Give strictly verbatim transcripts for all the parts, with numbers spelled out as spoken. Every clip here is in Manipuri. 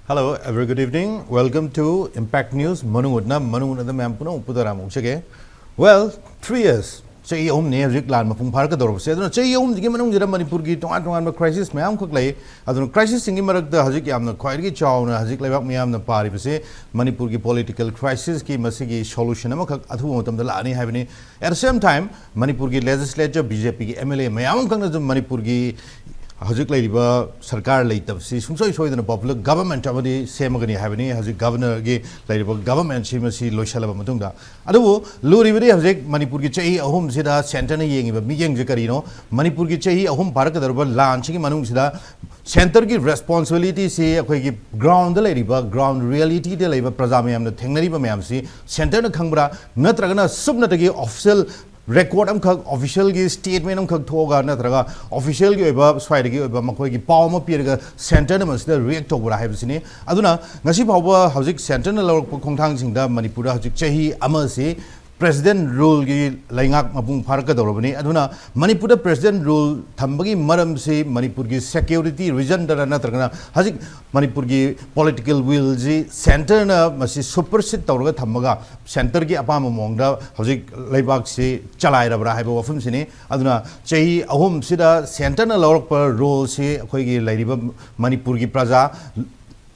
Hello, a very good evening. Welcome to Impact News. ꯃꯅꯨꯡ ꯍꯨꯠꯅ, ꯃꯅꯨꯡ ꯍꯨꯠꯅꯗ ꯃꯌꯥꯝ ꯄꯨꯝꯅꯃꯛꯄꯨ ꯇꯔꯥꯝꯅ ꯑꯣꯛꯆꯒꯦ꯫ Well, three years, ꯆꯍꯤ ꯑꯍꯨꯝꯅꯤ ꯍꯧꯖꯤꯛ ꯂꯥꯟ ꯃꯄꯨꯡ ꯐꯥꯔꯛꯀꯗꯧꯔꯕꯁꯦ꯫ ꯑꯗꯨꯅ ꯆꯍꯤ ꯑꯍꯨꯝꯁꯤꯒꯤ ꯃꯅꯨꯡꯁꯤꯗ ꯃꯅꯤꯄꯨꯔꯒꯤ ꯇꯣꯉꯥꯟ ꯇꯣꯉꯥꯟꯕ crisis ꯃꯌꯥꯝ ꯑꯃꯈꯛ ꯂꯩ꯫ ꯑꯗꯨꯅ crisisꯁꯤꯡꯒꯤ ꯃꯔꯛꯇ ꯍꯧꯖꯤꯛ ꯌꯥꯝꯅ ꯈ꯭ꯋꯥꯏꯗꯒꯤ ꯆꯥꯎꯅ ꯍꯧꯖꯤꯛ ꯂꯩꯕꯥꯛ ꯃꯤꯌꯥꯝꯅ ꯄꯥꯔꯤꯕꯁꯦ ꯃꯅꯤꯄꯨꯔꯒꯤ political crisisꯀꯤ ꯃꯁꯤꯒꯤ solution ꯑꯃꯈꯛ ꯑꯊꯨꯕ ꯃꯇꯝꯗ ꯂꯥꯛꯑꯅꯤ ꯍꯥꯏꯕꯅꯤ꯫ At the same time, ꯃꯅꯤꯄꯨꯔꯒꯤ legislature, BJPꯒꯤ MLA ꯃꯌꯥꯝ ꯑꯃꯈꯛꯅꯁꯨ ꯃꯅꯤꯄꯨꯔꯒꯤ ꯍꯧꯖꯤꯛ ꯂꯩꯔꯤꯕ ꯁꯔꯀꯥꯔ ꯂꯩꯇꯕꯁꯤ ꯁꯨꯡꯁꯣꯏ ꯁꯣꯏꯗꯅ popular government ꯑꯃꯗꯤ ꯁꯦꯝꯃꯒꯅꯤ ꯍꯥꯏꯕꯅꯤ꯫ ꯍꯧꯖꯤꯛ governorꯒꯤ ꯂꯩꯔꯤꯕ governmentꯁꯤ ꯃꯁꯤ ꯂꯣꯏꯁꯤꯜꯂꯕ ꯃꯇꯨꯡꯗ꯫ ꯑꯗꯨꯕꯨ ꯂꯨꯔꯤꯕꯗꯤ ꯍꯧꯖꯤꯛ ꯃꯅꯤꯄꯨꯔꯒꯤ ꯆꯍꯤ ꯑꯍꯨꯝꯁꯤꯗ centreꯅ ꯌꯦꯡꯉꯤꯕ ꯃꯤꯠꯌꯦꯡꯁꯦ ꯀꯔꯤꯅꯣ? ꯃꯅꯤꯄꯨꯔꯒꯤ ꯆꯍꯤ ꯑꯍꯨꯝ ꯐꯥꯔꯛꯀꯗꯧꯔꯤꯕ ꯂꯥꯟꯁꯤꯒꯤ ꯃꯅꯨꯡꯁꯤꯗ centreꯒꯤ responsibilityꯁꯤ ꯑꯩꯈꯣꯏꯒꯤ groundꯗ ꯂꯩꯔꯤꯕ, ground realityꯗ ꯂꯩꯕ ꯄ꯭ꯔꯖꯥ ꯃꯌꯥꯝꯅ ꯊꯦꯡꯅꯔꯤꯕ ꯃꯌꯥꯝꯁꯤ centreꯅ ꯈꯪꯕ꯭ꯔꯥ? ꯅꯠꯇ꯭ꯔꯒꯅ ꯁꯨꯞꯅꯇꯒꯤ official record ꯑꯃꯈꯛ, officialꯒꯤ statement ꯑꯃꯈꯛ ꯊꯣꯛꯑꯒ, ꯅꯠꯇ꯭ꯔꯒ officialꯒꯤ ꯑꯣꯏꯕ ꯁ꯭ꯋꯥꯏꯗꯒꯤ ꯑꯣꯏꯕ ꯃꯈꯣꯏꯒꯤ ꯄꯥꯎ ꯑꯃ ꯄꯤꯔꯒ centreꯅ ꯃꯁꯤꯗ react ꯇꯧꯕ꯭ꯔꯥ ꯍꯥꯏꯕꯁꯤꯅꯤ꯫ ꯑꯗꯨꯅ ꯉꯁꯤ ꯐꯥꯎꯕ ꯍꯧꯖꯤꯛ centreꯅ ꯂꯧꯔꯛꯄ ꯈꯣꯡꯊꯥꯡꯁꯤꯡꯗ ꯃꯅꯤꯄꯨꯔꯗ ꯍꯧꯖꯤꯛ ꯆꯍꯤ ꯑꯃꯁꯤ president ruleꯒꯤ ꯂꯩꯉꯥꯛ ꯃꯄꯨꯡ ꯐꯥꯔꯛꯀꯗꯧꯔꯕꯅꯤ꯫ ꯑꯗꯨꯅ ꯃꯅꯤꯄꯨꯔꯗ president rule ꯊꯝꯕꯒꯤ ꯃꯔꯝꯁꯤ ꯃꯅꯤꯄꯨꯔꯒꯤ security reasonꯗꯔ ꯅꯠꯇ꯭ꯔꯒꯅ ꯍꯧꯖꯤꯛ ꯃꯅꯤꯄꯨꯔꯒꯤ political willꯁꯤ centreꯅ ꯃꯁꯤ supersede ꯇꯧꯔꯒ ꯊꯝꯃꯒ centreꯒꯤ ꯑꯄꯥꯝꯕ ꯃꯑꯣꯡꯗ ꯍꯧꯖꯤꯛ ꯂꯩꯕꯥꯛꯁꯤ ꯆꯂꯥꯏꯔꯕ꯭ꯔꯥ ꯍꯥꯏꯕ ꯋꯥꯐꯝꯁꯤꯅꯤ꯫ ꯑꯗꯨꯅ ꯆꯍꯤ ꯑꯍꯨꯝꯁꯤꯗ centreꯅ ꯂꯧꯔꯛꯄ ruleꯁꯤ ꯑꯩꯈꯣꯏꯒꯤ ꯂꯩꯔꯤꯕ ꯃꯅꯤꯄꯨꯔꯒꯤ ꯄ꯭ꯔꯖꯥ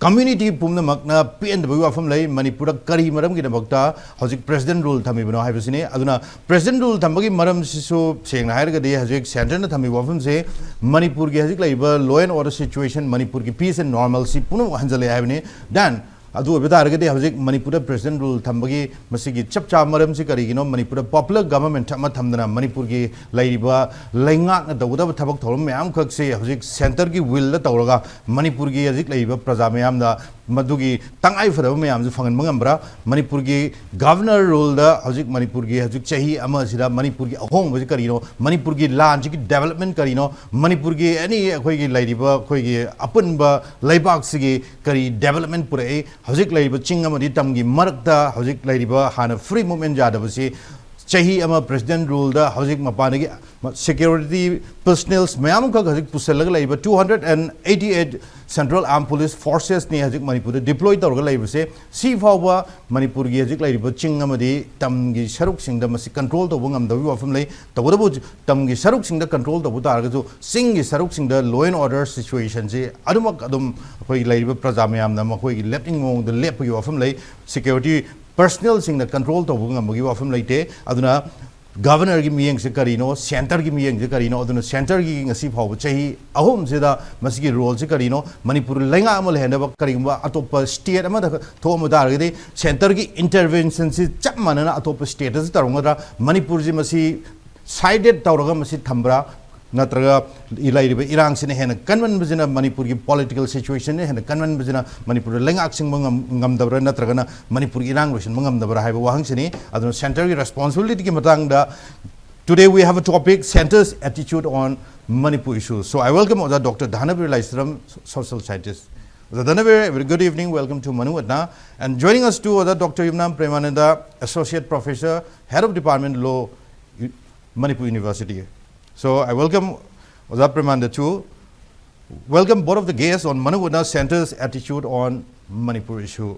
community ꯄꯨꯝꯅꯃꯛꯅ ꯄꯦꯟꯗꯕꯒꯤ ꯋꯥꯐꯝ ꯂꯩ꯫ ꯃꯅꯤꯄꯨꯔꯗ ꯀꯔꯤ ꯃꯔꯝꯒꯤꯗꯃꯛꯇ ꯍꯧꯖꯤꯛ president rule ꯊꯝꯃꯤꯕꯅꯣ ꯍꯥꯏꯕꯁꯤꯅꯤ꯫ ꯑꯗꯨꯅ president rule ꯊꯝꯕꯒꯤ ꯃꯔꯝꯁꯤꯁꯨ ꯁꯦꯡꯅ ꯍꯥꯏꯔꯒꯗꯤ ꯍꯧꯖꯤꯛ centreꯅ ꯊꯝꯃꯤꯕ ꯋꯥꯐꯝꯁꯦ ꯃꯅꯤꯄꯨꯔꯒꯤ ꯍꯧꯖꯤꯛ ꯂꯩꯔꯤꯕ law and order situation, ꯃꯅꯤꯄꯨꯔꯒꯤ peace and normalcy ꯄꯨꯝꯅꯃꯛ ꯍꯟꯖꯜꯂꯦ ꯍꯥꯏꯕꯅꯤ꯫ Then ꯑꯗꯨ ꯑꯣꯏꯕ ꯇꯥꯔꯒꯗꯤ ꯍꯧꯖꯤꯛ ꯃꯅꯤꯄꯨꯔꯗ president rule ꯊꯝꯕꯒꯤ ꯃꯁꯤꯒꯤ ꯆꯞ ꯆꯥꯕ ꯃꯔꯝꯁꯤ ꯀꯔꯤꯒꯤꯅꯣ? ꯃꯅꯤꯄꯨꯔꯗ popular government ꯑꯃ ꯊꯝꯗꯅ ꯃꯅꯤꯄꯨꯔꯒꯤ ꯂꯩꯔꯤꯕ ꯂꯩꯉꯥꯛꯅ ꯇꯧꯒꯗꯕ ꯊꯕꯛ ꯊꯧꯔꯝ ꯃꯌꯥꯝꯈꯛꯁꯤ ꯍꯧꯖꯤꯛ centreꯒꯤ willꯗ ꯇꯧꯔꯒ ꯃꯅꯤꯄꯨꯔꯒꯤ ꯍꯧꯖꯤꯛ ꯂꯩꯔꯤꯕ ꯄ꯭ꯔꯖꯥ ꯃꯌꯥꯝꯗ ꯃꯗꯨꯒꯤ ꯇꯉꯥꯏ ꯐꯗꯕ ꯃꯌꯥꯝꯁꯨ ꯐꯪꯍꯟꯕ ꯉꯝꯕ꯭ꯔꯥ? ꯃꯅꯤꯄꯨꯔꯒꯤ governor ruleꯗ ꯍꯧꯖꯤꯛ ꯃꯅꯤꯄꯨꯔꯒꯤ ꯍꯧꯖꯤꯛ ꯆꯍꯤ ꯑꯃꯁꯤꯗ ꯃꯅꯤꯄꯨꯔꯒꯤ ꯑꯍꯣꯡꯕꯁꯤ ꯀꯔꯤꯅꯣ? ꯃꯅꯤꯄꯨꯔꯒꯤ ꯂꯥꯟꯁꯤꯒꯤ development ꯀꯔꯤꯅꯣ? ꯃꯅꯤꯄꯨꯔꯒꯤ any ꯑꯩꯈꯣꯏꯒꯤ ꯂꯩꯔꯤꯕ ꯑꯩꯈꯣꯏꯒꯤ ꯑꯄꯨꯟꯕ ꯂꯩꯕꯥꯛꯁꯤꯒꯤ ꯀꯔꯤ development ꯄꯨꯔꯛꯏ? ꯍꯧꯖꯤꯛ ꯂꯩꯔꯤꯕ ꯆꯤꯡ ꯑꯃꯗꯤ ꯇꯝꯒꯤ ꯃꯔꯛꯇ ꯍꯧꯖꯤꯛ ꯂꯩꯔꯤꯕ ꯍꯥꯟꯅ free movement ꯌꯥꯗꯕꯁꯤ ꯆꯍꯤ ꯑꯃ ꯄ꯭ꯔꯦꯁꯤꯗꯦꯟ ꯔꯨꯜꯗ ꯍꯧꯖꯤꯛ ꯃꯄꯥꯟꯗꯒꯤ ꯁꯦꯀ꯭ꯌꯨꯔꯤꯇꯤ ꯄꯔꯁꯅꯦꯜꯁ ꯃꯌꯥꯝ ꯑꯃꯈꯛ ꯍꯧꯖꯤꯛ ꯄꯨꯁꯜꯂꯒ ꯂꯩꯔꯤꯕ two hundred and eighty eight Central Armed Police Forcesꯅꯤ ꯍꯧꯖꯤꯛ ꯃꯅꯤꯄꯨꯔꯗ ꯗꯤꯄ꯭ꯂꯣꯏ ꯇꯧꯔꯒ ꯂꯩꯕꯁꯦ꯫ ꯁꯤ ꯐꯥꯎꯕ ꯃꯅꯤꯄꯨꯔꯒꯤ ꯍꯧꯖꯤꯛ ꯂꯩꯔꯤꯕ ꯆꯤꯡ ꯑꯃꯗꯤ ꯇꯝꯒꯤ ꯁꯔꯨꯛꯁꯤꯡꯗ ꯃꯁꯤ ꯀꯟꯇ꯭ꯔꯣꯜ ꯇꯧꯕ ꯉꯝꯗꯕꯒꯤ ꯋꯥꯐꯝ ꯂꯩ꯫ ꯇꯧꯕꯇꯕꯨ ꯇꯝꯒꯤ ꯁꯔꯨꯛꯁꯤꯡꯗ ꯀꯟꯇ꯭ꯔꯣꯜ ꯇꯧꯕ ꯇꯥꯔꯒꯁꯨ ꯆꯤꯡꯒꯤ ꯁꯔꯨꯛꯁꯤꯡꯗ law and order situationꯁꯤ ꯑꯗꯨꯃꯛ ꯑꯗꯨꯝ ꯑꯩꯈꯣꯏꯒꯤ ꯂꯩꯔꯤꯕ ꯄ꯭ꯔꯖꯥ ꯃꯌꯥꯝꯅ ꯃꯈꯣꯏꯒꯤ ꯂꯦꯞꯅꯤꯡꯕ ꯃꯑꯣꯡꯗ ꯂꯦꯞꯄꯒꯤ ꯋꯥꯐꯝ ꯂꯩ꯫ ꯁꯦꯀ꯭ꯌꯨꯔꯤꯇꯤ ꯄꯔꯁꯅꯦꯜꯁꯤꯡꯅ ꯀꯟꯇ꯭ꯔꯣꯜ ꯇꯧꯕ ꯉꯝꯕꯒꯤ ꯋꯥꯐꯝ ꯂꯩꯇꯦ꯫ ꯑꯗꯨꯅ ꯒꯚꯔꯅꯔꯒꯤ ꯃꯤꯠꯌꯦꯡꯁꯦ ꯀꯔꯤꯅꯣ, ꯁꯦꯟꯇꯔꯒꯤ ꯃꯤꯠꯌꯦꯡꯁꯦ ꯀꯔꯤꯅꯣ, ꯑꯗꯨꯅ ꯁꯦꯟꯇꯔꯒꯤ ꯉꯁꯤ ꯐꯥꯎꯕ ꯆꯍꯤ ꯑꯍꯨꯝꯁꯤꯗ ꯃꯁꯤꯒꯤ ꯔꯣꯜꯁꯦ ꯀꯔꯤꯅꯣ, ꯃꯅꯤꯄꯨꯔ ꯂꯩꯉꯥꯛ ꯑꯃ ꯂꯩꯍꯟꯅꯕ ꯀꯔꯤꯒꯨꯝꯕ ꯑꯇꯣꯞꯄ ꯁ꯭ꯇꯦꯠ ꯑꯃꯗ ꯊꯣꯛꯑꯝꯕ ꯇꯥꯔꯒꯗꯤ ꯁꯦꯟꯇꯔꯒꯤ ꯏꯟꯇꯔꯚꯦꯟꯁꯟꯁꯤ ꯆꯞ ꯃꯥꯟꯅꯅ ꯑꯇꯣꯞꯄ ꯁ꯭ꯇꯦꯠꯇꯁꯨ ꯇꯧꯔꯝꯒꯗ꯭ꯔꯥ, ꯃꯅꯤꯄꯨꯔꯁꯤ ꯃꯁꯤ ꯁꯥꯏꯗꯦꯠ ꯇꯧꯔꯒ ꯃꯁꯤ ꯊꯝꯕ꯭ꯔꯥ, ꯅꯠꯇ꯭ꯔꯒ ꯂꯩꯔꯤꯕ ꯏꯔꯥꯡꯁꯤꯅ ꯍꯦꯟꯅ ꯀꯟꯃꯟꯕꯁꯤꯅ, ꯃꯅꯤꯄꯨꯔꯒꯤ ꯄꯣꯂꯤꯇꯤꯀꯦꯜ ꯁꯤꯆꯨꯋꯦꯁꯟꯅ ꯍꯦꯟꯅ ꯀꯟꯃꯟꯕꯁꯤꯅ ꯃꯅꯤꯄꯨꯔꯗ ꯂꯩꯉꯥꯛ ꯁꯤꯡꯕ ꯉꯝ-, ꯉꯝꯗꯕ꯭ꯔꯥ, ꯅꯠꯇ꯭ꯔꯒꯅ ꯃꯅꯤꯄꯨꯔꯒꯤ ꯏꯔꯥꯡ ꯂꯣꯏꯁꯤꯟꯕ ꯉꯝꯗꯕ꯭ꯔꯥ ꯍꯥꯏꯕ ꯋꯥꯍꯪꯁꯤꯅꯤ꯫ ꯑꯗꯨꯅ ꯁꯦꯟꯇꯔꯒꯤ ꯔꯦꯁꯄꯣꯟꯁꯤꯕꯤꯂꯤꯇꯤꯒꯤ ꯃꯇꯥꯡꯗ, today we have a topic, Centre's attitude on Manipur issues. So I welcome ꯑꯣꯖꯥ ꯗꯣꯛꯇꯔ ꯙꯅꯕꯤꯔ ꯂꯥꯏꯁ꯭ꯔꯝ, social scientist. ꯑꯣꯖꯥ ꯙꯅꯕꯤꯔ, very good evening, welcome to Manu Adna. And joining us too, ꯑꯣꯖꯥ doctor Yumnam ꯄ꯭ꯔꯦꯃꯥꯅꯟꯗ, associate professor, head of department law, U-, Manipur University. So I welcome ꯑꯣꯖꯥ ꯄ꯭ꯔꯦꯃꯥꯅꯟꯗ too. Welcome both of the guests on Manu Adna Centre's attitude on Manipur issue.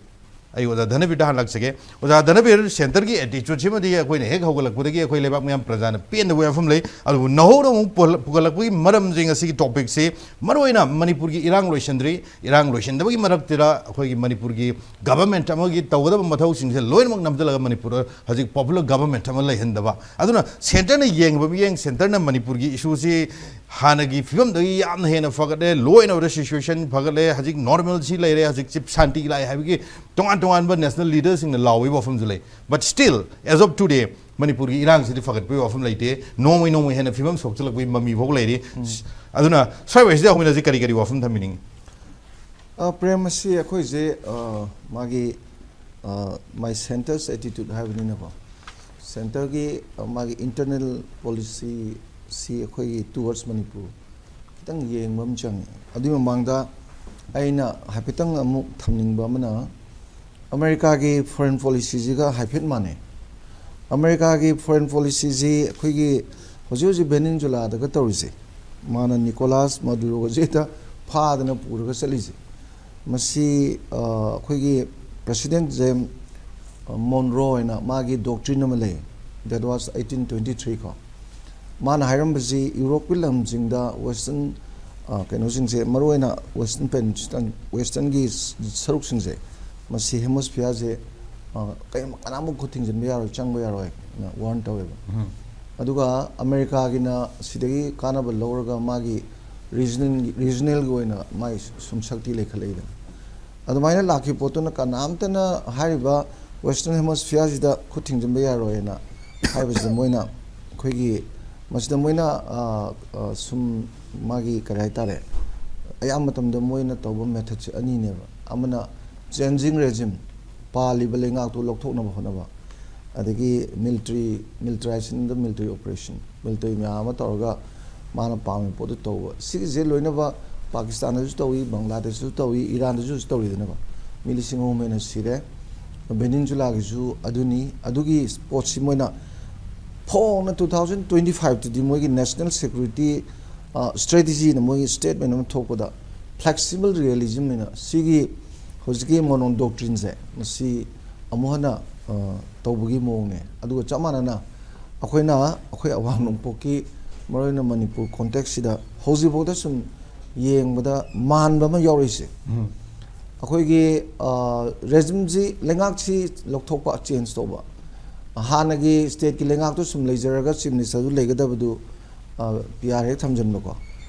ꯑꯩ ꯑꯣꯖꯥ ꯙꯅꯕꯤꯔꯗ ꯍꯥꯟꯅ ꯂꯥꯛꯆꯒꯦ꯫ ꯑꯣꯖꯥ ꯙꯅꯕꯤꯔ, ꯁꯦꯟꯇꯔꯒꯤ ꯑꯦꯇꯤꯆꯨꯠꯁꯤꯃꯗꯤ ꯑꯩꯈꯣꯏꯅ ꯍꯦꯛ ꯍꯧꯒꯠꯂꯛꯄꯗꯒꯤ ꯑꯩꯈꯣꯏ ꯂꯩꯕꯥꯛ ꯃꯤꯌꯥꯝ ꯄ꯭ꯔꯖꯥꯅ ꯄꯦꯟꯗꯕ ꯋꯥꯐꯝ ꯂꯩ꯫ ꯑꯗꯨꯕꯨ ꯅꯧꯍꯧꯅ ꯑꯃꯨꯛ ꯄꯨꯍꯜ-, ꯄꯨꯈꯠꯂꯛꯄꯒꯤ ꯃꯔꯝꯁꯦ, ꯉꯁꯤꯒꯤ ꯇꯣꯄꯤꯛꯁꯤ ꯃꯔꯨꯑꯣꯏꯅ ꯃꯅꯤꯄꯨꯔꯒꯤ ꯏꯔꯥꯡ ꯂꯣꯏꯁꯤꯟꯗ꯭ꯔꯤ, ꯏꯔꯥꯡ ꯂꯣꯏꯁꯤꯟꯗꯕꯒꯤ ꯃꯔꯛꯇꯨꯗ ꯑꯩꯈꯣꯏꯒꯤ ꯃꯅꯤꯄꯨꯔꯒꯤ ꯒꯚꯔꯟꯃꯦꯟꯠ ꯑꯃꯒꯤ ꯇꯧꯒꯗꯕ ꯃꯊꯧꯁꯤꯡꯁꯦ ꯂꯣꯏꯅꯃꯛ ꯅꯝꯁꯤꯜꯂꯒ ꯃꯅꯤꯄꯨꯔꯗ ꯍꯧꯖꯤꯛ ꯄꯣꯄꯨꯂꯔ ꯒꯚꯔꯟꯃꯦꯟꯠ ꯑꯃ ꯂꯩꯍꯟꯗꯕ꯫ ꯑꯗꯨꯅ ꯁꯦꯟꯇꯔꯅ ꯌꯦꯡꯕ ꯃꯤꯠꯌꯦꯡ, ꯁꯦꯟꯇꯔꯅ ꯃꯅꯤꯄꯨꯔꯒꯤ ꯏꯁꯨꯁꯤ ꯍꯥꯟꯅꯒꯤ ꯐꯤꯕꯝꯗꯒꯤ ꯌꯥꯝꯅ ꯍꯦꯟꯅ ꯐꯒꯠꯂꯦ, law and order situation ꯐꯒꯠꯂꯦ, ꯍꯧꯖꯤꯛ normalcy ꯂꯩꯔꯦ, ꯍꯧꯖꯤꯛ ꯆꯤꯞ ꯁꯥꯟꯇꯤ ꯂꯥꯛꯑꯦ ꯍꯥꯏꯕꯒꯤ ꯇꯣꯉꯥꯟ ꯇꯣꯉꯥꯟꯕ ꯅꯦꯁꯅꯦꯜ ꯂꯤꯗꯔꯁꯤꯡꯅ ꯂꯥꯎꯕꯒꯤ ꯋꯥꯐꯝꯁꯨ ꯂꯩ꯫ But still, as of today, ꯃꯅꯤꯄꯨꯔꯒꯤ ꯏꯔꯥꯡꯁꯤꯗꯤ ꯐꯒꯠꯄꯒꯤ ꯋꯥꯐꯝ ꯂꯩꯇꯦ, ꯅꯣꯡꯃꯩ ꯅꯣꯡꯃꯩ ꯍꯦꯟꯅ ꯐꯤꯕꯝ ꯁꯣꯛꯆꯤꯜꯂꯛꯄꯒꯤ ꯃꯃꯤ ꯐꯥꯎ ꯂꯩꯔꯤ꯫ ꯑꯗꯨꯅ ꯁ꯭ꯋꯥꯏ ꯋꯥꯏꯁꯤꯗ ꯑꯩꯈꯣꯏꯅ ꯍꯧꯖꯤꯛ ꯀꯔꯤ ꯀꯔꯤ ꯋꯥꯐꯝ ꯊꯝꯕꯤꯅꯤꯡꯉꯤ? ꯑ, ꯄ꯭ꯔꯦꯝ, ꯃꯁꯤ ꯑꯩꯈꯣꯏꯁꯦ, ꯑ, ꯃꯥꯒꯤ, ꯑ, my centre's attitude ꯍꯥꯏꯕꯅꯤꯅꯀꯣ, ꯁꯦꯟꯇꯔꯒꯤ, ꯑ, ꯃꯥꯒꯤ internal policy ꯁꯤ ꯑꯩꯈꯣꯏꯒꯤ towards ꯃꯅꯤꯄꯨꯔ ꯈꯤꯇꯪ ꯌꯦꯡꯕ ꯑꯃ ꯆꯪꯉꯦ꯫ ꯑꯗꯨꯒꯤ ꯃꯃꯥꯡꯗ ꯑꯩꯅ ꯍꯥꯏꯐꯦꯠꯇꯪ ꯑꯃꯨꯛ ꯊꯝꯅꯤꯡꯕ ꯑꯃꯅ, ꯑꯃꯦꯔꯤꯀꯥꯒꯤ foreign policyꯁꯤꯒ ꯍꯥꯏꯐꯦꯠ ꯃꯥꯟꯅꯩ꯫ ꯑꯃꯦꯔꯤꯀꯥꯒꯤ ꯐꯣꯔꯦꯟ ꯄꯣꯂꯤꯁꯤꯁꯤ ꯑꯩꯈꯣꯏꯒꯤ ꯍꯧꯖꯤꯛ ꯍꯧꯖꯤꯛ ꯚꯦꯅꯤꯟꯖꯨꯂꯥꯗꯒ ꯇꯧꯔꯤꯁꯦ, ꯃꯥꯅ ꯅꯤꯀꯣꯂꯥꯁ ꯃꯗꯨꯔꯣꯒꯁꯦ ꯍꯦꯛꯇ ꯐꯥꯗꯅ ꯄꯨꯔꯒ ꯆꯠꯂꯤꯁꯦ, ꯃꯁꯤ ꯑ, ꯑꯩꯈꯣꯏꯒꯤ ꯄ꯭ꯔꯦꯁꯤꯗꯦꯟꯁꯦ, ꯑ, ꯃꯣꯟꯔꯣ ꯍꯥꯏꯅ ꯃꯥꯒꯤ ꯗꯣꯛꯇ꯭ꯔꯤꯟ ꯑꯃ ꯂꯩ, that was eighteen twenty three ꯀꯣ꯫ ꯃꯥꯅ ꯍꯥꯏꯔꯝꯕꯁꯤ ꯌꯨꯔꯣꯞꯀꯤ ꯂꯝꯁꯤꯡꯗ ꯋꯦꯁꯇꯔꯟ, ꯑ, ꯀꯩꯅꯣꯁꯤꯡꯁꯦ, ꯃꯔꯨꯑꯣꯏꯅ ꯋꯦꯁꯇꯔꯟ ꯄꯦꯅꯤꯟꯁꯨꯂꯥ, ꯋꯦꯁꯇꯔꯟꯒꯤ ꯁꯔꯨꯛꯁꯤꯡꯁꯦ, ꯃꯁꯤ ꯍꯦꯃꯣꯁꯐꯤꯌꯥꯔꯁꯦ, ꯑ, ꯀꯩ-, ꯀꯅꯥꯃꯨꯛ ꯈꯨꯠ ꯊꯤꯡꯖꯤꯟꯕ ꯌꯥꯔꯣꯏ, ꯆꯪꯕ ꯌꯥꯔꯣꯏꯅ ꯋꯥꯔꯟ ꯇꯧꯋꯦꯕ꯫ ꯑꯗꯨꯒ ꯑꯃꯦꯔꯤꯀꯥꯒꯤꯅ ꯁꯤꯗꯒꯤ ꯀꯥꯟꯅꯕ ꯂꯧꯔꯒ ꯃꯥꯒꯤ ꯔꯤꯖꯅꯦꯜꯒꯤ, ꯔꯤꯖꯅꯦꯜꯒꯤ ꯑꯣꯏꯅ ꯃꯥꯒꯤ ꯁꯨꯝ ꯁꯛꯇꯤ ꯂꯩꯈꯠꯂꯛꯏꯗꯅ꯫ ꯑꯗꯨꯃꯥꯏꯅ ꯂꯥꯛꯈꯤꯕ ꯄꯣꯠꯇꯨꯅ ꯀꯅꯥꯝꯇꯅ ꯍꯥꯏꯔꯤꯕ ꯋꯦꯁꯇꯔꯟ ꯍꯦꯃꯣꯁꯐꯤꯌꯥꯔꯁꯤꯗ ꯈꯨꯠ ꯊꯤꯡꯖꯤꯟꯕ ꯌꯥꯔꯣꯏꯅ ꯍꯥꯏꯕꯁꯤꯗ ꯃꯣꯏꯅ ꯑꯩꯈꯣꯏꯒꯤ ꯃꯁꯤꯗ ꯃꯣꯏꯅ, ꯑ, ꯑ, ꯁꯨꯝ ꯃꯥꯒꯤ ꯀꯔꯤ ꯍꯥꯏꯇꯥꯔꯦ, ꯑꯌꯥꯝꯕ ꯃꯇꯝꯗ ꯃꯣꯏꯅ ꯇꯧꯕ ꯃꯦꯊꯠꯁꯦ ꯑꯅꯤꯅꯦꯕ꯫ ꯑꯃꯅ ꯆꯦꯟꯖꯤꯡ ꯔꯦꯖꯤꯝ, ꯄꯥꯜꯂꯤꯕ ꯂꯩꯉꯥꯛꯇꯨ ꯂꯧꯊꯣꯛꯅꯕ ꯍꯣꯠꯅꯕ, ꯑꯗꯒꯤ military, militarization, the military operation, military ꯃꯌꯥꯝ ꯑꯃ ꯇꯧꯔꯒ ꯃꯥꯅ ꯄꯥꯝꯃꯤꯕ ꯄꯣꯠꯇꯨ ꯇꯧꯕ꯫ ꯁꯤꯒꯤꯁꯦ ꯂꯣꯏꯅꯃꯛ ꯄꯥꯀꯤꯁꯇꯥꯟꯗꯁꯨ ꯇꯧꯏ, ꯕꯪꯒ꯭ꯂꯥꯗꯦꯁꯇꯁꯨ ꯇꯧꯏ, ꯏꯔꯥꯟꯗꯁꯨ ꯇꯧꯔꯤꯗꯅꯀꯣ꯫ ꯃꯤ ꯂꯤꯁꯤꯡ ꯑꯍꯨꯝ ꯍꯦꯟꯅ ꯁꯤꯔꯦ꯫ ꯚꯦꯅꯤꯟꯖꯨꯂꯥꯒꯤꯁꯨ ꯑꯗꯨꯅꯤ꯫ ꯑꯗꯨꯒꯤ ꯄꯣꯠꯁꯤ ꯃꯣꯏꯅ ꯐꯣꯡꯅ two thousand twenty five ꯇꯗꯤ ꯃꯣꯏꯒꯤ national security, ꯑ, strategy ꯅ ꯃꯣꯏꯒꯤ statement ꯑꯃ ꯊꯣꯛꯄꯗ flexible realism ꯍꯥꯏꯅ ꯁꯤꯒꯤ ꯍꯧꯖꯤꯛꯀꯤ ꯃꯣꯅꯣꯟ ꯗꯣꯛꯇ꯭ꯔꯤꯟꯁꯦ ꯃꯁꯤ ꯑꯃꯨꯛ ꯍꯟꯅ, ꯑ, ꯇꯧꯕꯒꯤ ꯃꯑꯣꯡꯅꯦ꯫ ꯑꯗꯨꯒ ꯆꯞ ꯃꯥꯟꯅꯅ ꯑꯩꯈꯣꯏꯅ ꯑꯩꯈꯣꯏ ꯑꯋꯥꯡ ꯅꯣꯡꯄꯣꯛꯀꯤ, ꯃꯔꯨꯑꯣꯏꯅ ꯃꯅꯤꯄꯨꯔ context ꯁꯤꯗ ꯍꯧꯖꯤꯛꯐꯥꯎꯗ ꯁꯨꯝ ꯌꯦꯡꯕꯗ ꯃꯥꯟꯕ ꯑꯃ ꯌꯥꯎꯔꯛꯏꯁꯦ꯫ ꯑꯩꯈꯣꯏꯒꯤ, ꯑ, ꯔꯦꯖꯤꯝꯁꯤ, ꯂꯩꯉꯥꯛꯁꯤ ꯂꯧꯊꯣꯛꯄ, change ꯇꯧꯕ, ꯍꯥꯟꯅꯒꯤ state ꯀꯤ ꯂꯩꯉꯥꯛꯇꯨ ꯁꯨꯝ ꯂꯩꯖꯔꯒ chief minister ꯗꯨ ꯂꯩꯒꯗꯕꯗꯨ, ꯑ, P R ꯍꯦꯛ ꯊꯝꯖꯤꯟꯕꯀꯣ꯫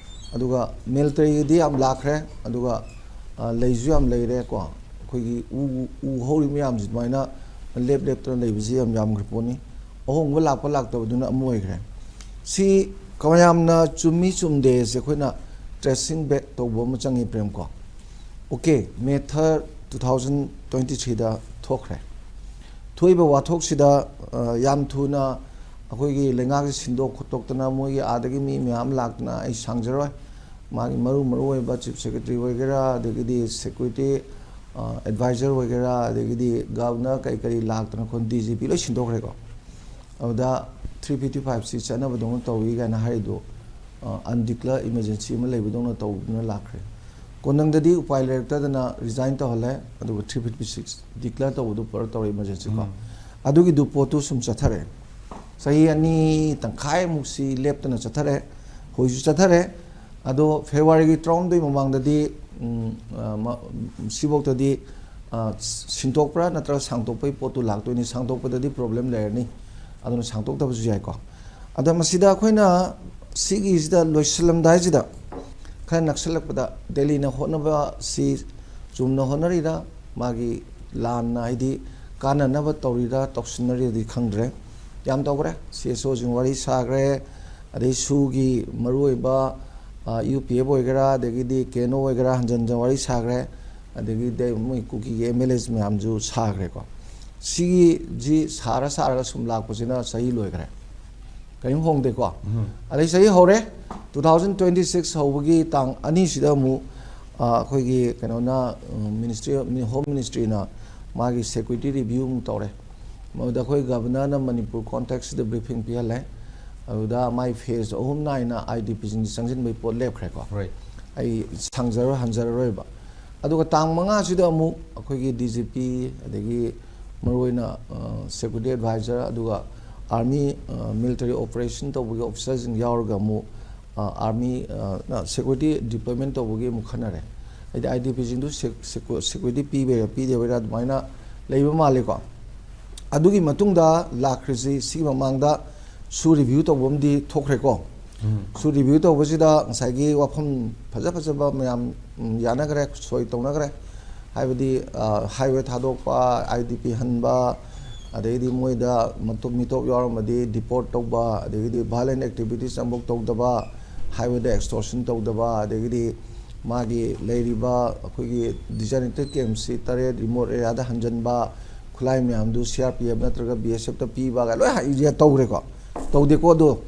ꯑꯗꯨꯒ military ꯒꯤꯗꯤ ꯌꯥꯝ ꯂꯥꯛꯈ꯭ꯔꯦ, ꯑꯗꯨꯒ, ꯑ, ꯂꯩꯁꯨ ꯌꯥꯝ ꯂꯩꯔꯦꯀꯣ꯫ ꯑꯩꯈꯣꯏꯒꯤ ꯎ, ꯎ ꯍꯧꯔꯤ ꯃꯌꯥꯝꯁꯤ ꯑꯗꯨꯃꯥꯏꯅ ꯂꯦꯞ ꯂꯦꯞꯇꯅ ꯂꯩꯕꯁꯤ ꯌꯥꯝ ꯌꯥꯝꯈ꯭ꯔ ꯄꯣꯠꯅꯤ꯫ ꯑꯍꯣꯡꯕ ꯂꯥꯛꯄ ꯂꯥꯛꯇꯕꯗꯨꯅ ꯑꯃ ꯑꯣꯏꯈ꯭ꯔꯦ꯫ ꯁꯤ ꯃꯌꯥꯝꯅ ꯆꯨꯝꯃꯤ ꯆꯨꯝꯗꯦꯁꯦ ꯑꯩꯈꯣꯏꯅ tracing back ꯇꯧꯕ ꯑꯃ ꯆꯪꯉꯤ, ꯄ꯭ꯔꯦꯝ ꯀꯣ꯫ Okay, May third, two thousand twenty three ꯗ ꯊꯣꯛꯈ꯭ꯔꯦ꯫ ꯊꯣꯛꯏꯕ ꯋꯥꯊꯣꯛꯁꯤꯗ, ꯑ, ꯌꯥꯝ ꯊꯨꯅ ꯑꯩꯈꯣꯏꯒꯤ ꯂꯩꯉꯥꯛꯁꯤ ꯁꯤꯟꯗꯣꯛ ꯈꯣꯠꯇꯣꯛꯇꯅ ꯃꯣꯏꯒꯤ ꯑꯥꯗꯒꯤ ꯃꯤ ꯃꯌꯥꯝ ꯂꯥꯛꯇꯅ ꯑꯩ ꯁꯥꯡꯖꯔꯣꯏ꯫ ꯃꯥꯒꯤ ꯃꯔꯨ ꯃꯔꯨ ꯑꯣꯏꯕ chief secretary ꯑꯣꯏꯒꯦꯔꯥ, ꯑꯗꯒꯤꯗꯤ security, ꯑ, advisor ꯑꯣꯏꯒꯦꯔꯥ, ꯑꯗꯒꯤꯗꯤ governor ꯀꯔꯤ ꯀꯔꯤ ꯂꯥꯛꯇꯅ ꯑꯩꯈꯣꯏ D G P ꯂꯣꯏ ꯁꯤꯟꯗꯣꯛꯈ꯭ꯔꯦꯀꯣ꯫ ꯑꯗꯨꯗ ꯊ꯭ꯔꯤ ꯐꯤꯐꯇꯤ ꯐꯥꯏꯚꯁꯤ ꯆꯠꯅꯕꯗꯧꯅ ꯇꯧꯏ ꯀꯥꯏꯅ ꯍꯥꯏꯔꯤꯗꯣ, ꯑꯟꯗꯤꯀ꯭ꯂꯦꯌꯔ ꯏꯃꯔꯖꯦꯟꯁꯤ ꯑꯃ ꯂꯩꯕꯗꯧꯅ ꯇꯧꯗꯨꯅ ꯂꯥꯛꯈ꯭ꯔꯦ꯫ ꯀꯣꯅꯪꯗꯗꯤ ꯎꯄꯥꯏ ꯂꯩꯔꯛꯇꯗꯅ ꯔꯤꯖꯥꯏꯟ ꯇꯧꯍꯜꯂꯦ, ꯑꯗꯨꯒ ꯊ꯭ꯔꯤ ꯐꯤꯐꯇꯤ ꯁꯤꯛꯁ ꯗꯤꯀ꯭ꯂꯦꯌꯔ ꯇꯧꯕꯗꯨ ꯄꯨꯔꯥ ꯇꯧꯔꯦ ꯏꯃꯔꯖꯦꯟꯁꯤꯀꯣ꯫ ꯑꯗꯨꯒꯤꯗꯨ ꯄꯣꯠꯇꯨ ꯁꯨꯝ ꯆꯠꯊꯔꯦ꯫ ꯆꯍꯤ ꯑꯅꯤ ꯇꯪꯈꯥꯏꯃꯨꯛꯁꯤ ꯂꯦꯞꯇꯅ ꯆꯠꯊꯔꯦ, ꯍꯧꯖꯤꯛꯁꯨ ꯆꯠꯊꯔꯦ꯫ ꯑꯗꯣ ꯐꯦꯕ꯭ꯔꯨꯋꯥꯔꯤꯒꯤ ꯇꯔꯥꯍꯨꯝꯗꯣꯏ ꯃꯃꯥꯡꯗꯗꯤ, ꯎꯝ, ꯑ, ꯃ-, ꯁꯤꯐꯧꯇꯗꯤ, ꯑ, ꯁꯤꯟꯗꯣꯛꯄ꯭ꯔꯥ ꯅꯠꯇ꯭ꯔꯒ ꯁꯥꯡꯗꯣꯛꯄꯒꯤ ꯄꯣꯠꯇꯨ ꯂꯥꯛꯇꯣꯏꯅꯤ꯫ ꯁꯥꯡꯗꯣꯛꯄꯗꯗꯤ ꯄ꯭ꯔꯣꯕ꯭ꯂꯦꯝ ꯂꯩꯔꯅꯤ, ꯑꯗꯨꯅ ꯁꯥꯡꯗꯣꯛꯇꯕꯁꯨ ꯌꯥꯏꯀꯣ꯫ ꯑꯗ ꯃꯁꯤꯗ ꯑꯩꯈꯣꯏꯅ ꯁꯤꯒꯤꯁꯤꯗ ꯂꯣꯏꯁꯤꯜꯂꯝꯗꯥꯏꯁꯤꯗ ꯈꯔ ꯅꯛꯁꯜꯂꯛꯄꯗ ꯗꯦꯜꯂꯤꯅ ꯍꯣꯠꯅꯕꯁꯤ ꯆꯨꯝꯅ ꯍꯣꯠꯅꯔꯤꯔꯥ, ꯃꯥꯒꯤ ꯂꯥꯟꯅ ꯍꯥꯏꯗꯤ ꯀꯥꯟꯅꯅꯕ ꯇꯧꯔꯤꯔꯥ ꯇꯧꯁꯤꯟꯅꯔꯤꯔꯗꯤ ꯈꯪꯗ꯭ꯔꯦ꯫ ꯌꯥꯝ ꯇꯧꯈ꯭ꯔꯦ, ꯁꯤ ꯑꯦꯁ ꯑꯣꯁꯤꯡ ꯋꯥꯔꯤ ꯁꯥꯈ꯭ꯔꯦ, ꯑꯗꯩ ꯁꯨꯒꯤ ꯃꯔꯨꯑꯣꯏꯕ, ꯑ, ꯌꯨ ꯄꯤ ꯑꯦꯐ ꯑꯣꯏꯒꯦꯔꯥ, ꯑꯗꯒꯤꯗꯤ ꯀꯦ ꯑꯦꯟ ꯑꯣ ꯑꯣꯏꯒꯦꯔꯥ, ꯍꯟꯖꯟ ꯍꯟꯖꯟ ꯋꯥꯔꯤ ꯁꯥꯈ꯭ꯔꯦ꯫ ꯑꯗꯒꯤꯗꯤ ꯃꯣꯏ ꯀꯨꯀꯤꯒꯤ ꯑꯦꯝ ꯑꯦꯜ ꯑꯦꯁ ꯃꯌꯥꯝꯁꯨ ꯁꯥꯈ꯭ꯔꯦꯀꯣ꯫ ꯁꯤꯒꯤꯁꯤ ꯁꯥꯔ ꯁꯥꯔꯒ ꯁꯨꯝ ꯂꯥꯛꯄꯁꯤꯅ ꯆꯍꯤ ꯂꯣꯏꯈ꯭ꯔꯦ, ꯀꯔꯤꯝ ꯍꯣꯡꯗꯦꯀꯣ꯫ ꯑꯗꯩ ꯆꯍꯤ ꯍꯧꯔꯦ, ꯇꯨ ꯊꯥꯎꯖꯟ ꯇ꯭ꯋꯦꯟꯇꯤ ꯁꯤꯛꯁ ꯍꯧꯕꯒꯤ ꯇꯥꯡ ꯑꯅꯤꯁꯤꯗ ꯑꯃꯨꯛ, ꯑ, ꯑꯩꯈꯣꯏꯒꯤ ꯀꯩꯅꯣꯅ, ꯎꯝ, ꯃꯤꯅꯤꯁꯇ꯭ꯔꯤ, ꯍꯣꯝ ꯃꯤꯅꯤꯁꯇ꯭ꯔꯤꯅ ꯃꯥꯒꯤ ꯁꯦꯀ꯭ꯌꯨꯔꯤꯇꯤ ꯔꯤꯚ꯭ꯌꯨ ꯑꯃꯨꯛ ꯇꯧꯔꯦ꯫ ꯃꯗꯨꯗ ꯑꯩꯈꯣꯏ ꯒꯚꯔꯅꯔꯅ ꯃꯅꯤꯄꯨꯔ ꯀꯣꯟꯇꯦꯛꯁꯁꯤꯗ ꯕ꯭ꯔꯤꯐꯤꯡ ꯄꯤꯍꯜꯂꯦ꯫ ꯑꯗꯨꯗ ꯃꯥꯏ ꯐꯦꯁ ꯑꯍꯨꯝ ꯅꯥꯏꯅ ꯑꯥꯏ ꯗꯤ ꯄꯤꯁꯤꯡꯁꯤ ꯆꯪꯁꯤꯟꯕꯒꯤ ꯄꯣꯠ ꯂꯦꯞꯈ꯭ꯔꯦꯀꯣ꯫ Right. ꯑꯩ ꯁꯥꯡꯖꯔꯣꯏ, ꯍꯟꯖꯔꯔꯣꯏꯕ꯫ ꯑꯗꯨꯒ ꯇꯥꯡ ꯃꯉꯥꯁꯤꯗ ꯑꯃꯨꯛ ꯑꯩꯈꯣꯏꯒꯤ ꯗꯤ ꯖꯤ ꯄꯤ, ꯑꯗꯒꯤ ꯃꯔꯨꯑꯣꯏꯅ, ꯑ, ꯁꯦꯀ꯭ꯌꯨꯔꯤꯇꯤ ꯑꯦꯗꯚꯥꯏꯖꯔ, ꯑꯗꯨꯒ ꯑꯥꯔꯃꯤ, ꯑ, ꯃꯤꯂꯤꯇꯔꯤ ꯑꯣꯄꯔꯦꯁꯟ ꯇꯧꯕꯒꯤ ꯑꯣꯐꯤꯁꯔꯁꯤꯡ ꯌꯥꯎꯔꯒ ꯑꯃꯨꯛ, ꯑ, ꯑꯥꯔꯃꯤ, ꯑ, ꯅ ꯁꯦꯀ꯭ꯌꯨꯔꯤꯇꯤ ꯗꯤꯄ꯭ꯂꯣꯏꯃꯦꯟ ꯇꯧꯕꯒꯤ ꯑꯃꯨꯛ ꯈꯟꯅꯔꯦ꯫ ꯍꯥꯏꯗꯤ ꯑꯥꯏ ꯗꯤ ꯄꯤꯁꯤꯡꯗꯨ ꯁꯦꯛ-, ꯁꯦꯀ꯭ꯌꯨ-, ꯁꯦꯀ꯭ꯌꯨꯔꯤꯇꯤ ꯄꯤꯕꯩꯔꯥ ꯄꯤꯗꯕꯩꯔꯥ ꯑꯗꯨꯃꯥꯏꯅ ꯂꯩꯕ ꯃꯥꯜꯂꯤꯀꯣ꯫ ꯑꯗꯨꯒꯤ ꯃꯇꯨꯡꯗ ꯂꯥꯛꯈ꯭ꯔꯤꯁꯤ, ꯁꯤꯒꯤ ꯃꯃꯥꯡꯗ ꯁꯨ ꯔꯤꯚ꯭ꯌꯨ ꯇꯧꯕ ꯑꯃꯗꯤ ꯊꯣꯛꯈ꯭ꯔꯦꯀꯣ꯫ ꯁꯨ ꯔꯤꯚ꯭ꯌꯨ ꯇꯧꯕꯁꯤꯗ ꯉꯁꯥꯏꯒꯤ ꯋꯥꯐꯝ ꯐꯖ ꯐꯖꯕ ꯃꯌꯥꯝ, ꯎꯝ, ꯌꯥꯅꯈ꯭ꯔꯦ, ꯁꯣꯏ ꯇꯧꯅꯈ꯭ꯔꯦ꯫ ꯍꯥꯏꯕꯗꯤ, ꯑ, ꯍꯥꯏꯋꯦ ꯊꯥꯗꯣꯛꯄ, ꯑꯥꯏ ꯗꯤ ꯄꯤ ꯍꯟꯕ, ꯑꯗꯩꯗꯤ ꯃꯣꯏꯗ ꯃꯇꯨꯞ ꯃꯤꯇꯣꯞ ꯌꯥꯎꯔꯝꯃꯗꯤ ꯗꯤꯄꯣꯔꯠ ꯇꯧꯕ, ꯑꯗꯒꯤꯗꯤ ꯚꯥꯏꯂꯦꯟ ꯑꯦꯛꯇꯤꯚꯤꯇꯤꯁ ꯑꯃꯐꯥꯎ ꯇꯧꯗꯕ, ꯍꯥꯏꯋꯦꯗ ꯑꯦꯛꯁꯇꯣꯔꯁꯟ ꯇꯧꯗꯕ, ꯑꯗꯒꯤꯗꯤ ꯃꯥꯒꯤ ꯂꯩꯔꯤꯕ ꯑꯩꯈꯣꯏꯒꯤ ꯗꯤꯖꯥꯏꯅꯦꯇꯦꯠ ꯀꯦꯝꯞꯁꯤ ꯇꯔꯦꯠ ꯔꯤꯃꯣꯠ ꯑꯦꯔꯤꯌꯥꯗ ꯍꯟꯖꯟꯕ, ꯈꯨꯠꯂꯥꯏ ꯃꯌꯥꯝꯗꯨ ꯁꯤ ꯑꯥꯔ ꯄꯤ ꯑꯦꯐ ꯅꯠꯇ꯭ꯔꯒ ꯕꯤ ꯑꯦꯁ ꯑꯦꯐꯇ ꯄꯤꯕ ꯀꯥꯏ ꯂꯣꯏ ꯍꯥꯏ-, ꯇꯧꯈ꯭ꯔꯦꯀꯣ꯫ ꯇꯧꯗꯦꯀꯣ, ꯑꯗꯣ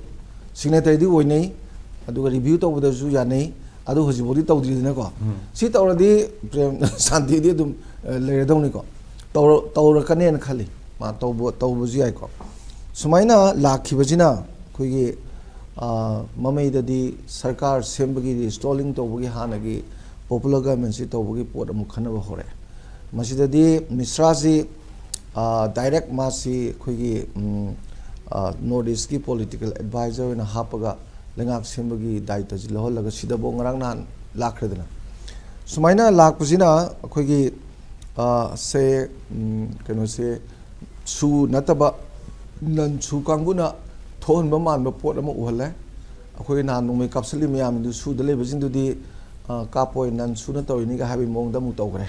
ꯁꯤꯒꯅꯦꯇꯔꯤꯗꯤ ꯑꯣꯏꯅꯩ, ꯑꯗꯨꯒ ꯔꯤꯚ꯭ꯌꯨ ꯇꯧꯕꯗꯁꯨ ꯌꯥꯅꯩ, ꯑꯗꯨ ꯍꯧꯖꯤꯛꯐꯥꯎꯗꯤ ꯇꯧꯗ꯭ꯔꯤꯗꯅꯀꯣ꯫ ꯁꯤ ꯇꯧꯔꯗꯤ ꯄ꯭ꯔꯦꯝ ꯁꯥꯟꯇꯤꯗꯤ ꯑꯗꯨꯝ, ꯑ, ꯂꯩꯔꯗꯧꯅꯤꯀꯣ꯫ ꯇꯧꯔ-, ꯇꯧꯔꯛꯀꯅꯦꯅ ꯈꯜꯂꯤ, ꯃꯥ ꯇꯧꯕ, ꯇꯧꯕꯁꯨ ꯌꯥꯏꯀꯣ꯫ ꯁꯨꯃꯥꯏꯅ ꯂꯥꯛꯈꯤꯕꯁꯤꯅ ꯑꯩꯈꯣꯏꯒꯤ, ꯑ, ꯃꯃꯩꯗꯗꯤ ꯁꯔꯀꯥꯔ ꯁꯦꯝꯕꯒꯤ, ꯔꯤꯁꯇꯣꯔꯤꯡ ꯇꯧꯕꯒꯤ, ꯍꯥꯟꯅꯒꯤ ꯄꯣꯄꯨꯂꯔ ꯒꯚꯔꯟꯃꯦꯟꯁꯤ ꯇꯧꯕꯒꯤ ꯄꯣꯠ ꯑꯃꯨꯛ ꯈꯟꯅꯕ ꯍꯧꯔꯛꯑꯦ꯫ ꯃꯁꯤꯗꯗꯤ ꯃꯤꯁ꯭ꯔꯥꯁꯤ, ꯑ, ꯗꯥꯏꯔꯦꯛ ꯃꯥꯁꯤ ꯑꯩꯈꯣꯏꯒꯤ, ꯎꯝ, ꯑ, ꯅꯣꯔꯠ ꯏꯁꯀꯤ ꯄꯣꯂꯤꯇꯤꯀꯦꯜ ꯑꯦꯗꯚꯥꯏꯖꯔ ꯑꯣꯏꯅ ꯍꯥꯞꯄꯒ ꯂꯩꯉꯥꯛ ꯁꯦꯝꯕꯒꯤ ꯗꯥꯏꯇꯁꯤ ꯂꯧꯍꯜꯂꯒ ꯁꯤꯗꯐꯥꯎ ꯉꯔꯥꯡ ꯅꯍꯥꯟ ꯂꯥꯛꯈ꯭ꯔꯦꯗꯅ꯫ ꯁꯨꯃꯥꯏꯅ ꯂꯥꯛꯄꯁꯤꯅ ꯑꯩꯈꯣꯏꯒꯤ, ꯑ, ꯁꯦ, ꯎꯝ, ꯀꯩꯅꯣꯁꯦ, ꯁꯨ ꯅꯠꯇꯕ ꯅꯟ ꯁꯨ ꯀꯥꯡꯕꯨꯅ ꯊꯣꯛꯍꯟꯕ ꯃꯥꯟꯕ ꯄꯣꯠ ꯑꯃ ꯎꯍꯜꯂꯦ꯫ ꯑꯩꯈꯣꯏ ꯅꯍꯥꯟ ꯅꯣꯡꯃꯩ ꯀꯥꯞꯁꯤꯜꯂꯤ ꯃꯌꯥꯝꯗꯨ ꯁꯨꯗ ꯂꯩꯕꯁꯤꯡꯗꯨꯗꯤ, ꯑ, ꯀꯥꯞꯄꯣꯏ, ꯅꯟ ꯁꯨꯅ ꯇꯧꯔꯤꯅꯤꯒ ꯍꯥꯏꯕꯒꯤ ꯃꯑꯣꯡꯗ ꯑꯃꯨꯛ ꯇꯧꯈ꯭ꯔꯦ꯫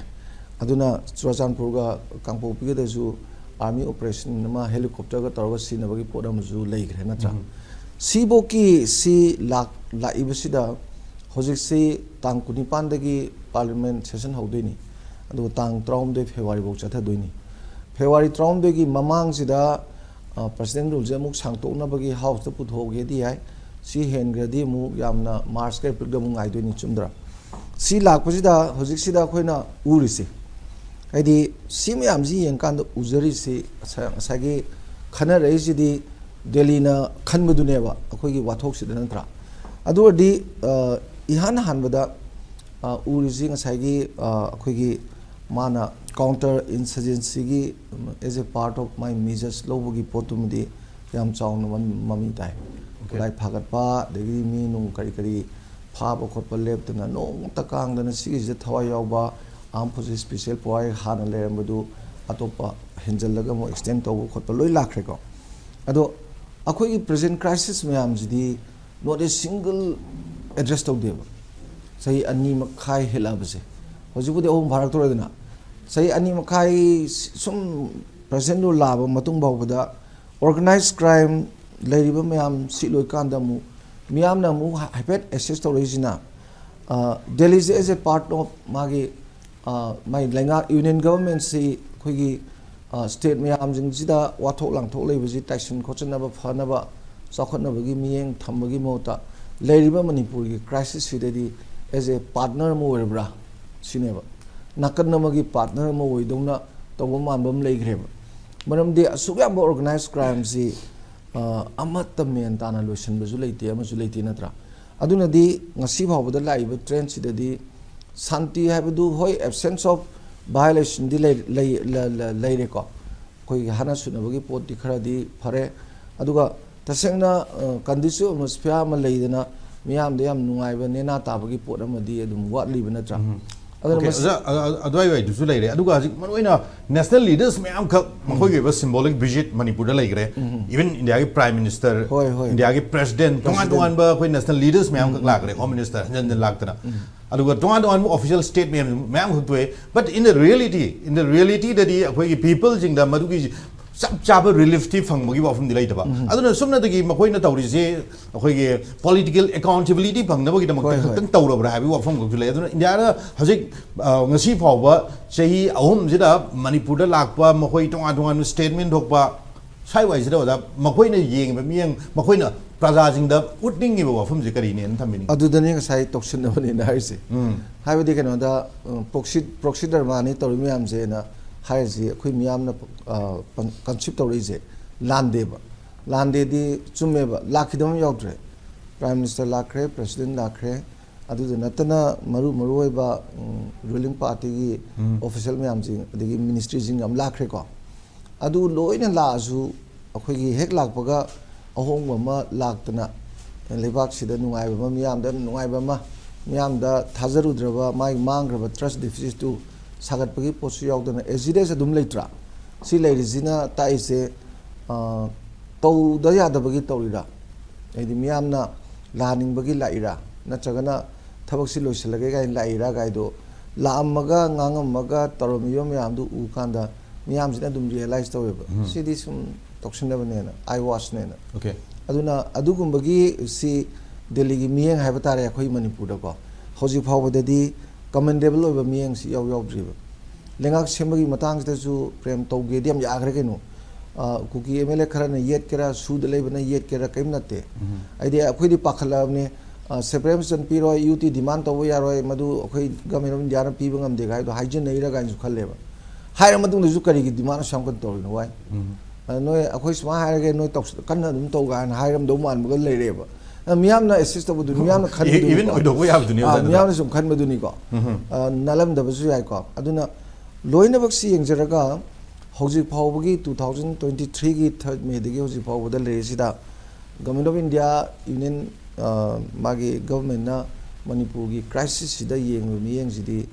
ꯑꯗꯨꯅ ꯆꯨꯔꯆꯥꯟꯄꯨꯔꯒ ꯀꯥꯡꯄꯣꯛꯄꯤꯒꯗꯁꯨ ꯑꯥꯔꯃꯤ ꯑꯣꯄꯔꯦꯁꯟ ꯑꯃ ꯍꯦꯂꯤꯀꯣꯞꯇꯔꯒ ꯇꯧꯔꯒ ꯁꯤꯅꯕꯒꯤ ꯄꯣꯠ ꯑꯃꯁꯨ ꯂꯩꯈ꯭ꯔꯦ, ꯅꯠꯇ꯭ꯔꯥ? ꯎꯝ꯫ ꯁꯤꯐꯧꯀꯤ ꯁꯤ ꯂꯥꯛ-, ꯂꯥꯛꯏꯕꯁꯤꯗ ꯍꯧꯖꯤꯛꯁꯤ ꯇꯥꯡ ꯀꯨꯟꯅꯤꯄꯥꯟꯗꯒꯤ ꯄꯥꯔꯂꯤꯌꯥꯃꯦꯟ ꯁꯦꯁꯟ ꯍꯧꯗꯣꯏꯅꯤ, ꯑꯗꯨꯒ ꯇꯥꯡ ꯇꯔꯥꯍꯨꯝꯗꯣꯏ ꯐꯦꯕ꯭ꯔꯨꯋꯥꯔꯤꯐꯧ ꯆꯠꯊꯗꯣꯏꯅꯤ꯫ ꯐꯦꯕ꯭ꯔꯨꯋꯥꯔꯤ ꯇꯔꯥꯍꯨꯝꯗꯣꯏꯒꯤ ꯃꯃꯥꯡꯁꯤꯗ, ꯑ, ꯄ꯭ꯔꯁꯤꯗꯦꯟ ꯔꯨꯜꯁꯦ ꯑꯃꯨꯛ ꯁꯥꯡꯇꯣꯛꯅꯕꯒꯤ ꯍꯥꯎꯁꯇ ꯄꯨꯊꯣꯛꯑꯒꯦꯗꯤ ꯌꯥꯏ꯫ ꯁꯤ ꯍꯦꯟꯈ꯭ꯔꯗꯤ ꯑꯃꯨꯛ ꯌꯥꯝꯅ ꯃꯥꯔꯆꯀ ꯑꯦꯄ꯭ꯔꯤꯜꯒ ꯑꯃꯨꯛ ꯉꯥꯏꯗꯣꯏꯅꯤ, ꯆꯨꯝꯗ꯭ꯔꯥ? ꯁꯤ ꯂꯥꯛꯄꯁꯤꯗ ꯍꯧꯖꯤꯛꯁꯤꯗ ꯑꯩꯈꯣꯏꯅ ꯎꯔꯤꯁꯦ, ꯍꯥꯏꯗꯤ ꯁꯤ ꯃꯌꯥꯝꯁꯤ ꯌꯦꯡꯀꯥꯟꯗ ꯎꯖꯔꯤꯁꯤ ꯉꯁꯥꯏ-, ꯉꯁꯥꯏꯒꯤ ꯈꯟꯅꯔꯛꯏꯁꯤꯗꯤ ꯗꯦꯜꯂꯤꯅ ꯈꯟꯕꯗꯨꯅꯦꯕ ꯑꯩꯈꯣꯏꯒꯤ ꯋꯥꯊꯣꯛꯁꯤꯗ, ꯅꯠꯇ꯭ꯔꯥ? ꯑꯗꯨ ꯑꯣꯏꯔꯗꯤ, ꯑ, ꯏꯍꯥꯟ ꯍꯥꯟꯕꯗ, ꯑ, ꯎꯔꯤꯁꯤ ꯉꯁꯥꯏꯒꯤ, ꯑ, ꯑꯩꯈꯣꯏꯒꯤ ꯃꯥꯅ counter insurgencyꯒꯤ, um, as a part of my measures ꯂꯧꯕꯒꯤ ꯄꯣꯠꯇꯨꯃꯗꯤ ꯌꯥꯝ ꯆꯥꯎꯅ ꯃꯃꯤ, ꯃꯃꯤ ꯇꯥꯏ꯫ Okay. ꯈꯨꯠꯂꯥꯏ ꯐꯥꯒꯠꯄ, ꯑꯗꯒꯤꯗꯤ ꯃꯤ ꯅꯨꯡ ꯀꯔꯤ ꯀꯔꯤ ꯐꯥꯕ ꯈꯣꯠꯄ ꯂꯦꯞꯇꯅ ꯅꯣꯡꯃꯇ ꯀꯥꯡꯗꯅ ꯁꯤꯒꯤꯁꯤꯗ ꯊꯋꯥꯏ ꯌꯥꯎꯕ Armed Forces Special Force ꯍꯥꯟꯅ ꯂꯩꯔꯝꯕꯗꯨ ꯑꯇꯣꯞꯄ ꯍꯦꯟꯖꯜꯂꯒ ꯑꯃꯨꯛ extend ꯇꯧꯕ ꯈꯣꯠꯄ ꯂꯣꯏ ꯂꯥꯛꯈ꯭ꯔꯦꯀꯣ꯫ ꯑꯗꯣ ꯑꯩꯈꯣꯏꯒꯤ present crisis ꯃꯌꯥꯝꯁꯤꯗꯤ not a single address ꯇꯧꯗꯦꯕ꯫ ꯆꯍꯤ ꯑꯅꯤ ꯃꯈꯥꯏ ꯍꯦꯜꯂꯛꯑꯕꯁꯦ, ꯍꯧꯖꯤꯛꯄꯨꯗꯤ ꯑꯍꯨꯝ ꯐꯥꯔꯛꯇꯣꯔꯦꯗꯅ, ꯆꯍꯤ ꯑꯅꯤ ꯃꯈꯥꯏ ꯁꯨꯝ ꯄ꯭ꯔꯁꯤꯗꯦꯟ ꯔꯨꯜ ꯂꯥꯛꯑꯕ ꯃꯇꯨꯡ ꯐꯥꯎꯕꯗ organized crime ꯂꯩꯔꯤꯕ ꯃꯌꯥꯝ ꯁꯤ ꯂꯣꯏꯀꯥꯟꯗ ꯑꯃꯨꯛ ꯃꯤꯌꯥꯝꯅ ꯑꯃꯨꯛ ꯍꯥꯏꯐꯦꯠ assess ꯇꯧꯔꯛꯏꯁꯤꯅ, ꯑ, ꯗꯦꯜꯂꯤꯁꯦ as a part of ꯃꯥꯒꯤ, ꯑ, ꯃꯥꯏ ꯂꯩꯉꯥꯛ, union governmentꯁꯤ ꯑꯩꯈꯣꯏꯒꯤ, ꯑ, state ꯃꯌꯥꯝꯁꯤꯡꯁꯤꯗ ꯋꯥꯊꯣꯛ ꯂꯥꯡꯊꯣꯛ ꯂꯩꯕꯁꯤ ꯇꯥꯏꯁꯤꯟ ꯈꯣꯠꯆꯤꯟꯅꯕ, ꯐꯅꯕ, ꯆꯥꯎꯈꯠꯅꯕꯒꯤ ꯃꯤꯠꯌꯦꯡ ꯊꯝꯕꯒꯤ ꯃꯍꯨꯠꯇ ꯂꯩꯔꯤꯕ ꯃꯅꯤꯄꯨꯔꯒꯤ crisisꯁꯤꯗꯗꯤ as a partner ꯑꯃ ꯑꯣꯏꯔꯕ꯭ꯔꯥ ꯁꯤꯅꯦꯕ꯫ ꯅꯥꯀꯟ ꯑꯃꯒꯤ partner ꯑꯃ ꯑꯣꯏꯗꯧꯅ ꯇꯧꯕ ꯃꯥꯟꯕ ꯑꯃ ꯂꯩꯈ꯭ꯔꯦꯕ꯫ ꯃꯔꯝꯗꯤ ꯑꯁꯨꯛ ꯌꯥꯝꯕ organized crimeꯁꯤ, ꯑ, ꯑꯃꯠꯇ ꯃꯦꯟ ꯇꯥꯅ ꯂꯣꯏꯁꯤꯟꯕꯁꯨ ꯂꯩꯇꯦ, ꯑꯃꯁꯨ ꯂꯩꯇꯦ, ꯅꯠꯇ꯭ꯔꯥ? ꯑꯗꯨꯅꯗꯤ ꯉꯁꯤ ꯐꯥꯎꯕꯗ ꯂꯥꯛꯏꯕ trendꯁꯤꯗꯗꯤ ꯁꯥꯟꯇꯤ ꯍꯥꯏꯕꯗꯨ, ꯍꯣꯏ, absence of violenceꯗꯤ ꯂꯩ-, ꯂꯩ-, ꯂ-, ꯂ-, ꯂꯩꯔꯦꯀꯣ꯫ ꯑꯩꯈꯣꯏꯒꯤ ꯍꯥꯠꯅ ꯁꯨꯅꯕꯒꯤ ꯄꯣꯠꯇꯤ ꯈꯔꯗꯤ ꯐꯔꯦ꯫ ꯑꯗꯨꯒ ꯇꯁꯦꯡꯅ, ꯑ, conducive atmosphere ꯑꯃ ꯂꯩꯗꯅ ꯃꯤꯌꯥꯝꯗ ꯌꯥꯝ ꯅꯨꯡꯉꯥꯏꯕ, ꯅꯦꯅꯥ ꯇꯥꯕꯒꯤ ꯄꯣꯠ ꯑꯃꯗꯤ ꯑꯗꯨꯝ ꯋꯥꯠꯂꯤꯕ, ꯅꯠꯇ꯭ꯔꯥ? ꯎꯝ꯫ ꯑꯗꯨꯅ OK, ꯃꯁꯤ ꯑꯣꯖꯥ, ꯑ-, ꯑ-, ꯑꯗꯨꯋꯥꯏꯋꯥꯏꯗꯨꯁꯨ ꯂꯩꯔꯦ꯫ ꯑꯗꯨꯒ ꯍꯧꯖꯤꯛ ꯃꯔꯨꯑꯣꯏꯅ national leaders ꯃꯌꯥꯝꯈꯛ, ꯎꯝ꯫ ꯃꯈꯣꯏꯒꯤ ꯑꯣꯏꯕ symbolic visit ꯃꯅꯤꯄꯨꯔꯗ ꯂꯩꯈ꯭ꯔꯦ꯫ ꯎꯝ꯫ Even India ꯒꯤ Prime Minister, ꯍꯣꯏ, ꯍꯣꯏ꯫ India ꯒꯤ President, ꯇꯣꯉꯥꯟ President꯫ ꯇꯣꯉꯥꯟꯕ ꯑꯩꯈꯣꯏ national leaders ꯃꯌꯥꯝꯈꯛ ꯎꯝ, ꯎꯝ꯫ ꯂꯥꯛꯈ꯭ꯔꯦ, Home Minister ꯍꯟꯖꯟ ꯍꯟꯖꯟ ꯂꯥꯛꯇꯅ꯫ ꯎꯝ꯫ ꯑꯗꯨꯒ ꯇꯣꯉꯥꯟ ꯇꯣꯉꯥꯟꯕ official statement ꯃꯌꯥꯝ ꯃꯌꯥꯝꯈꯛ ꯊꯣꯛꯑꯦ꯫ But in the reality, in the reality ꯗꯗꯤ ꯑꯩꯈꯣꯏꯒꯤ people ꯁꯤꯡꯗ ꯃꯗꯨꯒꯤ ꯆꯞ ꯆꯥꯕ relief ꯇꯤ ꯐꯪꯕꯒꯤ ꯋꯥꯐꯝꯗꯤ ꯂꯩꯇꯕ꯫ ꯎꯝ꯫ ꯑꯗꯨꯅ ꯁꯨꯞꯅꯇꯒꯤ ꯃꯈꯣꯏꯅ ꯇꯧꯔꯤꯁꯦ ꯑꯩꯈꯣꯏꯒꯤ political accountability ꯐꯪꯅꯕꯒꯤꯗꯃꯛꯇ ꯍꯣꯏ, ꯍꯣꯏ꯫ ꯈꯛꯇꯪ ꯇꯧꯔꯕ꯭ꯔꯥ ꯍꯥꯏꯕꯒꯤ ꯋꯥꯐꯝ ꯈꯛꯁꯨ ꯂꯩ꯫ ꯑꯗꯨꯅ ꯏꯟꯗꯤꯌꯥꯗ ꯍꯧꯖꯤꯛ, ꯑ, ꯉꯁꯤ ꯐꯥꯎꯕ ꯆꯍꯤ ꯑꯍꯨꯝꯁꯤꯗ ꯃꯅꯤꯄꯨꯔꯗ ꯂꯥꯛꯄ ꯃꯈꯣꯏ ꯇꯣꯉꯥꯟ ꯇꯣꯉꯥꯟꯕ statement ꯊꯣꯛꯄ, ꯁ꯭ꯋꯥꯏꯋꯥꯏꯁꯤꯗ, ꯑꯣꯖꯥ, ꯃꯈꯣꯏꯅ ꯌꯦꯡꯉꯤꯕ ꯃꯤꯠꯌꯦꯡ, ꯃꯈꯣꯏꯅ ꯄ꯭ꯔꯖꯥꯁꯤꯡꯗ ꯎꯠꯅꯤꯡꯉꯤꯕ ꯋꯥꯐꯝꯁꯤ ꯀꯔꯤꯅꯦꯅ ꯊꯝꯕꯤꯅꯤꯡꯉꯤ? ꯑꯗꯨꯗꯅꯦ ꯉꯁꯥꯏ ꯇꯧꯁꯤꯟꯅꯕꯅꯦꯅ ꯍꯥꯏꯔꯤꯁꯦ꯫ ꯎꯝ꯫ ꯍꯥꯏꯕꯗꯤ ꯀꯩꯅꯣꯗ, ꯎꯝ, proxy, proxy drama ꯅꯤ ꯇꯧꯔꯤ ꯃꯌꯥꯝꯁꯦꯅ ꯍꯥꯏꯔꯤꯁꯤ ꯑꯩꯈꯣꯏ ꯃꯤꯌꯥꯝꯅ, ꯑ, ꯄꯟ-, conceive ꯇꯧꯔꯛꯏꯁꯦ ꯂꯥꯟꯗꯦꯕ꯫ ꯂꯥꯟꯗꯦꯗꯤ ꯆꯨꯝꯃꯦꯕ, ꯂꯥꯛꯈꯤꯗꯕ ꯑꯃ ꯌꯥꯎꯗ꯭ꯔꯦ꯫ Prime Minister ꯂꯥꯛꯈ꯭ꯔꯦ, President ꯂꯥꯛꯈ꯭ꯔꯦ, ꯑꯗꯨꯗ ꯅꯠꯇꯅ ꯃꯔꯨ ꯃꯔꯨ ꯑꯣꯏꯕ, ꯎꯝ, ruling party ꯒꯤ ꯎꯝ꯫ Official ꯃꯌꯥꯝꯁꯤꯡ, ꯑꯗꯒꯤ ministry ꯁꯤꯡ ꯌꯥꯝ ꯂꯥꯛꯈ꯭ꯔꯦꯀꯣ꯫ ꯑꯗꯨ ꯂꯣꯏꯅ ꯂꯥꯛꯑꯁꯨ ꯑꯩꯈꯣꯏꯒꯤ ꯍꯦꯛ ꯂꯥꯛꯄꯒ ꯑꯍꯣꯡꯕ ꯑꯃ ꯂꯥꯛꯇꯅ ꯂꯩꯕꯥꯛꯁꯤꯗ ꯅꯨꯡꯉꯥꯏꯕ ꯑꯃ, ꯃꯤꯌꯥꯝꯗ ꯅꯨꯡꯉꯥꯏꯕ ꯑꯃ, ꯃꯤꯌꯥꯝꯗ ꯊꯥꯖꯔꯨꯗ꯭ꯔꯕ ꯃꯥꯒꯤ ꯃꯥꯡꯈ꯭ꯔꯕ trust deficit ꯇꯨ ꯁꯥꯒꯠꯄꯒꯤ ꯄꯣꯠꯁꯨ ꯌꯥꯎꯗꯅ as it is ꯑꯗꯨꯝ ꯂꯩꯇ꯭ꯔꯥ? ꯁꯤ ꯂꯩꯔꯤꯁꯤꯅ ꯇꯥꯛꯏꯁꯦ, ꯑ, ꯇꯧꯗ ꯌꯥꯗꯕꯒꯤ ꯇꯧꯔꯤꯔꯥ? ꯍꯥꯏꯗꯤ ꯃꯤꯌꯥꯝꯅ ꯂꯥꯛꯍꯟꯅꯤꯡꯕꯒꯤ ꯂꯥꯛꯏꯔꯥ? ꯅꯠꯇ꯭ꯔꯒꯅ ꯊꯕꯛꯁꯤ ꯂꯣꯏꯁꯤꯜꯂꯒꯦ ꯀꯥꯏꯅ ꯂꯥꯛꯏꯔꯥ ꯀꯥꯏꯗꯣ ꯂꯥꯛꯑꯝꯃꯒ ꯉꯥꯡꯉꯝꯃꯒ ꯇꯧꯔꯝꯃꯤꯕ ꯃꯌꯥꯝꯗꯨ ꯎ ꯀꯥꯟꯗ ꯃꯤꯌꯥꯝꯁꯤꯅ ꯑꯗꯨꯝ realize ꯇꯧꯋꯦꯕ꯫ ꯎꯝ꯫ ꯁꯤꯗꯤ ꯁꯨꯝ ꯇꯧꯁꯤꯟꯅꯕꯅꯦꯅ, eyewash ꯅꯦꯅ꯫ OK꯫ ꯑꯗꯨꯅ ꯑꯗꯨꯒꯨꯝꯕꯒꯤ ꯁꯤ ꯗꯦꯜꯂꯤꯒꯤ ꯃꯤꯠꯌꯦꯡ ꯍꯥꯏꯕ ꯇꯥꯔꯦ ꯑꯩꯈꯣꯏ ꯃꯅꯤꯄꯨꯔꯗꯀꯣ꯫ ꯍꯧꯖꯤꯛ ꯐꯥꯎꯕꯗꯗꯤ commendable ꯑꯣꯏꯕ ꯃꯤꯠꯌꯦꯡꯁꯤ ꯏꯌꯥꯎ ꯌꯥꯎꯗ꯭ꯔꯤꯕ꯫ ꯂꯩꯉꯥꯛ ꯁꯦꯝꯕꯒꯤ ꯃꯇꯥꯡꯁꯤꯗꯁꯨ ꯄ꯭ꯔꯦꯝ ꯇꯧꯒꯦꯗꯤ ꯌꯥꯝ ꯌꯥꯈ꯭ꯔꯦ ꯀꯩꯅꯣ꯫ ꯑ, ꯀꯨꯀꯤ MLA ꯈꯔꯅ ꯌꯦꯠꯀꯦꯔꯥ, ꯁꯨꯗ ꯂꯩꯕꯅ ꯌꯦꯠꯀꯦꯔꯥ, ꯀꯔꯤꯝ ꯅꯠꯇꯦ꯫ ꯎꯝ꯫ ꯍꯥꯏꯗꯤ ꯑꯩꯈꯣꯏꯗꯤ ꯄꯥꯈꯠꯂꯛꯑꯕꯅꯦ, ꯑ, separation ꯄꯤꯔꯣꯏ, UT demand ꯇꯧꯕ ꯌꯥꯔꯣꯏ, ꯃꯗꯨ ꯑꯩꯈꯣꯏ Government of India ꯅ ꯄꯤꯕ ꯉꯝꯗꯦ ꯍꯥꯏꯗꯣ ꯍꯥꯏꯖꯤꯟꯅꯩꯔ ꯀꯥꯏꯅꯁꯨ ꯈꯜꯂꯦꯕ꯫ ꯍꯥꯏꯔ ꯃꯇꯨꯡꯗꯁꯨ ꯀꯔꯤꯒꯤ demand ꯑꯁꯨꯛ ꯌꯥꯝ ꯀꯟꯅ ꯇꯧꯔꯤꯅꯣ? Why? ꯑ, ꯅꯣꯏ, ꯑꯩꯈꯣꯏ ꯁꯨꯃꯥꯏꯅ ꯍꯥꯏꯔꯒꯦ, ꯅꯣꯏ ꯇꯧꯁ-, ꯀꯟꯅ ꯑꯗꯨꯝ ꯇꯧ ꯀꯥꯏꯅ ꯍꯥꯏꯔꯝꯗꯧ ꯃꯥꯟꯕꯒ ꯂꯩꯔꯦꯕ꯫ ꯑ, ꯃꯤꯌꯥꯝꯅ assist ꯇꯧꯕꯗꯨꯅꯤ, ꯃꯤꯌꯥꯝꯅ even ꯈꯟꯕꯗꯨꯅꯤꯀꯣ꯫ ꯑꯣꯏꯊꯣꯛꯄ ꯌꯥꯕꯗꯨꯅꯤ ꯑ, ꯑꯣꯖꯥ, ꯅꯠꯇ꯭ꯔꯥ? ꯃꯤꯌꯥꯝꯅ ꯁꯨꯝ ꯈꯟꯕꯗꯨꯅꯤꯀꯣ꯫ ꯑ, ꯅꯥꯜꯂꯝꯗꯕꯁꯨ ꯌꯥꯏꯀꯣ꯫ ꯑꯗꯨꯅ ꯂꯣꯏꯅꯃꯛꯁꯤ ꯌꯦꯡꯖꯔꯒ ꯍꯧꯖꯤꯛ ꯐꯥꯎꯕꯒꯤ two thousand twenty three ꯒꯤ third May ꯗꯒꯤ ꯍꯧꯖꯤꯛ ꯐꯥꯎꯕꯗ ꯂꯩꯔꯤꯁꯤꯗ Government of India, Union, ꯑ, ꯃꯥꯒꯤ government ꯅ ꯃꯅꯤꯄꯨꯔꯒꯤ crisis ꯁꯤꯗ ꯌꯦꯡꯕ ꯃꯤꯠꯌꯦꯡꯁꯤꯗꯤ,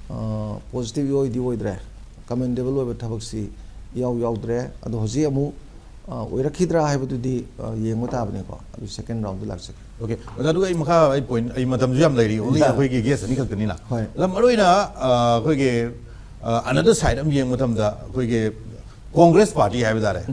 ꯑ, positive ꯑꯣꯏꯗꯤ ꯑꯣꯏꯗ꯭ꯔꯦ꯫ Commendable ꯑꯣꯏꯕ ꯊꯕꯛꯁꯤ ꯏꯌꯥꯎ ꯌꯥꯎꯗ꯭ꯔꯦ꯫ ꯑꯗꯣ ꯍꯧꯖꯤꯛ ꯑꯃꯨꯛ, ꯑ, ꯑꯣꯏꯔꯛꯈꯤꯗ꯭ꯔꯥ ꯍꯥꯏꯕꯗꯨꯗꯤ, ꯑ, ꯌꯦꯡꯕ ꯇꯥꯕꯅꯤꯀꯣ꯫ ꯑꯗꯨ second round ꯗ ꯂꯥꯛꯆꯒꯦ꯫ Okay, ꯑꯣꯖꯥ, ꯑꯗꯨꯒ ꯑꯩ ꯃꯈꯥ, ꯑꯩ point, ꯑꯩ ꯃꯇꯝꯁꯨ ꯌꯥꯝ ꯂꯩꯔꯤ, only ꯑꯩꯈꯣꯏꯒꯤ guest ꯑꯅꯤ ꯈꯛꯇꯅꯤꯅ꯫ ꯍꯣꯏ꯫ ꯑꯗ ꯃꯔꯨꯑꯣꯏꯅ, ꯑ, ꯑꯩꯈꯣꯏꯒꯤ, ꯑ, another side ꯑꯃ ꯌꯦꯡꯕ ꯃꯇꯝꯗ, ꯑꯩꯈꯣꯏꯒꯤ Congress party ꯍꯥꯏꯕ ꯇꯥꯔꯦ꯫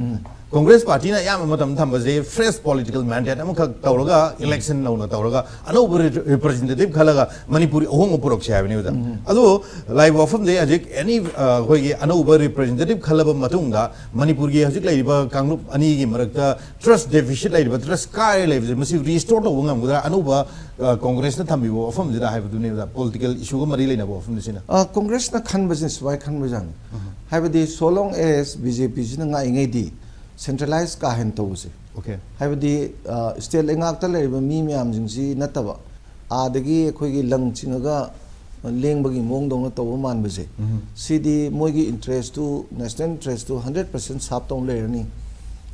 Congress party ꯅ ꯑꯌꯥꯝꯕ ꯃꯇꯝꯗ ꯊꯝꯕꯁꯦ fresh political mandate ꯑꯃꯈꯛ ꯇꯧꯔꯒ, election ꯅꯧꯅ ꯇꯧꯔꯒ, ꯑꯅꯧꯕ re-, representative ꯈꯜꯂꯒ ꯃꯅꯤꯄꯨꯔꯤ ꯑꯍꯣꯡꯕ ꯄꯨꯔꯛꯁꯦ ꯍꯥꯏꯕꯅꯤ ꯑꯣꯖꯥ꯫ ꯑꯗꯣ ꯂꯥꯛꯏꯕ ꯋꯥꯐꯝꯁꯦ ꯍꯧꯖꯤꯛ any, ꯑ, ꯑꯩꯈꯣꯏꯒꯤ ꯑꯅꯧꯕ representative ꯈꯜꯂꯕ ꯃꯇꯨꯡꯗ ꯃꯅꯤꯄꯨꯔꯒꯤ ꯍꯧꯖꯤꯛ ꯂꯩꯔꯤꯕ ꯀꯥꯡꯂꯨꯞ ꯑꯅꯤꯒꯤ ꯃꯔꯛꯇ trust deficit ꯂꯩꯔꯤꯕ, trust ꯀꯥꯏꯔ ꯂꯩꯕꯁꯦ, ꯃꯁꯤ restore ꯇꯧꯕ ꯉꯝꯒꯗ꯭ꯔꯥ? ꯑꯅꯧꯕ, ꯑ, Congress ꯅ ꯊꯝꯕꯤꯕ ꯋꯥꯐꯝꯁꯤꯗ ꯍꯥꯏꯕꯗꯨꯅꯤ ꯑꯣꯖꯥ, political issue ꯒ ꯃꯔꯤ ꯂꯩꯅꯕ ꯋꯥꯐꯝꯁꯤꯅ꯫ ꯑ, Congress ꯅ ꯈꯟꯕꯁꯤꯅ ꯁꯨꯃꯥꯏꯅ ꯈꯟꯕꯖꯥꯠꯅꯤ꯫ ꯍꯥꯏꯕꯗꯤ so long as B J P ꯁꯤꯅ ꯉꯥꯛꯏꯉꯩꯗꯤ centralize ꯀꯥ ꯍꯦꯟꯅ ꯇꯧꯕꯁꯦ꯫ Okay. ꯍꯥꯏꯕꯗꯤ, ꯑ, state ꯂꯩꯉꯥꯛꯇ ꯂꯩꯔꯤꯕ ꯃꯤ ꯃꯌꯥꯝꯁꯤꯡꯁꯤ ꯅꯠꯇꯕ, ꯑꯥꯗꯒꯤ ꯑꯩꯈꯣꯏꯒꯤ ꯂꯪ ꯆꯤꯡꯉꯒ ꯂꯦꯡꯕꯒꯤ ꯃꯑꯣꯡꯗꯧꯅ ꯇꯧꯕ ꯃꯥꯟꯕꯁꯦ, ꯁꯤꯗꯤ ꯃꯣꯏꯒꯤ interest two, national interest two hundred percent serve ꯇꯧ ꯂꯩꯔꯅꯤ꯫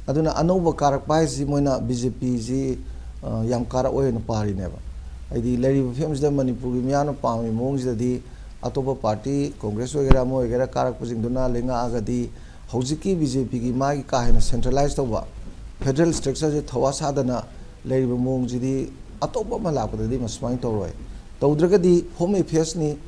ꯑꯗꯨꯅ ꯑꯅꯧꯕ ꯀꯥꯔꯛꯄ ꯍꯥꯏꯁꯤ ꯃꯣꯏꯅ B J P ꯁꯤ, ꯑ, ꯌꯥꯝ ꯀꯥꯔꯛꯑꯣꯏꯅ ꯄꯥꯔꯤꯅꯦꯕ꯫ ꯍꯥꯏꯗꯤ ꯂꯩꯔꯤꯕ ꯐꯤꯕꯝꯁꯤꯗ ꯃꯅꯤꯄꯨꯔꯒꯤ ꯃꯤꯌꯥꯝꯅ ꯄꯥꯝꯃꯤ ꯃꯑꯣꯡꯁꯤꯗꯗꯤ ꯑꯇꯣꯞꯄ party, Congress ꯑꯣꯏꯒꯦꯔꯥ ꯑꯃ ꯑꯣꯏꯒꯦꯔꯥ, ꯀꯥꯔꯛꯄꯁꯤꯡꯗꯨꯅ ꯂꯩꯉꯥꯛꯑꯒꯗꯤ ꯍꯧꯖꯤꯛꯀꯤ B J P ꯒꯤ ꯃꯥꯒꯤ ꯀꯥ ꯍꯦꯟꯅ centralize ꯇꯧꯕ federal structure ꯁꯦ ꯊꯧꯋꯥ ꯁꯥꯗꯅ ꯂꯩꯔꯤꯕ ꯃꯑꯣꯡꯁꯤꯗꯤ ꯑꯇꯣꯞꯄ ꯑꯃ ꯂꯥꯛꯄꯗꯗꯤ ꯃꯁꯨꯃꯥꯏꯅ ꯇꯧꯔꯣꯏ꯫ ꯇꯧꯗ꯭ꯔꯒꯗꯤ Home Affairs ꯅꯤ,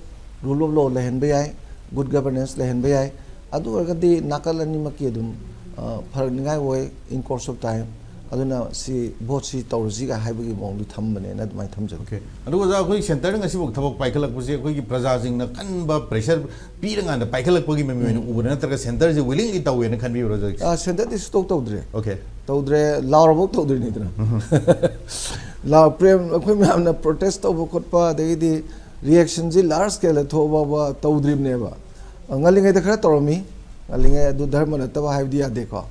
rule of law ꯂꯩꯍꯟꯕ ꯌꯥꯏ, good governance ꯂꯩꯍꯟꯕ ꯌꯥꯏ꯫ ꯑꯗꯨ ꯑꯣꯏꯔꯒꯗꯤ ꯅꯥꯀꯜ ꯑꯅꯤꯃꯛꯀꯤ ꯑꯗꯨꯝ, ꯑ, ꯐꯔꯛꯅꯤꯉꯥꯏ ꯑꯣꯏ in course of time꯫ ꯑꯗꯨꯅ ꯁꯤ vote ꯁꯤ ꯇꯧꯔꯁꯤꯒ ꯍꯥꯏꯕꯒꯤ ꯃꯑꯣꯡꯗꯨ ꯊꯝꯕꯅꯦꯅ ꯑꯗꯨꯃꯥꯏꯅ ꯊꯝꯖꯒꯦ꯫ Okay. ꯑꯗꯨꯒ ꯑꯣꯖꯥ, ꯑꯩꯈꯣꯏ centre ꯅ ꯉꯁꯤꯐꯥꯎ ꯊꯕꯛ ꯄꯥꯏꯈꯠꯂꯛꯄꯁꯦ ꯑꯩꯈꯣꯏꯒꯤ ꯄ꯭ꯔꯖꯥꯁꯤꯡꯅ ꯀꯟꯕ pressure ꯄꯤꯔꯀꯥꯟꯗ ꯄꯥꯏꯈꯠꯂꯛꯄꯒꯤ ꯃꯃꯤ ꯑꯣꯏꯅ ꯎꯕ꯭ꯔꯥ, ꯅꯠꯇ꯭ꯔꯒ centre ꯁꯦ willing ꯂꯤ ꯇꯧꯋꯦꯅ ꯈꯟꯕꯤꯕ꯭ꯔꯥ ꯍꯧꯖꯤꯛ? ꯑ, centre ꯗꯤ ꯁꯨꯛꯇꯧ ꯇꯧꯗ꯭ꯔꯦ꯫ Okay. ꯇꯧꯗ꯭ꯔꯦ, ꯂꯥꯎꯔꯐꯥꯎ ꯇꯧꯗ꯭ꯔꯤꯅꯤꯗꯅ꯫ ꯂꯥꯎ, ꯄ꯭ꯔꯦꯝ, ꯑꯩꯈꯣꯏ ꯃꯌꯥꯝꯅ protest ꯇꯧꯕ ꯈꯣꯠꯄ, ꯑꯗꯒꯤꯗꯤ reaction ꯁꯤ large scale ꯗ ꯊꯣꯛꯑ ꯐꯥꯎꯕ ꯇꯧꯗ꯭ꯔꯤꯕꯅꯦꯕ꯫ ꯉꯜꯂꯤꯉꯩꯗ ꯈꯔ ꯇꯧꯔꯝꯃꯤ꯫ ꯉꯜꯂꯤꯉꯩ ꯑꯗꯨ ꯙꯔꯃ ꯅꯠꯇꯕ ꯍꯥꯏꯕꯗꯤ ꯌꯥꯗꯦꯀꯣ꯫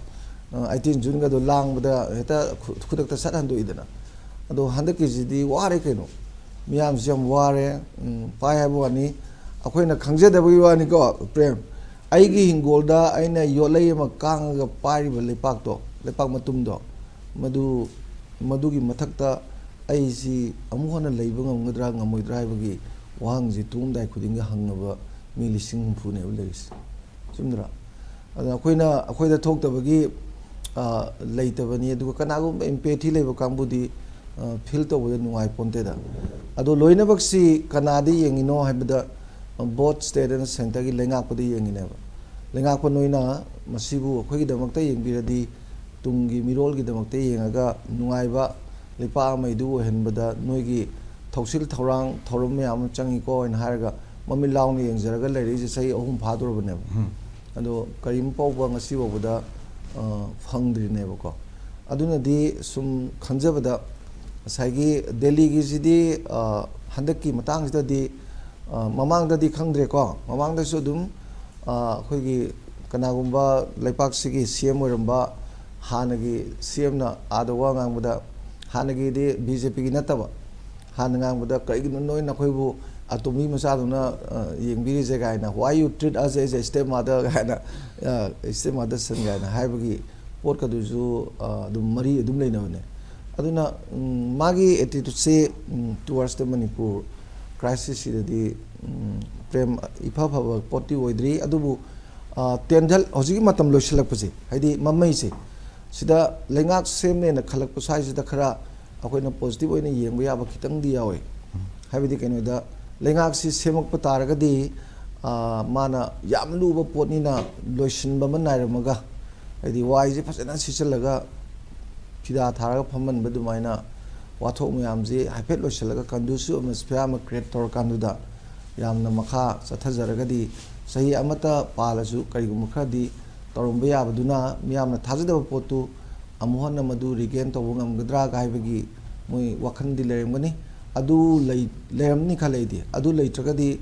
ꯑꯩꯇꯤꯟ ꯖꯨꯟꯒꯗꯣ ꯂꯥꯡꯕꯗ ꯍꯦꯛꯇ ꯈꯨ- ꯈꯨꯗꯛꯇ ꯁꯠ ꯍꯟꯗꯣꯛꯏꯗꯅ꯫ ꯑꯗꯣ ꯍꯟꯗꯛꯀꯤꯁꯤꯗꯤ ꯋꯥꯔꯦ ꯀꯩꯅꯣ꯫ ꯃꯤꯌꯥꯝꯁꯤ ꯌꯥꯝ ꯋꯥꯔꯦ꯫ ꯎꯝ, ꯄꯥꯏ ꯍꯥꯏꯕ ꯋꯥꯅꯤ꯫ ꯑꯩꯈꯣꯏꯅ ꯈꯪꯖꯗꯕꯒꯤ ꯋꯥꯅꯤꯀꯣ, ꯄ꯭ꯔꯦꯝ꯫ ꯑꯩꯒꯤ ꯍꯤꯡꯒꯣꯜꯗ ꯑꯩꯅ ꯌꯣꯠꯂꯩ ꯑꯃ ꯀꯥꯡꯉꯒ ꯄꯥꯏꯔꯤꯕ ꯂꯩꯄꯥꯛꯇꯣ, ꯂꯩꯄꯥꯛ ꯃꯇꯨꯝꯗꯣ, ꯃꯗꯨ, ꯃꯗꯨꯒꯤ ꯃꯊꯛꯇ ꯑꯩꯁꯤ ꯑꯃꯨꯛ ꯍꯟꯅ ꯂꯩꯕ ꯉꯝꯒꯗ꯭ꯔꯥ ꯉꯝꯃꯣꯏꯗ꯭ꯔꯥ ꯍꯥꯏꯕꯒꯤ ꯋꯥꯍꯪꯁꯤ ꯇꯨꯝꯃꯝꯗꯥꯏ ꯈꯨꯗꯤꯡꯒꯤ ꯍꯪꯅꯕ ꯃꯤ ꯂꯤꯁꯤꯡ ꯍꯨꯝꯐꯨꯅꯦꯕ ꯂꯩꯔꯤꯁꯦ꯫ ꯆꯨꯝꯗ꯭ꯔꯥ? ꯑꯗ ꯑꯩꯈꯣꯏꯅ, ꯑꯩꯈꯣꯏꯗ ꯊꯣꯛꯇꯕꯒꯤ, ꯑ, ꯂꯩꯇꯕꯅꯤ꯫ ꯑꯗꯨꯒ ꯀꯅꯥꯒꯨꯝꯕ empathy ꯂꯩꯕ ꯀꯥꯡꯕꯨꯗꯤ, ꯑ, feel ꯇꯧꯕꯗ ꯅꯨꯡꯉꯥꯏ ꯄꯣꯟꯇꯦꯗ꯫ ꯑꯗꯣ ꯂꯣꯏꯅꯃꯛꯁꯤ ꯀꯅꯥꯗ ꯌꯦꯡꯉꯤꯅꯣ ꯍꯥꯏꯕꯗ, ꯑ, both state and centreꯒꯤ ꯂꯩꯉꯥꯛꯄꯗ ꯌꯦꯡꯉꯤꯅꯦꯕ꯫ ꯂꯩꯉꯥꯛꯄ ꯅꯣꯏꯅ ꯃꯁꯤꯕꯨ ꯑꯩꯈꯣꯏꯒꯤꯗꯃꯛꯇ ꯌꯦꯡꯕꯤꯔꯗꯤ, ꯇꯨꯡꯒꯤ ꯃꯤꯔꯣꯜꯒꯤꯗꯃꯛꯇ ꯌꯦꯡꯉꯒ ꯅꯨꯡꯉꯥꯏꯕ ꯂꯩꯄꯥꯛ ꯑꯃ ꯑꯗꯨ ꯑꯣꯏꯍꯟꯕꯗ ꯅꯣꯏꯒꯤ ꯊꯧꯁꯤꯜ ꯊꯧꯔꯥꯡ ꯊꯧꯔꯝ ꯃꯌꯥꯝ ꯑꯃ ꯆꯪꯉꯤꯀꯣ ꯍꯥꯏꯅ ꯍꯥꯏꯔꯒ, ꯃꯃꯤꯠ ꯂꯥꯎꯅ ꯌꯦꯡꯖꯔꯒ ꯂꯩꯔꯛꯏꯁꯦ ꯆꯍꯤ ꯑꯍꯨꯝ ꯐꯥꯗꯣꯔꯕꯅꯦꯕ꯫ ꯑꯗꯣ ꯀꯔꯤꯝ ꯐꯥꯎꯕ ꯉꯁꯤ ꯐꯥꯎꯕꯗ, ꯑ, ꯐꯪꯗ꯭ꯔꯤꯅꯦꯕꯀꯣ꯫ ꯑꯗꯨꯅꯗꯤ ꯁꯨꯝ ꯈꯟꯖꯕꯗ ꯉꯁꯥꯏꯒꯤ ꯗꯦꯜꯂꯤꯒꯤꯁꯤꯗꯤ, ꯑ, ꯍꯟꯗꯛꯀꯤ ꯃꯇꯥꯡꯁꯤꯗꯗꯤ, ꯑ, ꯃꯃꯥꯡꯗꯗꯤ ꯈꯪꯗ꯭ꯔꯦꯀꯣ, ꯃꯃꯥꯡꯗꯁꯨ ꯑꯗꯨꯝ, ꯑ, ꯑꯩꯈꯣꯏꯒꯤ ꯀꯅꯥꯒꯨꯝꯕ ꯂꯩꯄꯥꯛꯁꯤꯒꯤ C M ꯑꯣꯏꯔꯝꯕ ꯍꯥꯟꯅꯒꯤ C Mꯅ ꯑꯥꯗ ꯋꯥ ꯉꯥꯡꯕꯗ, ꯍꯥꯟꯅꯒꯤꯗꯤ BJPꯒꯤ ꯅꯠꯇꯕ, ꯍꯥꯟꯅ ꯉꯥꯡꯕꯗ, "ꯀꯔꯤꯒꯤꯅꯣ ꯅꯣꯏ ꯅꯈꯣꯏꯕꯨ ꯑꯇꯣꯝꯕꯤ ꯃꯆꯥꯗꯧꯅ, ꯑ, ꯌꯦꯡꯕꯤꯔꯤꯁꯦ?" ꯀꯥꯏꯅ, "Why you treat us as a stepmother?" ꯀꯥꯏꯅ, ꯑ, "Stepmother son" ꯀꯥꯏꯅ ꯍꯥꯏꯕꯒꯤ ꯄꯣꯠꯀꯗꯨꯁꯨ, ꯑ, ꯑꯗꯨꯝ ꯃꯔꯤ ꯑꯗꯨꯝ ꯂꯩꯅꯕꯅꯦ꯫ ꯑꯗꯨꯅ, ꯎꯝ, ꯃꯥꯒꯤ attitudeꯁꯦ, ꯎꯝ, towards the Manipur crisisꯁꯤꯗꯗꯤ, ꯎꯝ, ꯄ꯭ꯔꯦꯝ, ꯏꯐ ꯐꯕ ꯄꯣꯠꯇꯤ ꯑꯣꯏꯗ꯭ꯔꯤ꯫ ꯑꯗꯨꯕꯨ, ꯑ, ꯇꯦꯟꯗꯜ ꯍꯧꯖꯤꯛꯀꯤ ꯃꯇꯝ ꯂꯣꯏꯁꯤꯜꯂꯛꯄꯁꯦ, ꯍꯥꯏꯗꯤ ꯃꯃꯩꯁꯦ, ꯁꯤꯗ ꯂꯩꯉꯥꯛ ꯁꯦꯝꯂꯦꯅ ꯈꯜꯂꯛꯄ ꯁ꯭ꯋꯥꯏꯁꯤꯗ ꯈꯔ ꯑꯩꯈꯣꯏꯅ positive ꯑꯣꯏꯅ ꯌꯦꯡꯕ ꯌꯥꯕ ꯈꯤꯇꯪꯗꯤ ꯌꯥꯎꯋꯦ꯫ ꯍꯥꯏꯕꯗꯤ ꯀꯩꯅꯣꯗ, ꯂꯩꯉꯥꯛꯁꯤ ꯁꯦꯝꯃꯛꯄ ꯇꯥꯔꯒꯗꯤ, ꯑ, ꯃꯥꯅ ꯌꯥꯝ ꯂꯨꯕ ꯄꯣꯠꯅꯤꯅ ꯂꯣꯏꯁꯤꯟꯕ ꯑꯃ ꯅꯥꯏꯔꯝꯃꯒ, ꯍꯥꯏꯗꯤ ꯋꯥꯏꯁꯦ ꯐꯖꯅ ꯁꯤꯠꯆꯜꯂꯒ ꯐꯤꯗꯥ ꯊꯥꯔꯒ ꯐꯝꯍꯟꯕ ꯑꯗꯨꯃꯥꯏꯅ ꯋꯥꯊꯣꯛ ꯃꯌꯥꯝꯁꯤ ꯍꯥꯏꯐꯦꯠ ꯂꯣꯏꯁꯤꯜꯂꯒ conducive atmosphere ꯑꯃ create ꯇꯧꯔꯀꯥꯟꯗꯨꯗ ꯌꯥꯝꯅ ꯃꯈꯥ ꯆꯠꯊꯖꯔꯒꯗꯤ ꯆꯍꯤ ꯑꯃꯠꯇ ꯄꯥꯜꯂꯁꯨ ꯀꯔꯤꯒꯨꯝꯕ ꯈꯔꯗꯤ ꯇꯧꯔꯝꯕ ꯌꯥꯕꯗꯨꯅ ꯃꯤꯌꯥꯝꯅ ꯊꯥꯖꯗꯕ ꯄꯣꯠꯇꯨ ꯑꯃꯨꯛ ꯍꯟꯅ ꯃꯗꯨ regain ꯇꯧꯕ ꯉꯝꯒꯗ꯭ꯔꯥ ꯍꯥꯏꯕꯒꯤ ꯃꯣꯏ ꯋꯥꯈꯜꯗꯤ ꯂꯩꯔꯝꯒꯅꯤ꯫ ꯑꯗꯨ ꯂꯩ-, ꯂꯩꯔꯝꯅꯤ ꯈꯜꯂꯦ ꯑꯩꯗꯤ꯫ ꯑꯗꯨ ꯂꯩꯇ꯭ꯔꯒꯗꯤ,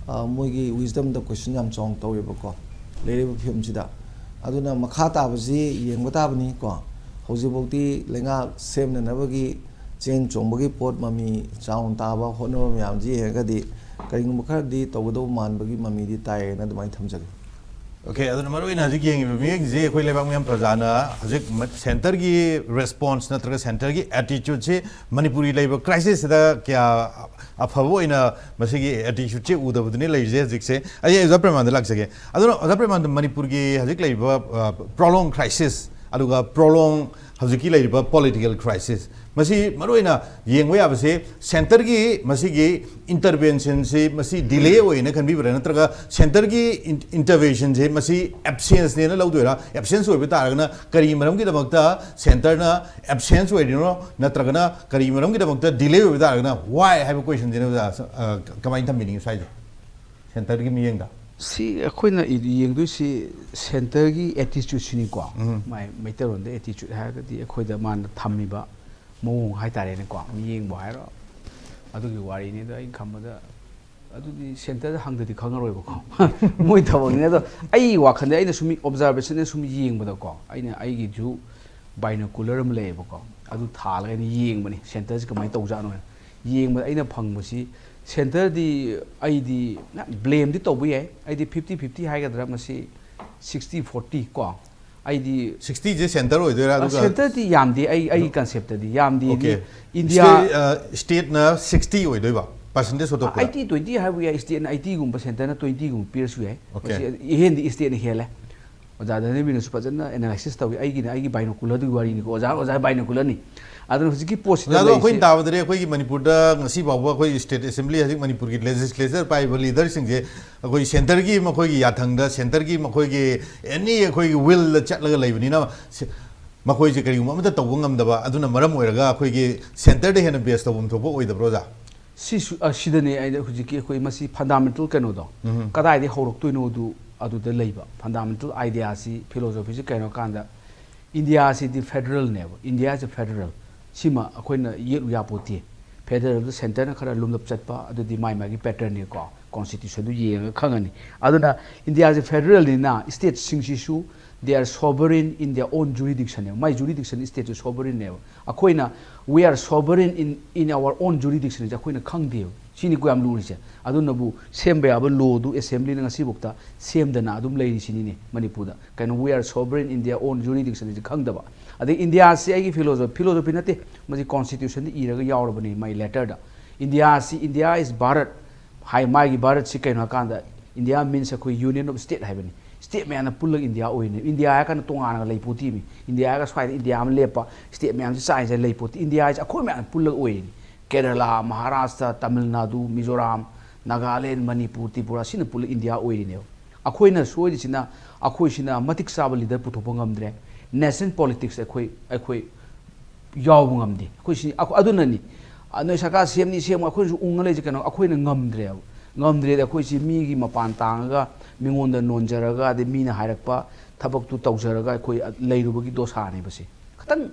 ꯑ, ꯃꯣꯏꯒꯤ wisdom ꯗ question ꯌꯥꯝ ꯆꯥꯎꯅ ꯇꯧꯋꯦꯕꯀꯣ, ꯂꯩꯔꯤꯕ ꯐꯤꯕꯝꯁꯤꯗ꯫ ꯑꯗꯨꯅ ꯃꯈꯥ ꯇꯥꯕꯁꯤ ꯌꯦꯡꯕ ꯇꯥꯕꯅꯤꯀꯣ꯫ ꯍꯧꯖꯤꯛꯐꯥꯎꯗꯤ ꯂꯩꯉꯥꯛ ꯁꯦꯝꯅꯅꯕꯒꯤ ꯆꯦꯟ ꯆꯣꯡꯕꯒꯤ ꯄꯣꯠ ꯃꯃꯤ ꯆꯥꯎꯅ ꯇꯥꯕ ꯍꯣꯠꯅꯕ ꯃꯌꯥꯝꯁꯤ ꯌꯦꯡꯉꯒꯗꯤ ꯀꯔꯤꯒꯨꯝꯕ ꯈꯔꯗꯤ ꯇꯧꯒꯗꯧꯕ ꯃꯥꯟꯕꯒꯤ ꯃꯃꯤꯗꯤ ꯇꯥꯏꯌꯦꯅ ꯑꯗꯨꯃꯥꯏꯅ ꯊꯝꯖꯒꯦ꯫ ꯑꯣꯀꯦ, ꯑꯗꯨꯅ ꯃꯔꯨꯑꯣꯏꯅ ꯍꯧꯖꯤꯛ ꯌꯦꯡꯉꯤꯕ ꯃꯤꯠꯌꯦꯡꯁꯦ ꯑꯩꯈꯣꯏ ꯂꯩꯕꯥꯛ ꯃꯤꯌꯥꯝ ꯄ꯭ꯔꯖꯥꯅ ꯍꯧꯖꯤꯛ ꯃ- centre ꯒꯤ response ꯅꯠꯇ꯭ꯔꯒ centre ꯒꯤ attitude ꯁꯤ ꯃꯅꯤꯄꯨꯔꯒꯤ ꯂꯩꯕ crisis ꯁꯤꯗ ꯀꯌꯥ ꯑꯐꯕ ꯑꯣꯏꯅ ꯃꯁꯤꯒꯤ attitude ꯁꯦ ꯎꯗꯕꯗꯨꯅꯤ ꯂꯩꯔꯤꯁꯦ ꯍꯧꯖꯤꯛꯁꯦ꯫ ꯑꯩ ꯑꯣꯖꯥ ꯄ꯭ꯔꯦꯃꯥꯟꯗ ꯂꯥꯛꯆꯒꯦ꯫ ꯑꯗꯨꯅ ꯑꯣꯖꯥ ꯄ꯭ꯔꯦꯃꯥꯟꯗ, ꯃꯅꯤꯄꯨꯔꯒꯤ ꯍꯧꯖꯤꯛ ꯂꯩꯔꯤꯕ, ꯑ, prolonged crisis ꯑꯗꯨꯒ prolonged ꯍꯧꯖꯤꯛꯀꯤ ꯂꯩꯔꯤꯕ political crisis, ꯃꯁꯤ ꯃꯔꯨꯑꯣꯏꯅ ꯌꯦꯡꯕ ꯌꯥꯕꯁꯦ centre ꯒꯤ ꯃꯁꯤꯒꯤ intervention ꯁꯤ ꯃꯁꯤ delay ꯑꯣꯏꯅ ꯈꯟꯕꯤꯕ꯭ꯔꯥ, ꯅꯠꯇ꯭ꯔꯒ centre ꯒꯤ in- intervention ꯁꯦ ꯃꯁꯤ absence ꯅꯦꯅ ꯂꯧꯗꯣꯏꯔꯥ? Absence ꯑꯣꯏꯕ ꯇꯥꯔꯒꯅ ꯀꯔꯤ ꯃꯔꯝꯒꯤꯗꯃꯛꯇ centre ꯅ absence ꯑꯣꯏꯔꯤꯅꯣ, ꯅꯠꯇ꯭ꯔꯒꯅ ꯀꯔꯤ ꯃꯔꯝꯒꯤꯗꯃꯛꯇ delay ꯑꯣꯏꯕ ꯇꯥꯔꯒꯅ why ꯍꯥꯏꯕ question ꯁꯤꯅ ꯑꯣꯖꯥ, ꯑ, ꯀꯃꯥꯏꯅ ꯊꯝꯕꯤꯅꯤꯡꯉꯤ ꯁ꯭ꯋꯥꯏꯁꯦ? Centre ꯒꯤ ꯃꯤꯠꯌꯦꯡꯗ꯫ ꯁꯤ ꯑꯩꯈꯣꯏꯅ ꯏ- ꯌꯦꯡꯗꯣꯏꯁꯤ centre ꯒꯤ attitude ꯁꯤꯅꯤꯀꯣ꯫ ꯎꯝ꯫ ꯃꯥꯏ ꯃꯩꯇꯩꯂꯣꯟꯗ attitude ꯍꯥꯏꯔꯒꯗꯤ ꯑꯩꯈꯣꯏꯗ ꯃꯥꯅ ꯊꯝꯃꯤꯕ ꯃꯑꯣꯡ ꯍꯥꯏꯇꯥꯔꯦꯅꯦꯀꯣ, ꯃꯤꯠꯌꯦꯡꯕꯨ ꯍꯥꯏꯔꯣ, ꯑꯗꯨꯒꯤ ꯋꯥꯔꯤꯅꯤ꯫ ꯑꯗꯣ ꯑꯩꯅ ꯈꯟꯕꯗ ꯑꯗꯨꯗꯤ centre ꯗ ꯍꯪꯗꯗꯤ ꯈꯪꯉꯔꯣꯏꯕꯀꯣ꯫ ꯃꯣꯏ ꯊꯕꯛꯅꯤ꯫ ꯑꯗꯣ ꯑꯩ ꯋꯥꯈꯜꯗ, ꯑꯩꯅ ꯁꯨꯝ observation ꯅ ꯁꯨꯝ ꯌꯦꯡꯕꯗꯀꯣ, ꯑꯩꯅ ꯑꯩꯒꯤꯁꯨ binocular ꯑꯃ ꯂꯩꯌꯦꯕꯀꯣ, ꯑꯗꯨ ꯊꯥꯜꯂꯒ ꯑꯩꯅ ꯌꯦꯡꯕꯅꯤ centre ꯁꯤ ꯀꯃꯥꯏꯅ ꯇꯧꯖꯥꯠꯅꯣ ꯍꯥꯏꯅ꯫ ꯌꯦꯡꯕꯗ ꯑꯩꯅ ꯐꯪꯕꯁꯤ centre ꯗꯤ ꯑꯩꯗꯤ blame ꯗꯤ ꯇꯧꯕ ꯌꯥꯏ, ꯑꯩꯗꯤ fifty fifty ꯍꯥꯏꯒꯗ꯭ꯔꯥ, ꯃꯁꯤ sixty forty ꯀꯣ꯫ ꯑꯩꯗꯤ Sixty ꯁꯦ centre ꯑꯣꯏꯗꯣꯏꯔꯥ? ꯑꯗꯨꯒ centre ꯗꯤ ꯌꯥꯝꯗꯦ, ꯑꯩ ꯑꯩꯒꯤ concept ꯇꯗꯤ ꯌꯥꯝꯗꯦꯗꯤ꯫ Okay. India State, ꯑ, state ꯅ sixty ꯑꯣꯏꯗꯣꯏꯕ percentage ꯁꯣꯇꯣꯛꯄꯗ? Eighty twenty ꯍꯥꯏꯕ ꯌꯥꯏ, state ꯅ eighty ꯒꯨꯝꯕ, centre ꯅ twenty ꯒꯨꯝꯕ ꯄꯤꯔꯁꯨ ꯌꯥꯏ꯫ Okay. ꯃꯁꯤ ꯏꯍꯦꯟꯗꯤ state ꯅ ꯍꯦꯜꯂꯦ꯫ ꯑꯣꯖꯥ ꯙꯅꯕꯤꯅꯁꯨ ꯐꯖꯅ analysis ꯇꯧꯏ꯫ ꯑꯩꯒꯤꯅ ꯑꯩꯒꯤ binocular ꯗꯨꯒꯤ ꯋꯥꯔꯤꯅꯤꯀꯣ, ꯑꯣꯖꯥ, ꯑꯣꯖꯥ binocular ꯅꯤ꯫ ꯑꯗꯨꯅ ꯍꯧꯖꯤꯛꯀꯤ ꯄꯣꯠꯁꯤꯗ ꯑꯣꯖꯥ, ꯑꯗꯣ ꯑꯩꯈꯣꯏꯅ ꯂꯩꯔꯤꯁꯦ ꯇꯥꯕꯗꯗꯤ ꯑꯩꯈꯣꯏꯒꯤ ꯃꯅꯤꯄꯨꯔꯗ ꯉꯁꯤ ꯐꯥꯎꯕ ꯑꯩꯈꯣꯏ state assembly, ꯍꯧꯖꯤꯛ ꯃꯅꯤꯄꯨꯔꯒꯤ legislature ꯄꯥꯏꯔꯤꯕ leader ꯁꯤꯡꯁꯦ ꯑꯩꯈꯣꯏ centre ꯒꯤ ꯃꯈꯣꯏꯒꯤ ꯌꯥꯊꯪꯗ, centre ꯒꯤ ꯃꯈꯣꯏꯒꯤ any ꯑꯩꯈꯣꯏꯒꯤ will ꯗ ꯆꯠꯂꯒ ꯂꯩꯕꯅꯤꯅ ꯁꯤ- ꯃꯈꯣꯏꯁꯦ ꯀꯔꯤꯒꯨꯝꯕ ꯑꯃꯠꯇ ꯇꯧꯕ ꯉꯝꯗꯕ, ꯑꯗꯨꯅ ꯃꯔꯝ ꯑꯣꯏꯔꯒ ꯑꯩꯈꯣꯏꯒꯤ centre ꯗ ꯍꯦꯟꯅ base ꯇꯧꯐꯝ ꯊꯣꯛꯄ ꯑꯣꯏꯗꯕ꯭ꯔꯣ, ꯑꯣꯖꯥ? ꯁꯤꯁꯨ, ꯑ, ꯁꯤꯗꯅꯦ ꯑꯩꯅ ꯍꯧꯖꯤꯛꯀꯤ ꯑꯩꯈꯣꯏ ꯃꯁꯤ fundamental ꯀꯩꯅꯣꯗꯣ, ꯎꯝ꯫ ꯀꯗꯥꯏꯗꯒꯤ ꯍꯧꯔꯛꯇꯣꯏꯅꯣꯗꯨ ꯑꯗꯨꯗ ꯂꯩꯕ꯫ Fundamental idea ꯁꯤ, philosophy ꯁꯤ ꯀꯩꯅꯣ ꯀꯥꯟꯗ, India ꯁꯤꯗꯤ federal ꯅꯦꯕ, India is a federal꯫ ꯁꯤꯃ ꯑꯩꯈꯣꯏꯅ ꯌꯦꯠꯂꯨ ꯌꯥꯄꯣꯠꯇꯦ꯫ Federal ꯗ centre ꯅ ꯈꯔ ꯂꯨꯝꯂꯞ ꯆꯠꯄ, ꯑꯗꯨꯗꯤ ꯃꯥꯏ ꯃꯥꯒꯤ pattern ꯅꯤꯀꯣ꯫ Constitutionꯗꯨ ꯌꯦꯡꯉꯒ ꯈꯪꯉꯅꯤ꯫ ꯑꯗꯨꯅ ꯏꯟꯗꯤꯌꯥꯁꯦ federalꯅꯤꯅ stateꯁꯤꯡꯁꯤꯁꯨ they are sovereign in their own jurisdictionꯅꯦꯕ꯫ My jurisdiction stateꯁꯨ sovereignꯅꯦꯕ꯫ ꯑꯩꯈꯣꯏꯅ we are sovereign in in our own jurisdictionꯁꯦ ꯑꯩꯈꯣꯏꯅ ꯈꯪꯗꯦꯕ꯫ ꯁꯤꯅꯤꯀꯣ ꯌꯥꯝ ꯂꯨꯔꯤꯁꯦ꯫ ꯑꯗꯨꯅꯕꯨ ꯁꯦꯝꯕ ꯌꯥꯕ lawꯗꯨ assemblyꯅ ꯉꯁꯤꯐꯥꯎꯗ ꯁꯦꯝꯗꯅ ꯑꯗꯨꯝ ꯂꯩꯔꯤꯁꯤꯅꯤꯅꯦ ꯃꯅꯤꯄꯨꯔꯗ꯫ ꯀꯩꯅꯣ we are sovereign in their own jurisdictionꯁꯦ ꯈꯪꯗꯕ꯫ ꯑꯗꯩ ꯏꯟꯗꯤꯌꯥꯁꯤ ꯑꯩꯒꯤ philosophy philosophy ꯅꯠꯇꯦ, ꯃꯁꯤ constitutionꯗ ꯏꯔꯒ ꯌꯥꯎꯔꯕꯅꯤ ꯃꯥꯏ letterꯗ꯫ ꯏꯟꯗꯤꯌꯥꯁꯤ India is Bharat ꯍꯥꯏ꯫ ꯃꯥꯒꯤ ꯚꯥꯔꯠꯁꯤ ꯀꯩꯅꯣ ꯍꯥꯏꯀꯥꯟꯗ India means ꯑꯩꯈꯣꯏ union of state ꯍꯥꯏꯕꯅꯤ꯫ State ꯃꯌꯥꯝꯅ ꯄꯨꯜꯂꯒ ꯏꯟꯗꯤꯌꯥ ꯑꯣꯏꯅꯤ꯫ ꯏꯟꯗꯤꯌꯥ ꯍꯥꯏꯔ ꯀꯥꯟꯗ ꯇꯣꯉꯥꯟꯅ ꯂꯩꯄꯣꯠꯇꯦꯃꯤ꯫ ꯏꯟꯗꯤꯌꯥ ꯍꯥꯏꯔꯒ ꯁ꯭ꯋꯥꯏꯗ ꯏꯟꯗꯤꯌꯥ ꯑꯃ ꯂꯦꯞꯄ state ꯃꯌꯥꯝꯁꯤ ꯆꯥꯏꯁꯦ ꯂꯩꯄꯣꯠꯇꯦ꯫ ꯏꯟꯗꯤꯌꯥ ꯍꯥꯏꯁꯦ ꯑꯩꯈꯣꯏ ꯃꯌꯥꯝ ꯄꯨꯜꯂꯒ ꯑꯣꯏꯔꯤꯅꯤ꯫ ꯀꯦꯔꯂꯥ, ꯃꯍꯥꯔꯥꯁꯇ꯭ꯔ, ꯇꯥꯃꯤꯜ ꯅꯥꯗꯨ, ꯃꯤꯖꯣꯔꯥꯝ, ꯅꯥꯒꯥꯂꯦꯟ, ꯃꯅꯤꯄꯨꯔ, ꯇ꯭ꯔꯤꯄꯨꯔꯥ ꯁꯤꯅ ꯄꯨꯜꯂꯒ ꯏꯟꯗꯤꯌꯥ ꯑꯣꯏꯔꯤꯅꯦꯕ꯫ ꯑꯩꯈꯣꯏꯅ ꯁꯣꯏꯔꯤꯁꯤꯅ ꯑꯩꯈꯣꯏꯁꯤꯅ ꯃꯇꯤꯛ ꯆꯥꯕ leader ꯄꯨꯊꯣꯛꯄ ꯉꯝꯗ꯭ꯔꯦ꯫ National politics ꯑꯩꯈꯣꯏ ꯑꯩꯈꯣꯏ ꯌꯥꯎꯕ ꯉꯝꯗꯦ꯫ ꯑꯩꯈꯣꯏ ꯁꯤ ꯑꯩꯈꯣꯏ ꯑꯗꯨꯅꯅꯤ꯫ ꯑ, ꯅꯣꯏ ꯁꯔꯀꯥꯔ ꯁꯦꯝꯅꯤ ꯁꯦꯝꯃꯣ ꯑꯩꯈꯣꯏꯅꯁꯨ ꯎꯪꯉ ꯂꯩꯁꯦ ꯀꯩꯅꯣ ꯑꯩꯈꯣꯏꯅ ꯉꯝꯗ꯭ꯔꯦꯕ꯫ ꯉꯝꯗ꯭ꯔꯦꯗꯤ ꯑꯩꯈꯣꯏꯁꯤ ꯃꯤꯒꯤ ꯃꯄꯥꯟ ꯇꯥꯡꯉꯒ ꯃꯤꯉꯣꯟꯗ ꯅꯣꯟꯖꯔꯒ ꯑꯗꯩ ꯃꯤꯅ ꯍꯥꯏꯔꯛꯄ ꯊꯕꯛꯇꯨ ꯇꯧꯖꯔꯒ ꯑꯩꯈꯣꯏ ꯂꯩꯔꯨꯕꯒꯤ ꯗꯣꯁꯥꯅꯦꯕ ꯁꯤ꯫ ꯈꯤꯇꯪ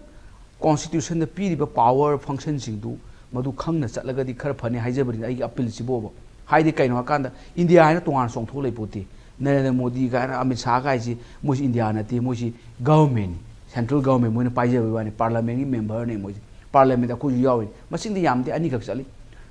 constitutionꯗ ꯄꯤꯔꯤꯕ power functionꯁꯤꯡꯗꯨ ꯃꯗꯨ ꯈꯪꯅ ꯆꯠꯂꯒꯗꯤ ꯈꯔ ꯐꯅꯤ ꯍꯥꯏꯖꯕꯅꯤꯅ ꯑꯩꯒꯤ appealꯁꯤꯕꯣꯕ꯫ ꯍꯥꯏꯗꯤ ꯀꯩꯅꯣ ꯍꯥꯏꯀꯥꯟꯗ ꯏꯟꯗꯤꯌꯥ ꯍꯥꯏꯅ ꯇꯣꯉꯥꯟꯅ ꯆꯣꯡꯊꯣꯛ ꯂꯩꯄꯣꯠꯇꯦ꯫ ꯅꯔꯦꯟꯗ꯭ꯔ ꯃꯣꯗꯤ ꯀꯥꯏꯅ ꯑꯃꯤꯠ ꯁꯥꯍ ꯀꯥꯏꯁꯤ ꯃꯣꯏꯁꯤ ꯏꯟꯗꯤꯌꯥ ꯅꯠꯇꯦ, ꯃꯣꯏꯁꯤ governmentꯅꯤ, central government ꯃꯣꯏꯅ ꯄꯥꯏꯖꯕꯒꯤ ꯋꯥꯅꯤ, parliamentꯀꯤ memberꯅꯦ ꯃꯣꯏꯁꯤ꯫ Parliamentꯇ ꯑꯩꯈꯣꯏꯁꯨ ꯌꯥꯎꯔꯤ, ꯃꯁꯤꯡꯗꯤ ꯌꯥꯝꯗꯦ, ꯑꯅꯤꯈꯛ ꯆꯠꯂꯤ꯫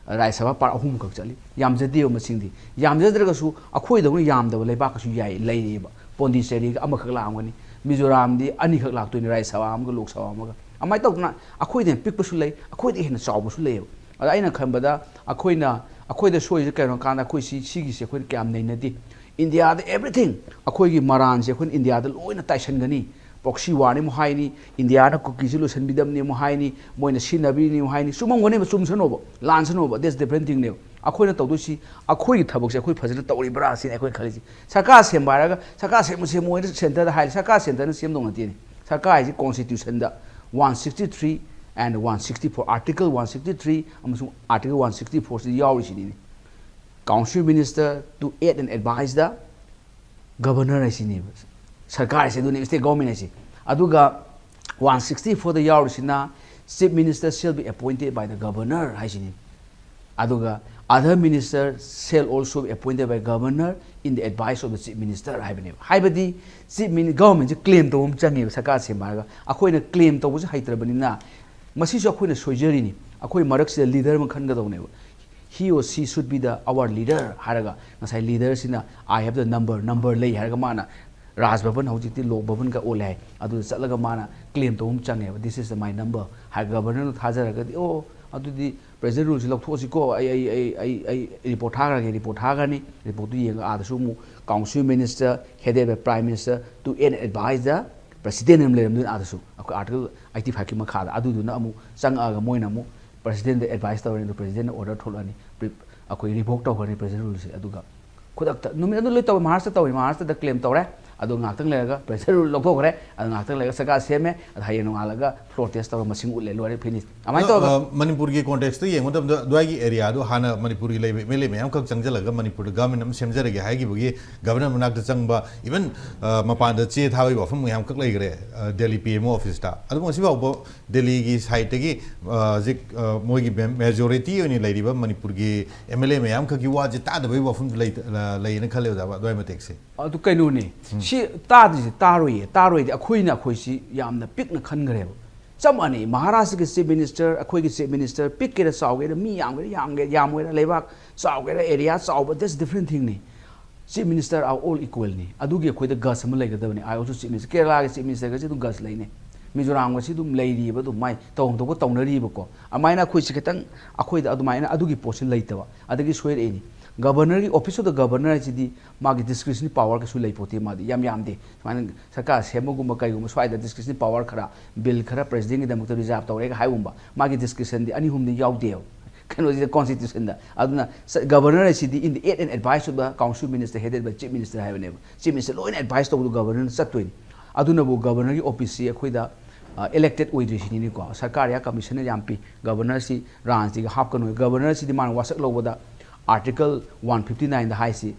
ꯔꯥꯖ꯭ꯌ ꯁꯚꯥ part ꯑꯍꯨꯝꯈꯛ ꯆꯠꯂꯤ, ꯌꯥꯝꯖꯗꯦꯕ ꯃꯁꯤꯡꯗꯤ꯫ ꯌꯥꯝꯖꯗ꯭ꯔꯒꯁꯨ ꯑꯩꯈꯣꯏꯗꯧꯅ ꯌꯥꯝꯗꯕ ꯂꯩꯕꯥꯛꯀꯁꯨ ꯌꯥꯏ ꯂꯩꯔꯤꯑꯕ꯫ ꯄꯣꯟꯗꯤꯆꯦꯔꯤꯒ ꯑꯃꯈꯛ ꯂꯥꯛꯑꯝꯒꯅꯤ, ꯃꯤꯖꯣꯔꯥꯝꯗꯤ ꯑꯅꯤꯈꯛ ꯂꯥꯛꯇꯣꯏꯅꯤ, ꯔꯥꯖ꯭ꯌ ꯁꯚꯥ ꯑꯃꯒ ꯂꯣꯛ ꯁꯚꯥ ꯑꯃꯒ꯫ ꯑꯗꯨꯃꯥꯏꯅ ꯇꯧꯗꯅ ꯑꯩꯈꯣꯏꯗꯩ ꯍꯦꯟꯅ ꯄꯤꯛꯄꯁꯨ ꯂꯩ, ꯑꯩꯈꯣꯏꯗꯒꯤ ꯍꯦꯟꯅ ꯆꯥꯎꯕꯁꯨ ꯂꯩꯌꯦꯕ꯫ ꯑꯗ ꯑꯩꯅ ꯈꯟꯕꯗ ꯑꯩꯈꯣꯏꯅ ꯑꯩꯈꯣꯏꯗ ꯁꯣꯏꯔꯤꯁꯦ ꯀꯩꯅꯣ ꯀꯥꯟꯗ ꯑꯩꯈꯣꯏ ꯁꯤ ꯁꯤꯒꯤꯁꯦ ꯑꯩꯈꯣꯏꯅ ꯀꯌꯥꯝ ꯅꯩꯅꯗꯦ꯫ ꯏꯟꯗꯤꯌꯥꯗ everything ꯑꯩꯈꯣꯏꯒꯤ ꯃꯔꯥꯟꯁꯦ ꯑꯩꯈꯣꯏꯅ ꯏꯟꯗꯤꯌꯥꯗ ꯂꯣꯏꯅ ꯇꯥꯏꯁꯟꯒꯅꯤ꯫ Proxy warꯅꯤ ꯑꯃꯨꯛ ꯍꯥꯏꯅꯤ, ꯏꯟꯗꯤꯌꯥꯅ ꯀꯨꯀꯤꯁꯤ ꯂꯣꯏꯁꯤꯟꯕꯤꯗꯕꯅꯤ ꯑꯃꯨꯛ ꯍꯥꯏꯅꯤ, ꯃꯣꯏꯅ ꯁꯤꯖꯤꯟꯅꯕꯤꯅꯤ ꯑꯃꯨꯛ ꯍꯥꯏꯅꯤ꯫ ꯆꯨꯝꯃꯝꯒꯅꯦꯕ, ꯆꯨꯝꯁꯅꯣꯕ, ꯂꯥꯟꯁꯅꯣꯕ, that's different thingꯅꯦꯕ꯫ ꯑꯩꯈꯣꯏꯅ ꯇꯧꯗꯣꯏꯁꯤ ꯑꯩꯈꯣꯏꯒꯤ ꯊꯕꯛꯁꯦ ꯑꯩꯈꯣꯏ ꯐꯖꯅ ꯇꯧꯔꯤꯕ꯭ꯔꯥ ꯁꯤꯅꯤ ꯑꯩꯈꯣꯏꯅ ꯈꯜꯂꯤꯁꯤ꯫ ꯁꯔꯀꯥꯔ ꯁꯦꯝꯕ ꯍꯥꯏꯔꯒ ꯁꯔꯀꯥꯔ ꯁꯦꯝꯃꯨ ꯁꯦꯝꯃꯨ ꯍꯥꯏꯅ centreꯗ ꯍꯥꯏꯔꯤ, ꯁꯔꯀꯥꯔ centreꯅ ꯁꯦꯝꯗꯧ ꯅꯠꯇꯦꯅꯦ꯫ ꯁꯔꯀꯥꯔ ꯍꯥꯏꯁꯤ constitutionꯗ one sixty three and one sixty four, article one sixty three ꯑꯃꯁꯨꯡ article one sixty fourꯁꯤꯗ ꯌꯥꯎꯔꯤꯁꯤꯅꯤꯅꯦ꯫ Council minister to aid and advise the governor ꯍꯥꯏꯁꯤꯅꯦꯕ꯫ ꯁꯔꯀꯥꯔ ꯍꯥꯏꯁꯦ ꯑꯗꯨꯅꯦ, state government ꯍꯥꯏꯁꯦ꯫ ꯑꯗꯨꯒ one sixty fourꯗ ꯌꯥꯎꯔꯤꯁꯤꯅ chief minister shall be appointed by the governor ꯍꯥꯏꯁꯤꯅꯤ꯫ ꯑꯗꯨꯒ Other minister shall also be appointed by governor in the advice of the chief minister ꯍꯥꯏꯕꯅꯦꯕ꯫ ꯍꯥꯏꯕꯗꯤ chief minister, government ꯁꯦ claim ꯇꯧꯕ ꯑꯃ ꯆꯪꯉꯦꯕ ꯁꯔꯀꯥꯔ ꯁꯦꯝꯕ ꯍꯥꯏꯔꯒ꯫ ꯑꯩꯈꯣꯏꯅ claim ꯇꯧꯕꯁꯦ ꯍꯩꯇ꯭ꯔꯕꯅꯤꯅ ꯃꯁꯤꯁꯨ ꯑꯩꯈꯣꯏꯅ ꯁꯣꯏꯖꯔꯤꯅꯤ꯫ ꯑꯩꯈꯣꯏ ꯃꯔꯛꯁꯤꯗ leader ꯑꯃ ꯈꯟꯒꯗꯧꯅꯦꯕ꯫ He or she should be the our leader ꯍꯥꯏꯔꯒ ꯉꯁꯥꯏ leader ꯁꯤꯅ I have the number, number ꯂꯩ ꯍꯥꯏꯔꯒ ꯃꯥꯅ ꯔꯥꯖ ꯚꯕꯟ, ꯍꯧꯖꯤꯛꯇꯤ ꯂꯣꯛ ꯚꯕꯟꯒ ꯑꯣꯜꯂꯦ ꯍꯥꯏ, ꯑꯗꯨꯗ ꯆꯠꯂꯒ ꯃꯥꯅ claim ꯇꯧꯕ ꯑꯃ ꯆꯪꯉꯦꯕ꯫ This is my number ꯍꯥꯏꯔꯒ governor ꯅ ꯊꯥꯖꯔꯒꯗꯤ, ꯑꯣ, ꯑꯗꯨꯗꯤ president rule ꯁꯤ ꯂꯧꯊꯣꯛꯑꯁꯤꯀꯣ, ꯑꯩ ꯑꯩ ꯑꯩ ꯑꯩ ꯑꯩ report ꯊꯥꯈ꯭ꯔꯒꯦ, report ꯊꯥꯈ꯭ꯔꯅꯤ꯫ Report ꯇꯨ ꯌꯦꯡꯉꯒ ꯑꯥꯗꯁꯨ ꯑꯃꯨꯛ council minister headed by prime minister to aid and advise the president ꯑꯃ ꯂꯩꯔꯝꯗꯣꯏꯅꯤ ꯑꯥꯗꯁꯨ꯫ ꯑꯩꯈꯣꯏ article eighty five ꯀꯤ ꯃꯈꯥꯗ ꯑꯗꯨꯗꯨꯅ ꯑꯃꯨꯛ ꯆꯪꯉꯛꯑꯒ ꯃꯣꯏꯅ ꯑꯃꯨꯛ president ꯗ advise ꯇꯧꯔꯅꯤ, ꯑꯗꯨ president ꯅ order ꯊꯣꯛꯂꯛꯑꯅꯤ꯫ Pre-, ꯑꯩꯈꯣꯏ revoke ꯇꯧꯈ꯭ꯔꯅꯤ president rule ꯁꯦ꯫ ꯑꯗꯨꯒ ꯈꯨꯗꯛꯇ ꯅꯨꯃꯤꯠ ꯑꯗꯨ ꯂꯣꯏ ꯇꯧꯋꯤ꯫ ꯃꯍꯥꯔꯥꯁꯇ꯭ꯔ ꯇꯧꯋꯤ, ꯃꯍꯥꯔꯥꯁꯇ꯭ꯔꯗ claim ꯇꯧꯔꯦ꯫ ꯑꯗꯨ ꯉꯥꯏꯍꯥꯛꯇꯪ ꯂꯩꯔꯒ president rule ꯂꯧꯊꯣꯛꯈ꯭ꯔꯦ꯫ ꯑꯗꯨ ꯉꯥꯏꯍꯥꯛꯇꯪ ꯂꯩꯔꯒ ꯁꯔꯀꯥꯔ ꯁꯦꯝꯃꯦ꯫ ꯑꯗꯨ ꯍꯌꯦꯡ ꯅꯣꯡꯉꯥꯜꯂꯒ protest ꯇꯧꯔꯒ ꯃꯁꯤꯡ ꯎꯠꯂꯦ, ꯂꯣꯏꯔꯦ, finish꯫ ꯑꯗꯨꯃꯥꯏꯅ ꯑꯗꯣ, ꯇꯧꯔꯒ ꯑ, ꯃꯅꯤꯄꯨꯔꯒꯤ context ꯇ ꯌꯦꯡꯕ ꯃꯇꯝꯗ ꯑꯗꯨꯋꯥꯏꯒꯤ area ꯗꯣ ꯍꯥꯟꯅ ꯃꯅꯤꯄꯨꯔꯒꯤ ꯂꯩꯕ M L A ꯃꯌꯥꯝ ꯈꯛ ꯆꯪꯁꯤꯜꯂꯒ ꯃꯅꯤꯄꯨꯔꯗ government ꯑꯃ ꯁꯦꯝꯖꯔꯒꯦ ꯍꯥꯏꯈꯤꯕꯒꯤ governor ꯃꯅꯥꯛꯇ ꯆꯪꯕ, even, ꯑ, ꯃꯄꯥꯟꯗ ꯆꯦ ꯊꯥꯕꯒꯤ ꯋꯥꯐꯝ ꯃꯌꯥꯝ ꯈꯛ ꯂꯩꯈ꯭ꯔꯦ, ꯑ, Delhi P M O office ꯇ꯫ ꯑꯗꯨꯕꯨ ꯉꯁꯤ ꯐꯥꯎꯕ ꯗꯦꯜꯂꯤꯒꯤ side ꯇꯒꯤ, ꯑ, ꯍꯧꯖꯤꯛ, ꯑ, ꯃꯣꯏꯒꯤ ꯃꯦ-, majority ꯑꯣꯏꯅ ꯂꯩꯔꯤꯕ ꯃꯅꯤꯄꯨꯔꯒꯤ M L A ꯃꯌꯥꯝ ꯈꯛꯀꯤ ꯋꯥꯁꯦ ꯇꯥꯗꯕꯒꯤ ꯋꯥꯐꯝꯁꯨ ꯂꯩ-, ꯑ, ꯂꯩꯌꯦꯅ ꯈꯜꯂꯦ ꯑꯣꯖꯥ, ꯑꯗꯨꯋꯥꯏ ꯃꯇꯦꯛꯁꯦ꯫ ꯑꯗꯨ ꯀꯩꯅꯣꯅꯦ, ꯁꯤ ꯇꯥꯗ꯭ꯔꯤꯁꯦ ꯇꯥꯔꯣꯏꯌꯦ꯫ ꯇꯥꯔꯣꯏꯗꯤ ꯑꯩꯈꯣꯏꯅ ꯑꯩꯈꯣꯏꯁꯤ ꯌꯥꯝꯅ ꯄꯤꯛꯅ ꯈꯟꯈ꯭ꯔꯦꯕ꯫ ꯆꯞ ꯃꯥꯟꯅꯩ, ꯃꯍꯥꯔꯥꯁꯇ꯭ꯔꯒꯤ chief minister, ꯑꯩꯈꯣꯏꯒꯤ chief minister, ꯄꯤꯛꯀꯦꯔꯥ ꯆꯥꯎꯒꯦꯔꯥ, ꯃꯤ ꯌꯥꯝꯒꯦꯔꯥ ꯌꯥꯝꯒꯦ-, ꯌꯥꯝꯃꯣꯏꯔꯥ, ꯂꯩꯕꯥꯛ ꯆꯥꯎꯒꯦꯔꯥ, area ꯆꯥꯎꯕ, that's different thing ꯅꯤ꯫ Chief minister are all equal ꯅꯤ꯫ ꯑꯗꯨꯒꯤ ꯑꯩꯈꯣꯏꯗ guts ꯑꯃ ꯂꯩꯒꯗꯕꯅꯤ꯫ I also chief minister, ꯀꯦꯔꯂꯥꯒꯤ chief minister ꯒꯁꯤ ꯑꯗꯨꯝ guts ꯂꯩꯅꯦ꯫ ꯃꯤꯖꯣꯔꯥꯝꯒꯁꯤ ꯑꯗꯨꯝ ꯂꯩꯔꯤꯕ, ꯑꯗꯨꯝ ꯃꯥꯏ ꯇꯧꯐꯝ ꯊꯣꯛꯄ ꯇꯧꯅꯔꯤꯕꯀꯣ꯫ ꯑꯗꯨꯃꯥꯏꯅ ꯑꯩꯈꯣꯏꯁꯤ ꯈꯤꯇꯪ, ꯑꯩꯈꯣꯏꯗ ꯑꯗꯨꯃꯥꯏꯅ ꯑꯗꯨꯒꯤ ꯄꯣꯠꯁꯤ ꯂꯩꯇꯕ꯫ ꯑꯗꯒꯤ ꯁꯣꯏꯔꯛꯏꯅꯤ꯫ Governor ꯒꯤ, office of the governor ꯍꯥꯏꯁꯤꯗꯤ ꯃꯥꯒꯤ discretionary power ꯀꯩꯁꯨ ꯂꯩ ꯄꯣꯠꯇꯦ, ꯃꯥꯗꯤ ꯌꯥꯝ ꯌꯥꯝꯗꯦ꯫ ꯁꯨꯃꯥꯏꯅ ꯁꯔꯀꯥꯔ ꯁꯦꯝꯕꯒꯨꯝꯕ ꯀꯩꯒꯨꯝꯕ ꯁ꯭ꯋꯥꯏꯗ discretionary power ꯈꯔ, bill ꯈꯔ president ꯒꯤꯗꯃꯛꯇ reserve ꯇꯧꯔꯦꯒ ꯍꯥꯏꯒꯨꯝꯕ, ꯃꯥꯒꯤ discretion ꯗꯤ ꯑꯅꯤ ꯑꯍꯨꯝꯗꯤ ꯌꯥꯎꯗꯦꯕ ꯀꯩꯅꯣꯁꯤꯗ, constitution ꯗ꯫ ꯑꯗꯨꯅ ꯁ-, governor ꯍꯥꯏꯁꯤꯗꯤ in the aid and advice of the council minister headed by chief minister ꯍꯥꯏꯕꯅꯦꯕ꯫ Chief minister ꯂꯣꯏꯅ advice ꯇꯧꯕꯗꯣ governor ꯅ ꯆꯠꯇꯣꯏꯅꯤ꯫ ꯑꯗꯨꯅꯕꯨ governor ꯒꯤ office ꯁꯤ ꯑꯩꯈꯣꯏꯗ, ꯑ, elected ꯑꯣꯏꯗ꯭ꯔꯤꯁꯤꯅꯤꯅꯦꯀꯣ꯫ ꯁꯔꯀꯥꯔ ꯌꯥ commissioner ꯌꯥꯝ ꯄꯤ꯫ Governor ꯁꯤ ꯔꯥꯟꯁꯤꯒ ꯍꯥꯞꯀꯅꯨ꯫ Governor ꯁꯤꯗꯤ ꯃꯥꯅ ꯋꯥꯁꯛ ꯂꯧꯕꯗ article one fifty nine ꯗ ꯍꯥꯏꯁꯤ,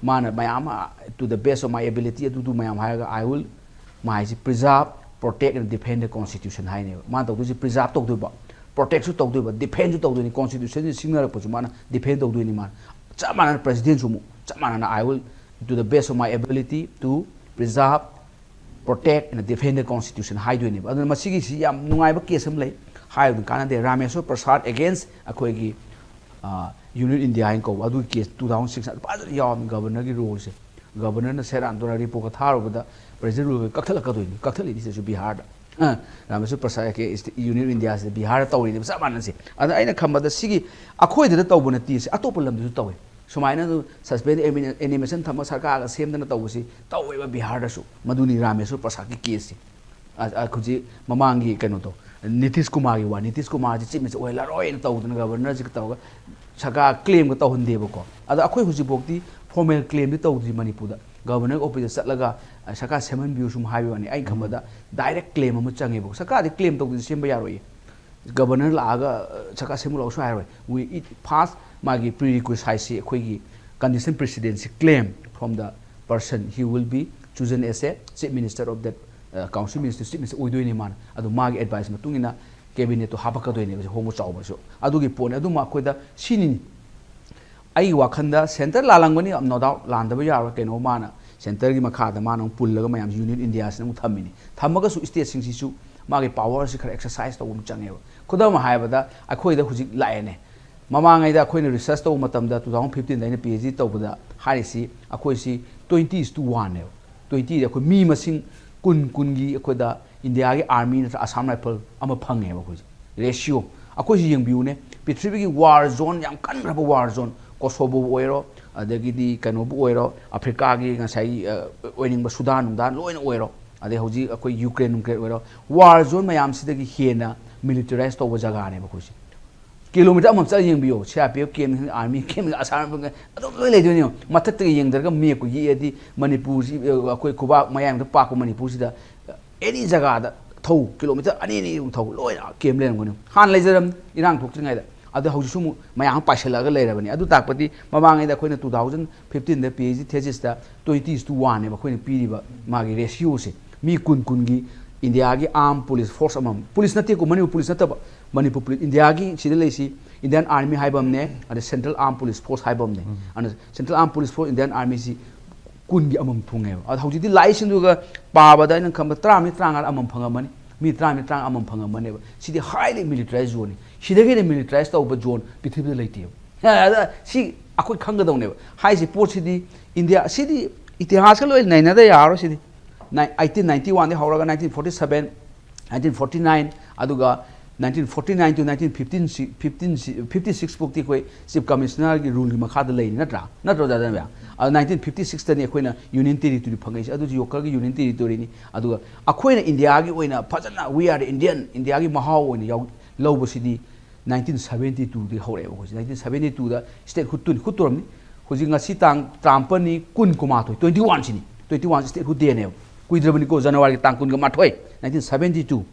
ꯃꯥꯅ ꯃꯌꯥꯝ ꯑꯃ, "To the best of my ability" ꯑꯗꯨꯗꯨ ꯃꯌꯥꯝ ꯍꯥꯏꯔꯒ, "I will", ꯃꯥ ꯍꯥꯏꯁꯤ, "preserve, protect and defend the constitution" ꯍꯥꯏꯅꯦꯕ꯫ ꯃꯥꯅ ꯇꯧꯗꯣꯏꯁꯤ preserve ꯇꯧꯗꯣꯏꯕ, ꯄ꯭ꯔꯣꯇꯦꯛꯁꯨ ꯇꯧꯗꯣꯏꯕ, ꯗꯤꯐꯦꯟꯁꯨ ꯇꯧꯗꯣꯏꯅꯤ, ꯀꯣꯟꯁꯇꯤꯇ꯭ꯌꯨꯁꯟꯁꯤ ꯁꯤꯡꯅꯔꯛꯄꯁꯨ ꯃꯥꯅ ꯗꯤꯐꯦꯟ ꯇꯧꯗꯣꯏꯅꯤ꯫ ꯃꯥꯅ ꯆꯞ ꯃꯥꯟꯅꯅ ꯄ꯭ꯔꯦꯁꯤꯗꯦꯟꯁꯨ ꯑꯃꯨꯛ ꯆꯞ ꯃꯥꯟꯅꯅ "I will, to the best of my ability, to preserve, protect and defend the constitution" ꯍꯥꯏꯗꯣꯏꯅꯦꯕ꯫ ꯑꯗꯨꯅ ꯃꯁꯤꯒꯤꯁꯤ ꯌꯥꯝ ꯅꯨꯡꯉꯥꯏꯕ ꯀꯦꯁ ꯑꯃ ꯂꯩ, ꯍꯥꯏꯕꯗꯨ ꯀꯥꯟꯅꯗꯦ꯫ ꯔꯥꯃꯦꯁꯣꯔ ꯄ꯭ꯔꯁꯥꯗ against ꯑꯩꯈꯣꯏꯒꯤ ꯌꯨꯅꯤꯌꯟ ꯏꯟꯗꯤꯌꯥ ꯍꯥꯏꯅ ꯀꯧꯕ ꯑꯗꯨꯒꯤ ꯀꯦꯁ, ꯇꯨ ꯊꯥꯎꯖꯟ ꯁꯤꯛꯁ ꯐꯖꯅ ꯌꯥꯎꯔꯝꯃꯤ ꯒꯕꯔꯅꯔꯒꯤ ꯔꯣꯜꯁꯦ꯫ ꯒꯕꯔꯅꯔꯅ ꯁꯦꯔꯥꯟ ꯇꯨꯔꯥꯟ ꯔꯤꯄꯣꯔꯠꯀ ꯊꯥꯔꯨꯕꯗ ꯄ꯭ꯔꯦꯁꯤꯗꯦꯟ ꯔꯨꯜꯒ ꯀꯛꯊꯠꯂꯛꯀꯗꯣꯏꯅꯤ, ꯀꯛꯊꯠꯂꯤꯅꯤ ꯁꯤꯁꯨ ꯕꯤꯍꯥꯔꯗ꯫ ꯑ, ꯔꯥꯃꯦꯁꯣꯔ ꯄ꯭ꯔꯁꯥꯗ ꯀꯦ ꯌꯨꯅꯤꯌꯟ ꯏꯟꯗꯤꯌꯥꯁꯤꯗ ꯕꯤꯍꯥꯔꯗ ꯇꯧꯔꯤꯅꯦꯕ ꯆꯞ ꯃꯥꯟꯅꯁꯦ꯫ ꯑꯗ ꯑꯩꯅ ꯈꯟꯕꯗ ꯁꯤꯒꯤ ꯑꯩꯈꯣꯏꯗꯗ ꯇꯧꯕ ꯅꯠꯇꯦ, ꯁꯤ ꯑꯇꯣꯞꯄ ꯂꯝꯗꯁꯨ ꯇꯧꯋꯦ꯫ ꯁꯨꯃꯥꯏꯅ ꯑꯗꯨꯝ ꯁꯁꯄꯦꯟ ꯑꯦꯅꯤꯃꯦꯁꯟ ꯊꯝꯃ ꯁꯔꯀꯥꯔꯒ ꯁꯦꯝꯗꯅ ꯇꯧꯕꯁꯤ ꯇꯧꯋꯦꯕ ꯕꯤꯍꯥꯔꯗꯁꯨ꯫ ꯃꯗꯨꯅꯤ ꯔꯥꯃꯦꯁꯣꯔ ꯄ꯭ꯔꯁꯥꯗꯀꯤ ꯀꯦꯁꯁꯤ꯫ ꯑ-, ꯑ, ꯍꯧꯖꯤꯛ ꯃꯃꯥꯡꯒꯤ ꯀꯩꯅꯣꯗꯣ, ꯅꯤꯇꯤꯁ ꯀꯨꯃꯥꯔꯒꯤ ꯋꯥ, ꯅꯤꯇꯤꯁ ꯀꯨꯃꯥꯔꯁꯤ ꯆꯤꯞ ꯃꯤꯅꯤꯁꯇꯔ ꯑꯣꯏꯍꯜꯂꯔꯣꯏꯅ ꯇꯧꯗꯅ ꯒꯕꯔꯅꯔꯁꯤꯒ ꯇꯧꯔꯒ ꯁꯔꯀꯥꯔ ꯀ꯭ꯂꯦꯝꯒ ꯇꯧꯍꯟꯗꯦꯕꯀꯣ꯫ ꯑꯗꯣ ꯑꯩꯈꯣꯏ ꯍꯧꯖꯤꯛꯐꯥꯎꯗꯤ ꯐꯣꯔꯃꯦꯜ ꯀ꯭ꯂꯦꯝꯗꯤ ꯇꯧꯗ꯭ꯔꯤ ꯃꯅꯤꯄꯨꯔꯗ꯫ ꯒꯕꯔꯅꯔ ꯑꯣꯐꯤꯁꯇ ꯆꯠꯂꯒ, ꯑ, ꯁꯔꯀꯥꯔ ꯁꯦꯝꯍꯟꯕꯤꯌꯨ ꯁꯨꯝ ꯍꯥꯏꯕ ꯋꯥꯅꯤ꯫ ꯑꯩꯅ ꯈꯟꯕꯗ ꯗꯥꯏꯔꯦꯛ ꯀ꯭ꯂꯦꯝ ꯑꯃ ꯆꯪꯉꯦꯕꯀꯣ꯫ ꯁꯔꯀꯥꯔꯗꯤ ꯀ꯭ꯂꯦꯝ ꯇꯧꯗꯅ ꯁꯦꯝꯕ ꯌꯥꯔꯣꯏꯌꯦ꯫ ꯒꯕꯔꯅꯔ ꯂꯥꯛꯑꯒ, ꯑ, ꯁꯔꯀꯥꯔ ꯁꯦꯝꯃꯨ ꯂꯥꯛꯑꯣꯁꯨ ꯍꯥꯏꯔꯣꯏ꯫ We, it first ꯃꯥꯒꯤ ꯄ꯭ꯔꯤ ꯔꯤꯀ꯭ꯋꯤꯁꯥꯏꯠꯁꯤ ꯑꯩꯈꯣꯏꯒꯤ ꯀꯟꯗꯤꯁꯟ ꯄ꯭ꯔꯤꯁꯤꯗꯦꯟꯁꯤ claim from the person he will be chosen as a chief minister of that, uh, council minister, chief minister ꯑꯣꯏꯗꯣꯏꯅꯤ ꯃꯥꯅ꯫ ꯑꯗꯣ ꯃꯥꯒꯤ ꯑꯦꯗꯚꯥꯏꯁ ꯃꯇꯨꯡ ꯏꯟꯅ ꯀꯦꯕꯤꯅꯦꯠꯇꯨ ꯍꯥꯞꯄꯛꯀꯗꯣꯏꯅꯦꯕ, ꯁꯤ ꯍꯣꯡꯕ ꯆꯥꯎꯕꯁꯨ꯫ ꯑꯗꯨꯒꯤ ꯄꯣꯠꯅꯤ꯫ ꯑꯗꯨꯃ ꯑꯩꯈꯣꯏꯗ ꯁꯤꯅꯤ꯫ ꯑꯩꯒꯤ ꯋꯥꯈꯜꯗ ꯁꯦꯟꯇꯔ ꯂꯥꯜꯂꯝꯒꯅꯤ, no doubt, ꯂꯥꯟꯗꯕ ꯌꯥꯔꯣꯏ꯫ ꯀꯩꯅꯣ, ꯃꯥꯅ ꯁꯦꯟꯇꯔꯒꯤ ꯃꯈꯥꯗ ꯃꯥꯅ ꯑꯃꯨꯛ ꯄꯨꯜꯂꯒ ꯃꯌꯥꯝ ꯌꯨꯅꯤꯌꯟ ꯏꯟꯗꯤꯌꯥꯁꯤꯅ ꯑꯃꯨꯛ ꯊꯝꯃꯤꯅꯤ꯫ ꯊꯝꯃꯒꯁꯨ ꯁ꯭ꯇꯦꯠꯁꯤꯡꯁꯤꯁꯨ ꯃꯥꯒꯤ ꯄꯥꯋꯔꯁꯤ ꯈꯔ ꯑꯦꯛꯁꯔꯁꯥꯏꯁ ꯇꯧꯕ ꯑꯃ ꯆꯪꯉꯦꯕ꯫ ꯈꯨꯗꯝ ꯑꯃ ꯍꯥꯏꯔꯕꯗ, ꯑꯩꯈꯣꯏꯗ ꯍꯧꯖꯤꯛ ꯂꯥꯛꯑꯦꯅꯦ꯫ ꯃꯃꯥꯡꯉꯩꯗ ꯑꯩꯈꯣꯏꯅ ꯔꯤꯁꯔꯁ ꯇꯧꯕ ꯃꯇꯝꯗ, two thousand fifteen ꯗ ꯑꯩꯅ ꯄꯤ ꯑꯩꯆ ꯗꯤ ꯇꯧꯕꯗ ꯍꯥꯏꯔꯤꯁꯤ, ꯑꯩꯈꯣꯏꯁꯤ twenty is to one ꯅꯦꯕ꯫ Twenty ꯗ ꯑꯩꯈꯣꯏ ꯃꯤ ꯃꯁꯤꯡ ꯀꯨꯟ, ꯀꯨꯟꯒꯤ ꯑꯩꯈꯣꯏꯗ ꯏꯟꯗꯤꯌꯥꯒꯤ ꯑꯥꯔꯃꯤ ꯅꯠꯇ꯭ꯔ ꯑꯁꯥꯝ ꯔꯥꯏꯐꯜ ꯑꯃ ꯐꯪꯉꯦꯕ ꯑꯩꯈꯣꯏꯁꯦ꯫ ꯔꯦꯁꯤꯌꯣ꯫ ꯑꯩꯈꯣꯏꯁꯤ ꯌꯦꯡꯕꯤꯌꯨꯅꯦ, ꯄ꯭ꯔꯤꯊꯤꯕꯤꯒꯤ ꯋꯥꯔ ꯖꯣꯟ, ꯌꯥꯝ ꯀꯟꯈ꯭ꯔꯕ ꯋꯥꯔ ꯖꯣꯟ, ꯀꯣꯁꯣꯕꯣꯕꯨ ꯑꯣꯏꯔꯣ, ꯑꯗꯒꯤꯗꯤ ꯀꯩꯅꯣꯕꯨ ꯑꯣꯏꯔꯣ, ꯑꯐ꯭ꯔꯤꯀꯥꯒꯤ ꯉꯁꯥꯏ, ꯑ, ꯑꯣꯏꯅꯤꯡꯕ ꯁꯨꯗꯥꯟ ꯅꯨꯡꯗꯥꯟ ꯂꯣꯏꯅ ꯑꯣꯏꯔꯣ, ꯑꯗꯩ ꯍꯧꯖꯤꯛ ꯑꯩꯈꯣꯏ ꯌꯨꯀ꯭ꯔꯦꯟ ꯅꯨꯡꯀ꯭ꯔꯦꯟ ꯑꯣꯏꯔꯣ, ꯋꯥꯔ ꯖꯣꯟ ꯃꯌꯥꯝꯁꯤꯗꯒꯤ ꯍꯦꯟꯅ ꯃꯤꯂꯤꯇꯔꯥꯏꯁ ꯇꯧꯕ ꯖꯒꯥꯅꯦꯕ ꯑꯩꯈꯣꯏꯁꯦ꯫ ꯀꯤꯂꯣꯃꯤꯇꯔ ꯑꯃꯃꯝ ꯆꯠꯂ ꯌꯦꯡꯕꯤꯌꯣ, ꯁꯤ ꯑꯥꯔ ꯄꯤ ꯑꯦꯐ ꯀꯦꯝ, ꯑꯥꯔꯃꯤ ꯀꯦꯝ, ꯑꯁꯥꯝ ꯔꯥꯏꯐꯜ ꯑꯗꯨꯝ ꯂꯣꯏ ꯂꯩꯗꯣꯏꯅꯦ꯫ ꯃꯊꯛꯇꯒꯤ ꯌꯦꯡꯊꯔꯒ ꯃꯦꯞꯄꯨ ꯌꯦꯛꯑꯗꯤ ꯃꯅꯤꯄꯨꯔꯁꯤ, ꯑ, ꯑꯩꯈꯣꯏ ꯈꯨꯕꯥꯛ ꯃꯌꯥꯏꯗ ꯄꯥꯛꯄ ꯃꯅꯤꯄꯨꯔꯁꯤꯗ, ꯑꯦꯅꯤ ꯖꯒꯥꯗ ꯊꯧ, ꯀꯤꯂꯣꯃꯤꯇꯔ ꯑꯅꯤ ꯑꯅꯤ ꯑꯗꯨꯝ ꯊꯧ, ꯂꯣꯏꯅ ꯀꯦꯝ ꯂꯩꯔꯝꯒꯅꯤ꯫ ꯍꯥꯟꯅ ꯂꯩꯖꯔꯝ, ꯏꯔꯥꯡ ꯊꯣꯛꯇ꯭ꯔꯤꯉꯩꯗ꯫ ꯑꯗꯣ ꯍꯧꯖꯤꯛꯁꯨ ꯑꯃꯨꯛ ꯃꯌꯥꯝ ꯑꯃ ꯄꯥꯏꯁꯤꯜꯂꯛꯑꯒ ꯂꯩꯔꯕꯅꯤ꯫ ꯑꯗꯨ ꯇꯥꯛꯄꯗꯤ ꯃꯃꯥꯡꯉꯩꯗ ꯑꯩꯈꯣꯏꯅ two thousand fifteen ꯗ ꯄꯤ ꯑꯩꯆ ꯗꯤ thesis ꯇ twenty is to one ꯅꯦꯕ ꯑꯩꯈꯣꯏꯅ ꯄꯤꯔꯤꯕ ꯃꯥꯒꯤ ꯔꯦꯁꯤꯌꯣꯁꯦ꯫ ꯃꯤ ꯀꯨꯟ ꯀꯨꯟꯒꯤ ꯏꯟꯗꯤꯌꯥꯒꯤ ꯑꯥꯔꯝ ꯄꯨꯂꯤꯁ ꯐꯣꯔꯁ ꯑꯃꯃꯝ, ꯄꯨꯂꯤꯁ ꯅꯠꯇꯦꯀꯣ, ꯃꯅꯤꯄꯨꯔ ꯄꯨꯂꯤꯁ ꯅꯠꯇꯕ, ꯃꯅꯤꯄꯨꯔ ꯄꯨꯂꯤꯁ, ꯏꯟꯗꯤꯌꯥꯒꯤ ꯁꯤꯗ ꯂꯩꯁꯤ ꯏꯟꯗꯤꯌꯥꯟ ꯑꯥꯔꯃꯤ ꯍꯥꯏꯕ ꯑꯃꯅꯦ, ꯑꯗ ꯁꯦꯟꯇ꯭ꯔꯦꯜ ꯑꯥꯔꯝ ꯄꯨꯂꯤꯁ ꯐꯣꯔꯁ ꯍꯥꯏꯕ ꯑꯃꯅꯦ꯫ ꯑꯗ ꯁꯦꯟꯇ꯭ꯔꯦꯜ ꯑꯥꯔꯝ ꯄꯨꯂꯤꯁ ꯐꯣꯔꯁ, ꯏꯟꯗꯤꯌꯥꯟ ꯑꯥꯔꯃꯤꯁꯤ ꯀꯨꯟꯒꯤ ꯑꯃꯃꯝ ꯊꯨꯡꯉꯦꯕ꯫ ꯑꯗꯣ ꯍꯧꯖꯤꯛꯇꯤ ꯂꯥꯛꯏꯁꯤꯡꯗꯨꯒ ꯄꯥꯕꯗ ꯑꯩꯅ ꯈꯟꯕ ꯇꯔꯥꯃꯔꯤ ꯇꯔꯥꯃꯉꯥ ꯑꯃꯃꯝ ꯐꯪꯉꯝꯃꯅꯤ, ꯃꯤ ꯇꯔꯥꯃꯔꯤ ꯇꯔꯥꯃꯉꯥ ꯑꯃꯃꯝ ꯐꯪꯉꯝꯃꯅꯦꯕ꯫ ꯁꯤꯗꯤ highly militarized zoneꯅꯤ꯫ ꯁꯤꯗꯒꯤ ꯍꯦꯟꯅ militarized ꯇꯧꯕ ꯖꯣꯟ ꯄ꯭ꯔꯤꯊꯤꯕꯤꯗ ꯂꯩꯇꯦꯕ꯫ ꯑꯗ ꯁꯤ ꯑꯩꯈꯣꯏ ꯈꯪꯒꯗꯧꯅꯦꯕ꯫ ꯍꯥꯏꯔꯤꯁꯤ ꯄꯣꯠꯁꯤꯗꯤ ꯏꯟꯗꯤꯌꯥ, ꯁꯤꯗꯤ ꯏꯇꯤꯍꯥꯁꯀ ꯂꯣꯏ ꯅꯩꯅꯗ ꯌꯥꯔꯣꯏ ꯁꯤꯗꯤ꯫ ꯅꯥꯏ-, eighteen ninety oneꯗꯒꯤ ꯍꯧꯔꯒ nineteen forty seven, nineteen forty nine, ꯑꯗꯨꯒ nineteen forty nine to nineteen fifteen, fifteen, fifty six ꯐꯥꯎꯇꯤ ꯑꯩꯈꯣꯏ ꯆꯤꯐ ꯀꯃꯤꯁꯅꯔꯒꯤ ꯔꯨꯜꯒꯤ ꯃꯈꯥꯗ ꯂꯩꯔꯤ ꯅꯠꯇ꯭ꯔꯥ? ꯅꯠꯇ꯭ꯔꯣ ꯗꯥꯗꯥ ꯃꯌꯥꯝ? ꯑꯗꯣ nineteen fifty sixꯇꯅꯤ ꯑꯩꯈꯣꯏꯅ ꯌꯨꯅꯤꯌꯟ ꯇꯦꯔꯤꯇꯣꯔꯤ ꯐꯪꯉꯛꯏꯁꯦ, ꯑꯗꯨꯁꯨ ꯌꯣꯀꯔꯒꯤ ꯌꯨꯅꯤꯌꯟ ꯇꯦꯔꯤꯇꯣꯔꯤꯅꯤ꯫ ꯑꯗꯨꯒ ꯑꯩꯈꯣꯏꯅ ꯏꯟꯗꯤꯌꯥꯒꯤ ꯑꯣꯏꯅ ꯐꯖꯅ we are the Indian, ꯏꯟꯗꯤꯌꯥꯒꯤ ꯃꯍꯥꯎ ꯑꯣꯏꯅ ꯌꯥꯎ-, ꯂꯧꯕꯁꯤꯗꯤ nineteen seventy twoꯗꯒꯤ ꯍꯧꯔꯛꯑꯦꯕ ꯑꯩꯈꯣꯏꯁꯦ꯫ Nineteen seventy twoꯗ statehood ꯇꯨꯅꯤ ꯈꯨꯠ ꯇꯧꯔꯝꯅꯤ꯫ ꯍꯧꯖꯤꯛ ꯉꯁꯤ ꯇꯥꯡ ꯇꯔꯥꯃꯥꯄꯜꯅꯤ, ꯀꯨꯟ, ꯀꯨꯟꯃꯥꯊꯣꯏ, twenty one ꯁꯤꯅꯤ꯫ Twenty one statehood dayꯅꯦꯕ꯫ ꯀꯨꯏꯗ꯭ꯔꯕꯅꯤꯀꯣ, ꯖꯅꯋꯥꯔꯤꯒꯤ ꯇꯥꯡ ꯀꯨꯟꯒ ꯃꯥꯊꯣꯏ, nineteen seventy two꯫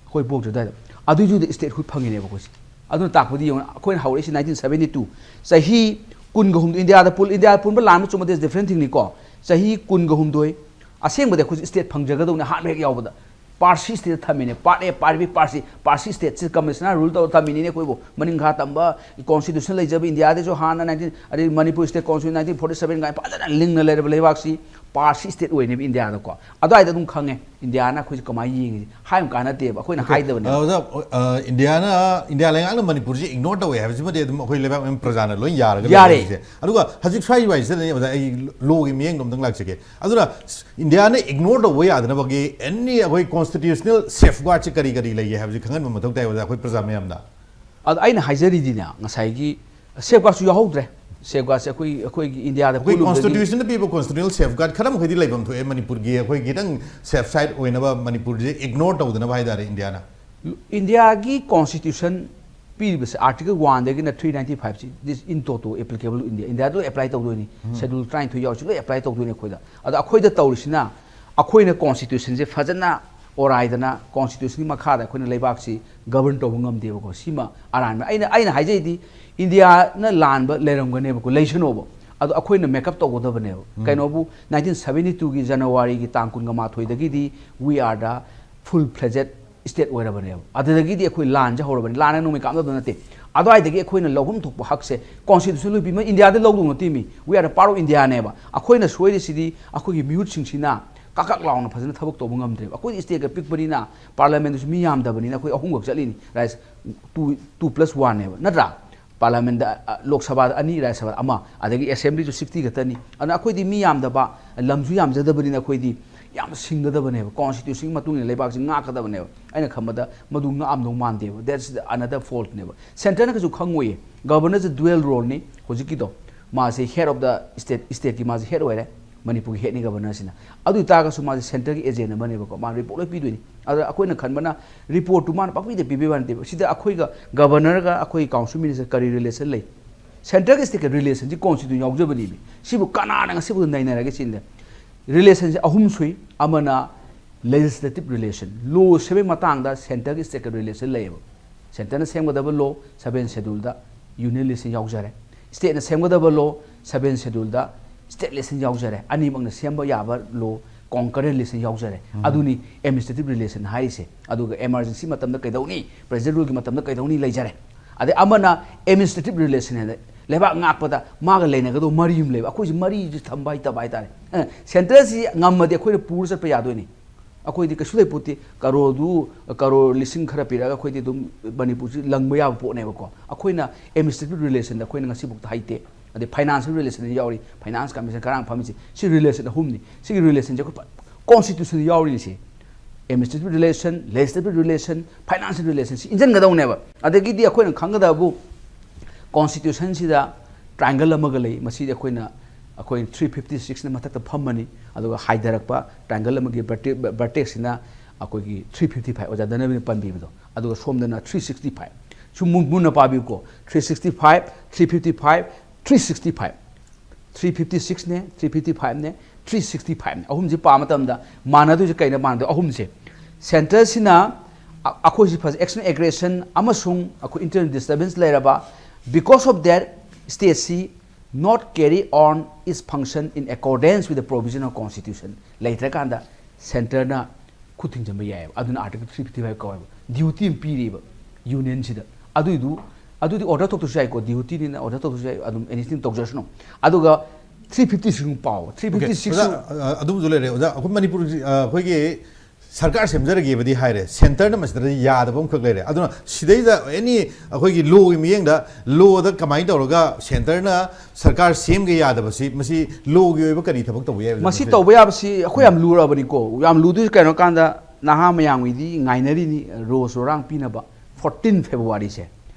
ꯑꯩꯈꯣꯏ ꯄꯣꯛꯇ꯭ꯔꯤ ꯑꯗꯨꯋꯥꯏꯗ꯫ ꯑꯗꯨꯏꯗꯨꯗ statehood ꯐꯪꯉꯤꯅꯦꯕ ꯑꯩꯈꯣꯏꯁꯦ꯫ ꯑꯗꯨꯅ ꯇꯥꯛꯄꯗꯤ ꯌꯦꯡꯉꯣ, ꯑꯩꯈꯣꯏꯅ ꯍꯧꯔꯛꯏꯁꯦ nineteen seventy two꯫ ꯆꯍꯤ ꯀꯨꯟꯒ ꯍꯨꯝꯗꯣꯏ, ꯏꯟꯗꯤꯌꯥꯗ ꯄꯨꯜ-, ꯏꯟꯗꯤꯌꯥꯗ ꯄꯨꯟꯕ ꯂꯥꯟꯕ ꯆꯨꯝꯕꯗꯤ different thingꯅꯤꯀꯣ꯫ ꯆꯍꯤ ꯀꯨꯟꯒ ꯍꯨꯝꯗꯣꯏ, ꯑꯁꯦꯡꯕꯗꯤ ꯑꯩꯈꯣꯏꯁꯦ state ꯐꯪꯖꯒꯗꯧꯅꯦ ꯑꯍꯥꯟꯕ ꯍꯦꯛ ꯌꯥꯎꯕꯗ꯫ Percy stateꯇ ꯊꯝꯃꯤꯅꯦ, part A, part B, Percy, Percy stateꯁꯤ ꯀꯃꯤꯁꯅꯔ rule ꯇꯧꯔ ꯊꯝꯃꯤꯅꯤꯅꯦ ꯑꯩꯈꯣꯏꯕꯨ꯫ ꯃꯅꯤꯡ ꯈꯥ ꯇꯝꯕ, constitution ꯂꯩꯖꯕ, ꯏꯟꯗꯤꯌꯥꯗꯁꯨ ꯍꯥꯟꯅ nineteen, ꯑꯗꯩ Manipur state constitution nineteen forty seven ꯀꯥꯏꯅ ꯐꯖꯅ ꯂꯤꯡꯅ ꯂꯩꯔꯕ ꯂꯩꯕꯥꯛꯁꯤ Percy state ꯑꯣꯏꯅꯦꯕ ꯏꯟꯗꯤꯌꯥꯗꯀꯣ꯫ ꯑꯗꯨꯋꯥꯏꯗ ꯑꯗꯨꯝ ꯈꯪꯉꯦ ꯏꯟꯗꯤꯌꯥꯅ ꯑꯩꯈꯣꯏꯁꯦ ꯀꯃꯥꯏꯅ ꯌꯦꯡꯉꯤꯁꯦ꯫ ꯍꯥꯏꯕ ꯀꯥꯟꯅꯗꯦꯕ, ꯑꯩꯈꯣꯏꯅ ꯍꯥꯏꯗꯕꯅꯦꯕ꯫ ꯑꯣꯖꯥ, ꯑ, ꯏꯟꯗꯤꯌꯥꯅ, ꯏꯟꯗꯤꯌꯥ ꯂꯩꯉꯥꯛꯅ ꯃꯅꯤꯄꯨꯔꯁꯦ ignore ꯇꯧꯋꯦ ꯍꯥꯏꯕꯁꯤꯃꯗꯤ ꯑꯗꯨꯝ ꯑꯩꯈꯣꯏ ꯂꯩꯕꯥꯛ ꯃꯌꯥꯝ ꯄ꯭ꯔꯖꯥꯅ ꯂꯣꯏ ꯌꯥꯔꯒ ꯌꯥꯔꯦ꯫ ꯂꯩꯔꯦ ꯍꯧꯖꯤꯛꯁꯦ꯫ ꯑꯗꯨꯒ ꯍꯧꯖꯤꯛ ꯁ꯭ꯋꯥꯏ ꯋꯥꯏꯁꯤꯗꯅꯦ ꯑꯣꯖꯥ, ꯑꯩ lawꯒꯤ ꯃꯤꯠꯌꯦꯡꯗꯣ ꯑꯝꯇꯪ ꯂꯥꯛꯆꯒꯦ꯫ ꯑꯗꯨꯅ ꯏꯟꯗꯤꯌꯥꯅ ignore ꯇꯧꯕ ꯌꯥꯗꯅꯕꯒꯤ any ꯑꯩꯈꯣꯏ constitutional safeguardꯁꯦ ꯀꯔꯤ ꯀꯔꯤ ꯂꯩꯒꯦ ꯍꯥꯏꯕꯁꯤ ꯈꯪꯍꯟꯕ ꯃꯊꯧ ꯇꯥꯏ ꯑꯣꯖꯥ, ꯑꯩꯈꯣꯏ ꯄ꯭ꯔꯖꯥ ꯃꯌꯥꯝꯗ꯫ ꯑꯗ ꯑꯩꯅ ꯍꯥꯏꯖꯔꯤꯗꯤꯅꯦ, ꯉꯁꯥꯏꯒꯤ safeguardꯁꯨ ꯌꯥꯎꯍꯧꯗ꯭ꯔꯦ꯫ Safeguardꯁꯦ ꯑꯩꯈꯣꯏ, ꯑꯩꯈꯣꯏꯒꯤ ꯏꯟꯗꯤꯌꯥꯗ ꯑꯩꯈꯣꯏ ꯄꯨꯜꯂꯨꯕꯗꯗꯤ constitutionꯗ ꯄꯤꯕ constitutional safeguard ꯈꯔ ꯃꯈꯩꯗꯤ ꯂꯩꯐꯝ ꯊꯣꯛꯑꯦ, ꯃꯅꯤꯄꯨꯔꯒꯤ ꯑꯩꯈꯣꯏ ꯈꯤꯇꯪ safe side ꯑꯣꯏꯅꯕ ꯃꯅꯤꯄꯨꯔꯁꯦ ignore ꯇꯧꯗꯅꯕ ꯍꯥꯏꯇꯥꯔꯦ ꯏꯟꯗꯤꯌꯥꯅ꯫ ꯏꯟꯗꯤꯌꯥꯒꯤ constitution ꯄꯤꯔꯤꯕꯁꯦ article oneꯗꯒꯤꯅ three ninety fiveꯁꯤ this in toto applicable to India꯫ ꯏꯟꯗꯤꯌꯥꯗ ꯂꯣꯏ apply ꯇꯧꯗꯣꯏꯅꯤ꯫ Schedule ꯇꯔꯥꯅꯤꯊꯣꯏ ꯌꯥꯎꯔꯤꯁꯤ ꯂꯣꯏ apply ꯇꯧꯗꯣꯏꯅꯤ ꯑꯩꯈꯣꯏꯗ꯫ ꯑꯗꯣ ꯑꯩꯈꯣꯏꯗ ꯇꯧꯔꯤꯁꯤꯅ ꯑꯩꯈꯣꯏꯅ constitutionꯁꯦ ꯐꯖꯅ ꯑꯣꯔꯥꯏꯗꯅ constitutionꯒꯤ ꯃꯈꯥꯗ ꯑꯩꯈꯣꯏꯅ ꯂꯩꯕꯥꯛꯁꯤ govern ꯇꯧꯕ ꯉꯝꯗꯦꯕꯀꯣ꯫ ꯁꯤꯃ ꯑꯔꯥꯟꯕ꯫ ꯑꯩꯅ, ꯑꯩꯅ ꯍꯥꯏꯖꯩꯗꯤ ꯏꯟꯗꯤꯌꯥꯅ ꯂꯥꯟꯕ ꯂꯩꯔꯝꯒꯅꯦꯕꯀꯣ, ꯂꯩꯁꯅꯣꯕ꯫ ꯑꯗꯣ ꯑꯩꯈꯣꯏꯅ ꯃꯦꯀꯞ ꯇꯧꯒꯗꯕꯅꯦꯕ꯫ ꯀꯩꯅꯣꯕꯨ, ꯅꯥꯏꯟꯇꯤꯟ ꯁꯕꯦꯟꯇꯤ ꯇꯨꯒꯤ ꯖꯅꯋꯥꯔꯤꯒꯤ ꯇꯥꯡ ꯀꯨꯟꯒ ꯃꯥꯊꯣꯏꯗꯒꯤꯗꯤ we are the full fledged state ꯑꯣꯏꯔꯕꯅꯦꯕ꯫ ꯑꯗꯨꯗꯒꯤꯗꯤ ꯑꯩꯈꯣꯏ ꯂꯥꯟꯁꯦ ꯍꯧꯔꯕꯅꯤ꯫ ꯂꯥꯟ ꯍꯥꯏꯅ ꯅꯣꯡꯃꯩ ꯀꯥꯞꯅꯕꯗꯣ ꯅꯠꯇꯦ꯫ ꯑꯗꯨꯋꯥꯏꯗꯒꯤ ꯑꯩꯈꯣꯏꯅ ꯂꯧꯐꯝ ꯊꯣꯛꯄ ꯍꯛꯁꯦ constitution ꯂꯣꯏ ꯄꯤꯕ, ꯏꯟꯗꯤꯌꯥꯗ ꯂꯧꯗꯧ ꯅꯠꯇꯦ ꯃꯤ꯫ We are the part of India ꯅꯦꯕ꯫ ꯑꯩꯈꯣꯏꯅ ꯁꯣꯏꯔꯤꯁꯤꯗꯤ ꯑꯩꯈꯣꯏꯒꯤ ꯃꯤꯍꯨꯠꯁꯤꯡꯁꯤꯅ ꯀꯥꯀꯛ ꯂꯥꯎꯅ ꯐꯖꯅ ꯊꯕꯛ ꯇꯧꯕ ꯉꯝꯗ꯭ꯔꯦꯕ꯫ ꯑꯩꯈꯣꯏꯗꯤ stateꯀ ꯄꯤꯛꯄꯅꯤꯅ, parliamentꯗꯨꯁꯨ ꯃꯤ ꯌꯥꯝꯗꯕꯅꯤꯅ ꯑꯩꯈꯣꯏ ꯑꯍꯨꯝꯈꯛ ꯆꯠꯂꯤꯅꯤ꯫ Right? Two, two plus one ꯅꯦꯕ, ꯅꯠꯇ꯭ꯔꯥ? Parliamentꯗ, ꯑ, ꯂꯣꯛ ꯁꯚꯥꯗ ꯑꯅꯤ, ꯔꯥꯖ꯭ꯌ ꯁꯚꯥꯗ ꯑꯃ, ꯑꯗꯒꯤ assemblyꯁꯨ sixty ꯈꯛꯇꯅꯤ꯫ ꯑꯗꯨꯅ ꯑꯩꯈꯣꯏꯗꯤ ꯃꯤ ꯌꯥꯝꯗꯕ, ꯂꯝꯁꯨ ꯌꯥꯝꯖꯗꯕꯅꯤꯅ ꯑꯩꯈꯣꯏꯗꯤ ꯌꯥꯝ ꯁꯤꯡꯒꯗꯕꯅꯦꯕ, constitutionꯒꯤ ꯃꯇꯨꯡ ꯏꯟꯅ ꯂꯩꯕꯥꯛꯁꯤ ꯉꯥꯛꯀꯗꯕꯅꯦꯕ꯫ ꯑꯩꯅ ꯈꯟꯕꯗ ꯃꯗꯨ ꯉꯥꯛꯑꯝꯗꯧ ꯃꯥꯟꯗꯦꯕ꯫ That's another faultꯅꯦꯕ꯫ Centreꯅ ꯀꯩꯁꯨ ꯈꯪꯉꯣꯏꯌꯦ꯫ Governorꯁꯦ dual roleꯅꯤ꯫ ꯍꯧꯖꯤꯛꯀꯤꯗꯣ ꯃꯥꯁꯦ head of the state, stateꯀꯤ ꯃꯥꯁꯦ head ꯑꯣꯏꯔꯦ, ꯃꯅꯤꯄꯨꯔꯒꯤ headꯅꯤ Governorꯁꯤꯅ꯫ ꯑꯗꯨ ꯑꯣꯏꯇꯥꯔꯒꯁꯨ ꯃꯥꯁꯦ centreꯒꯤ agent ꯑꯃꯅꯦꯕꯀꯣ, ꯃꯥ report ꯂꯣꯏ ꯄꯤꯗꯣꯏꯅꯤ꯫ ꯑꯗ ꯑꯩꯈꯣꯏꯅ ꯈꯟꯕꯅ reportꯇꯨ ꯃꯥꯅ ꯄꯪꯄꯤꯗ ꯄꯤꯕꯩ ꯋꯥ ꯅꯠꯇꯦꯕ꯫ ꯁꯤꯗ ꯑꯩꯈꯣꯏꯒ Governorꯒ ꯑꯩꯈꯣꯏ council minister ꯀꯔꯤ relation ꯂꯩ? Centreꯒ stateꯀ relationꯁꯤ constitution ꯌꯥꯎꯖꯕꯅꯤꯅꯦ꯫ ꯁꯤꯕꯨ ꯀꯅꯥꯅ ꯉꯁꯤꯐꯥꯎꯗ ꯅꯩꯅꯔꯒꯦ ꯁꯤꯅꯤꯗ꯫ Relationꯁꯦ ꯑꯍꯨꯝ ꯁꯨꯏ꯫ ꯑꯃꯅ legislative relation, law ꯁꯦꯝꯕꯒꯤ ꯃꯇꯥꯡꯗ centreꯒ stateꯀ relation ꯂꯩꯌꯦꯕ꯫ Centreꯅ ꯁꯦꯝꯒꯗꯕ law seven scheduleꯗ union relation ꯌꯥꯎꯖꯔꯦ꯫ Stateꯅ ꯁꯦꯝꯒꯗꯕ law seven scheduleꯗ state relation ꯌꯥꯎꯖꯔꯦ꯫ ꯑꯅꯤꯃꯛꯅ ꯁꯦꯝꯕ ꯌꯥꯕ law concurrent relation ꯌꯥꯎꯖꯔꯦ꯫ ꯑꯗꯨꯅꯤ administrative relation ꯍꯥꯏꯔꯤꯁꯦ꯫ ꯑꯗꯨꯒ emergency ꯃꯇꯝꯗ ꯀꯩꯗꯧꯅꯤ, president ruleꯒꯤ ꯃꯇꯝꯗ ꯀꯩꯗꯧꯅꯤ ꯂꯩꯖꯔꯦ꯫ ꯑꯗꯩ ꯑꯃꯅ administrative relation ꯍꯥꯏꯅ ꯂꯩꯕꯥꯛ ꯉꯥꯛꯄꯗ ꯃꯥꯒ ꯂꯩꯅꯒꯗꯧꯕ ꯃꯔꯤ ꯑꯃ ꯂꯩꯕ꯫ ꯑꯩꯈꯣꯏꯁꯤ ꯃꯔꯤꯁꯤ ꯊꯝꯕ ꯍꯩꯇꯕ ꯍꯥꯏꯇꯥꯔꯦ꯫ ꯑ, centreꯁꯤ ꯉꯝꯃꯗꯤ ꯑꯩꯈꯣꯏꯅ ꯄꯨꯔ ꯆꯠꯄ ꯌꯥꯗꯣꯏꯅꯤ꯫ ꯑꯩꯈꯣꯏꯗꯤ ꯀꯩꯁꯨ ꯂꯩꯄꯣꯠꯇꯦ꯫ ꯀꯔꯣꯔꯗꯨ, ꯀꯔꯣꯔ ꯂꯤꯁꯤꯡ ꯈꯔ ꯄꯤꯔꯛꯑꯒ ꯑꯩꯈꯣꯏꯗꯤ ꯑꯗꯨꯝ ꯃꯅꯤꯄꯨꯔꯁꯤ ꯂꯪꯕ ꯌꯥꯕ ꯄꯣꯠꯅꯦꯕꯀꯣ꯫ ꯑꯩꯈꯣꯏꯅ administrative relationꯗ ꯑꯩꯈꯣꯏꯅ ꯉꯁꯤꯐꯥꯎꯗ ꯍꯩꯇꯦ꯫ ꯑꯗꯩ financial relationꯗ ꯌꯥꯎꯔꯤ, finance commission ꯉꯔꯥꯡ ꯐꯝꯃꯤꯁꯦ, ꯁꯤ relation ꯑꯍꯨꯝꯅꯤ꯫ ꯁꯤꯒꯤ relationꯁꯦ ꯑꯩꯈꯣꯏ constitutionꯗ ꯌꯥꯎꯔꯤꯅꯤ ꯁꯤ꯫ Administrative relation, legislative relation, financial relation ꯁꯤ ꯏꯟꯖꯟꯒꯗꯧꯅꯦꯕ꯫ ꯑꯗꯒꯤꯗꯤ ꯑꯩꯈꯣꯏꯅ ꯈꯪꯒꯗꯕꯕꯨ constitutionꯁꯤꯗ triangle ꯑꯃꯒ ꯂꯩ꯫ ꯃꯁꯤꯗꯤ ꯑꯩꯈꯣꯏꯅ, ꯑꯩꯈꯣꯏ three fifty sixꯅ ꯃꯊꯛꯇ ꯐꯝꯃꯅꯤ, ꯑꯗꯨꯒ ꯍꯥꯏꯊꯔꯛꯄ triangle ꯑꯃꯒꯤ verte-, vertexꯁꯤꯅ ꯑꯩꯈꯣꯏꯒꯤ three fifty five, ꯑꯣꯖꯥ ꯙꯅꯕꯤꯅ ꯄꯟꯕꯤꯕꯗꯣ, ꯑꯗꯨꯒ ꯁꯣꯝꯗꯅ three sixty five꯫ ꯁꯨꯝ ꯃꯨ-, ꯃꯨꯟꯅ ꯄꯥꯕꯤꯌꯨꯀꯣ꯫ Three sixty five, three fifty five, three sixty five꯫ Three fifty sixꯅꯦ, three fifty fiveꯅꯦ, three sixty fiveꯅꯦ꯫ ꯑꯍꯨꯝꯁꯤ ꯄꯥꯕ ꯃꯇꯝꯗ ꯃꯥꯟꯅꯗꯣꯏꯁꯦ ꯀꯩꯅ ꯃꯥꯟꯅꯗꯣꯏ? ꯑꯍꯨꯝꯁꯦ꯫ Centreꯁꯤꯅ ꯑ-, ꯑꯩꯈꯣꯏꯁꯤ ꯐꯖ-, external aggression ꯑꯃꯁꯨꯡ ꯑꯩꯈꯣꯏ internal disturbance ꯂꯩꯔꯕ, because of that stateꯁꯤ not carry on its function in accordance with the provision of constitution ꯂꯩꯇ꯭ꯔꯀꯥꯟꯗ centreꯅ ꯈꯨꯠ ꯊꯤꯡꯖꯤꯟꯕ ꯌꯥꯏꯑꯕ꯫ ꯑꯗꯨꯅ article three fifty five ꯀꯧꯋꯦꯕ꯫ Duty ꯑꯃ ꯄꯤꯔꯤꯕ unionꯁꯤꯗ꯫ ꯑꯗꯨꯏꯗꯨ ꯑꯗꯨꯗꯤ order ꯊꯣꯛꯇ꯭ꯔꯁꯨ ꯌꯥꯏꯀꯣ, dutyꯅꯤꯅ order ꯊꯣꯛꯇ꯭ꯔꯁꯨ ꯌꯥꯏ, ꯑꯗꯨꯝ anything ꯇꯧꯖꯔꯁꯅꯨ꯫ ꯑꯗꯨꯒ three fifty six ꯑꯃꯨꯛ ꯄꯥꯎ꯫ Three fifty six ꯑꯣꯖꯥ, ꯑ, ꯑꯗꯨꯝꯁꯨ ꯂꯩꯔꯦ ꯑꯣꯖꯥ꯫ ꯑꯩꯈꯣꯏ ꯃꯅꯤꯄꯨꯔꯒꯤ, ꯑ, ꯑꯩꯈꯣꯏꯒꯤ ꯁꯔꯀꯥꯔ ꯁꯦꯝꯖꯔꯒꯦꯕꯗꯤ ꯍꯥꯏꯔꯦ, centreꯅ ꯃꯁꯤꯗ ꯌꯥꯗꯕ ꯑꯃꯈꯛ ꯂꯩꯔꯦ꯫ ꯑꯗꯨꯅ ꯁꯤꯗꯩꯗ any ꯑꯩꯈꯣꯏꯒꯤ lawꯒꯤ ꯃꯤꯠꯌꯦꯡꯗ lawꯗ ꯀꯃꯥꯏꯅ ꯇꯧꯔꯒ centreꯅ ꯁꯔꯀꯥꯔ ꯁꯦꯝꯒꯦ ꯌꯥꯗꯕꯁꯤ, ꯃꯁꯤ lawꯒꯤ ꯑꯣꯏꯕ ꯀꯔꯤ ꯊꯕꯛ ꯇꯧꯕ ꯌꯥꯏ? ꯃꯁꯤ ꯇꯧꯕ ꯌꯥꯕꯁꯤ ꯑꯩꯈꯣꯏ ꯌꯥꯝ ꯂꯨꯔꯕꯅꯤꯀꯣ꯫ ꯌꯥꯝ ꯂꯨꯗꯣꯏꯁꯤ ꯀꯩꯅꯣ ꯀꯥꯟꯗ ꯅꯍꯥ ꯃꯌꯥꯝꯒꯤꯗꯤ ꯉꯥꯏꯅꯔꯤꯅꯤ ꯔꯣꯁ ꯔꯣꯔꯥꯡ ꯄꯤꯅꯕ꯫ Fourteen Februaryꯁꯦ,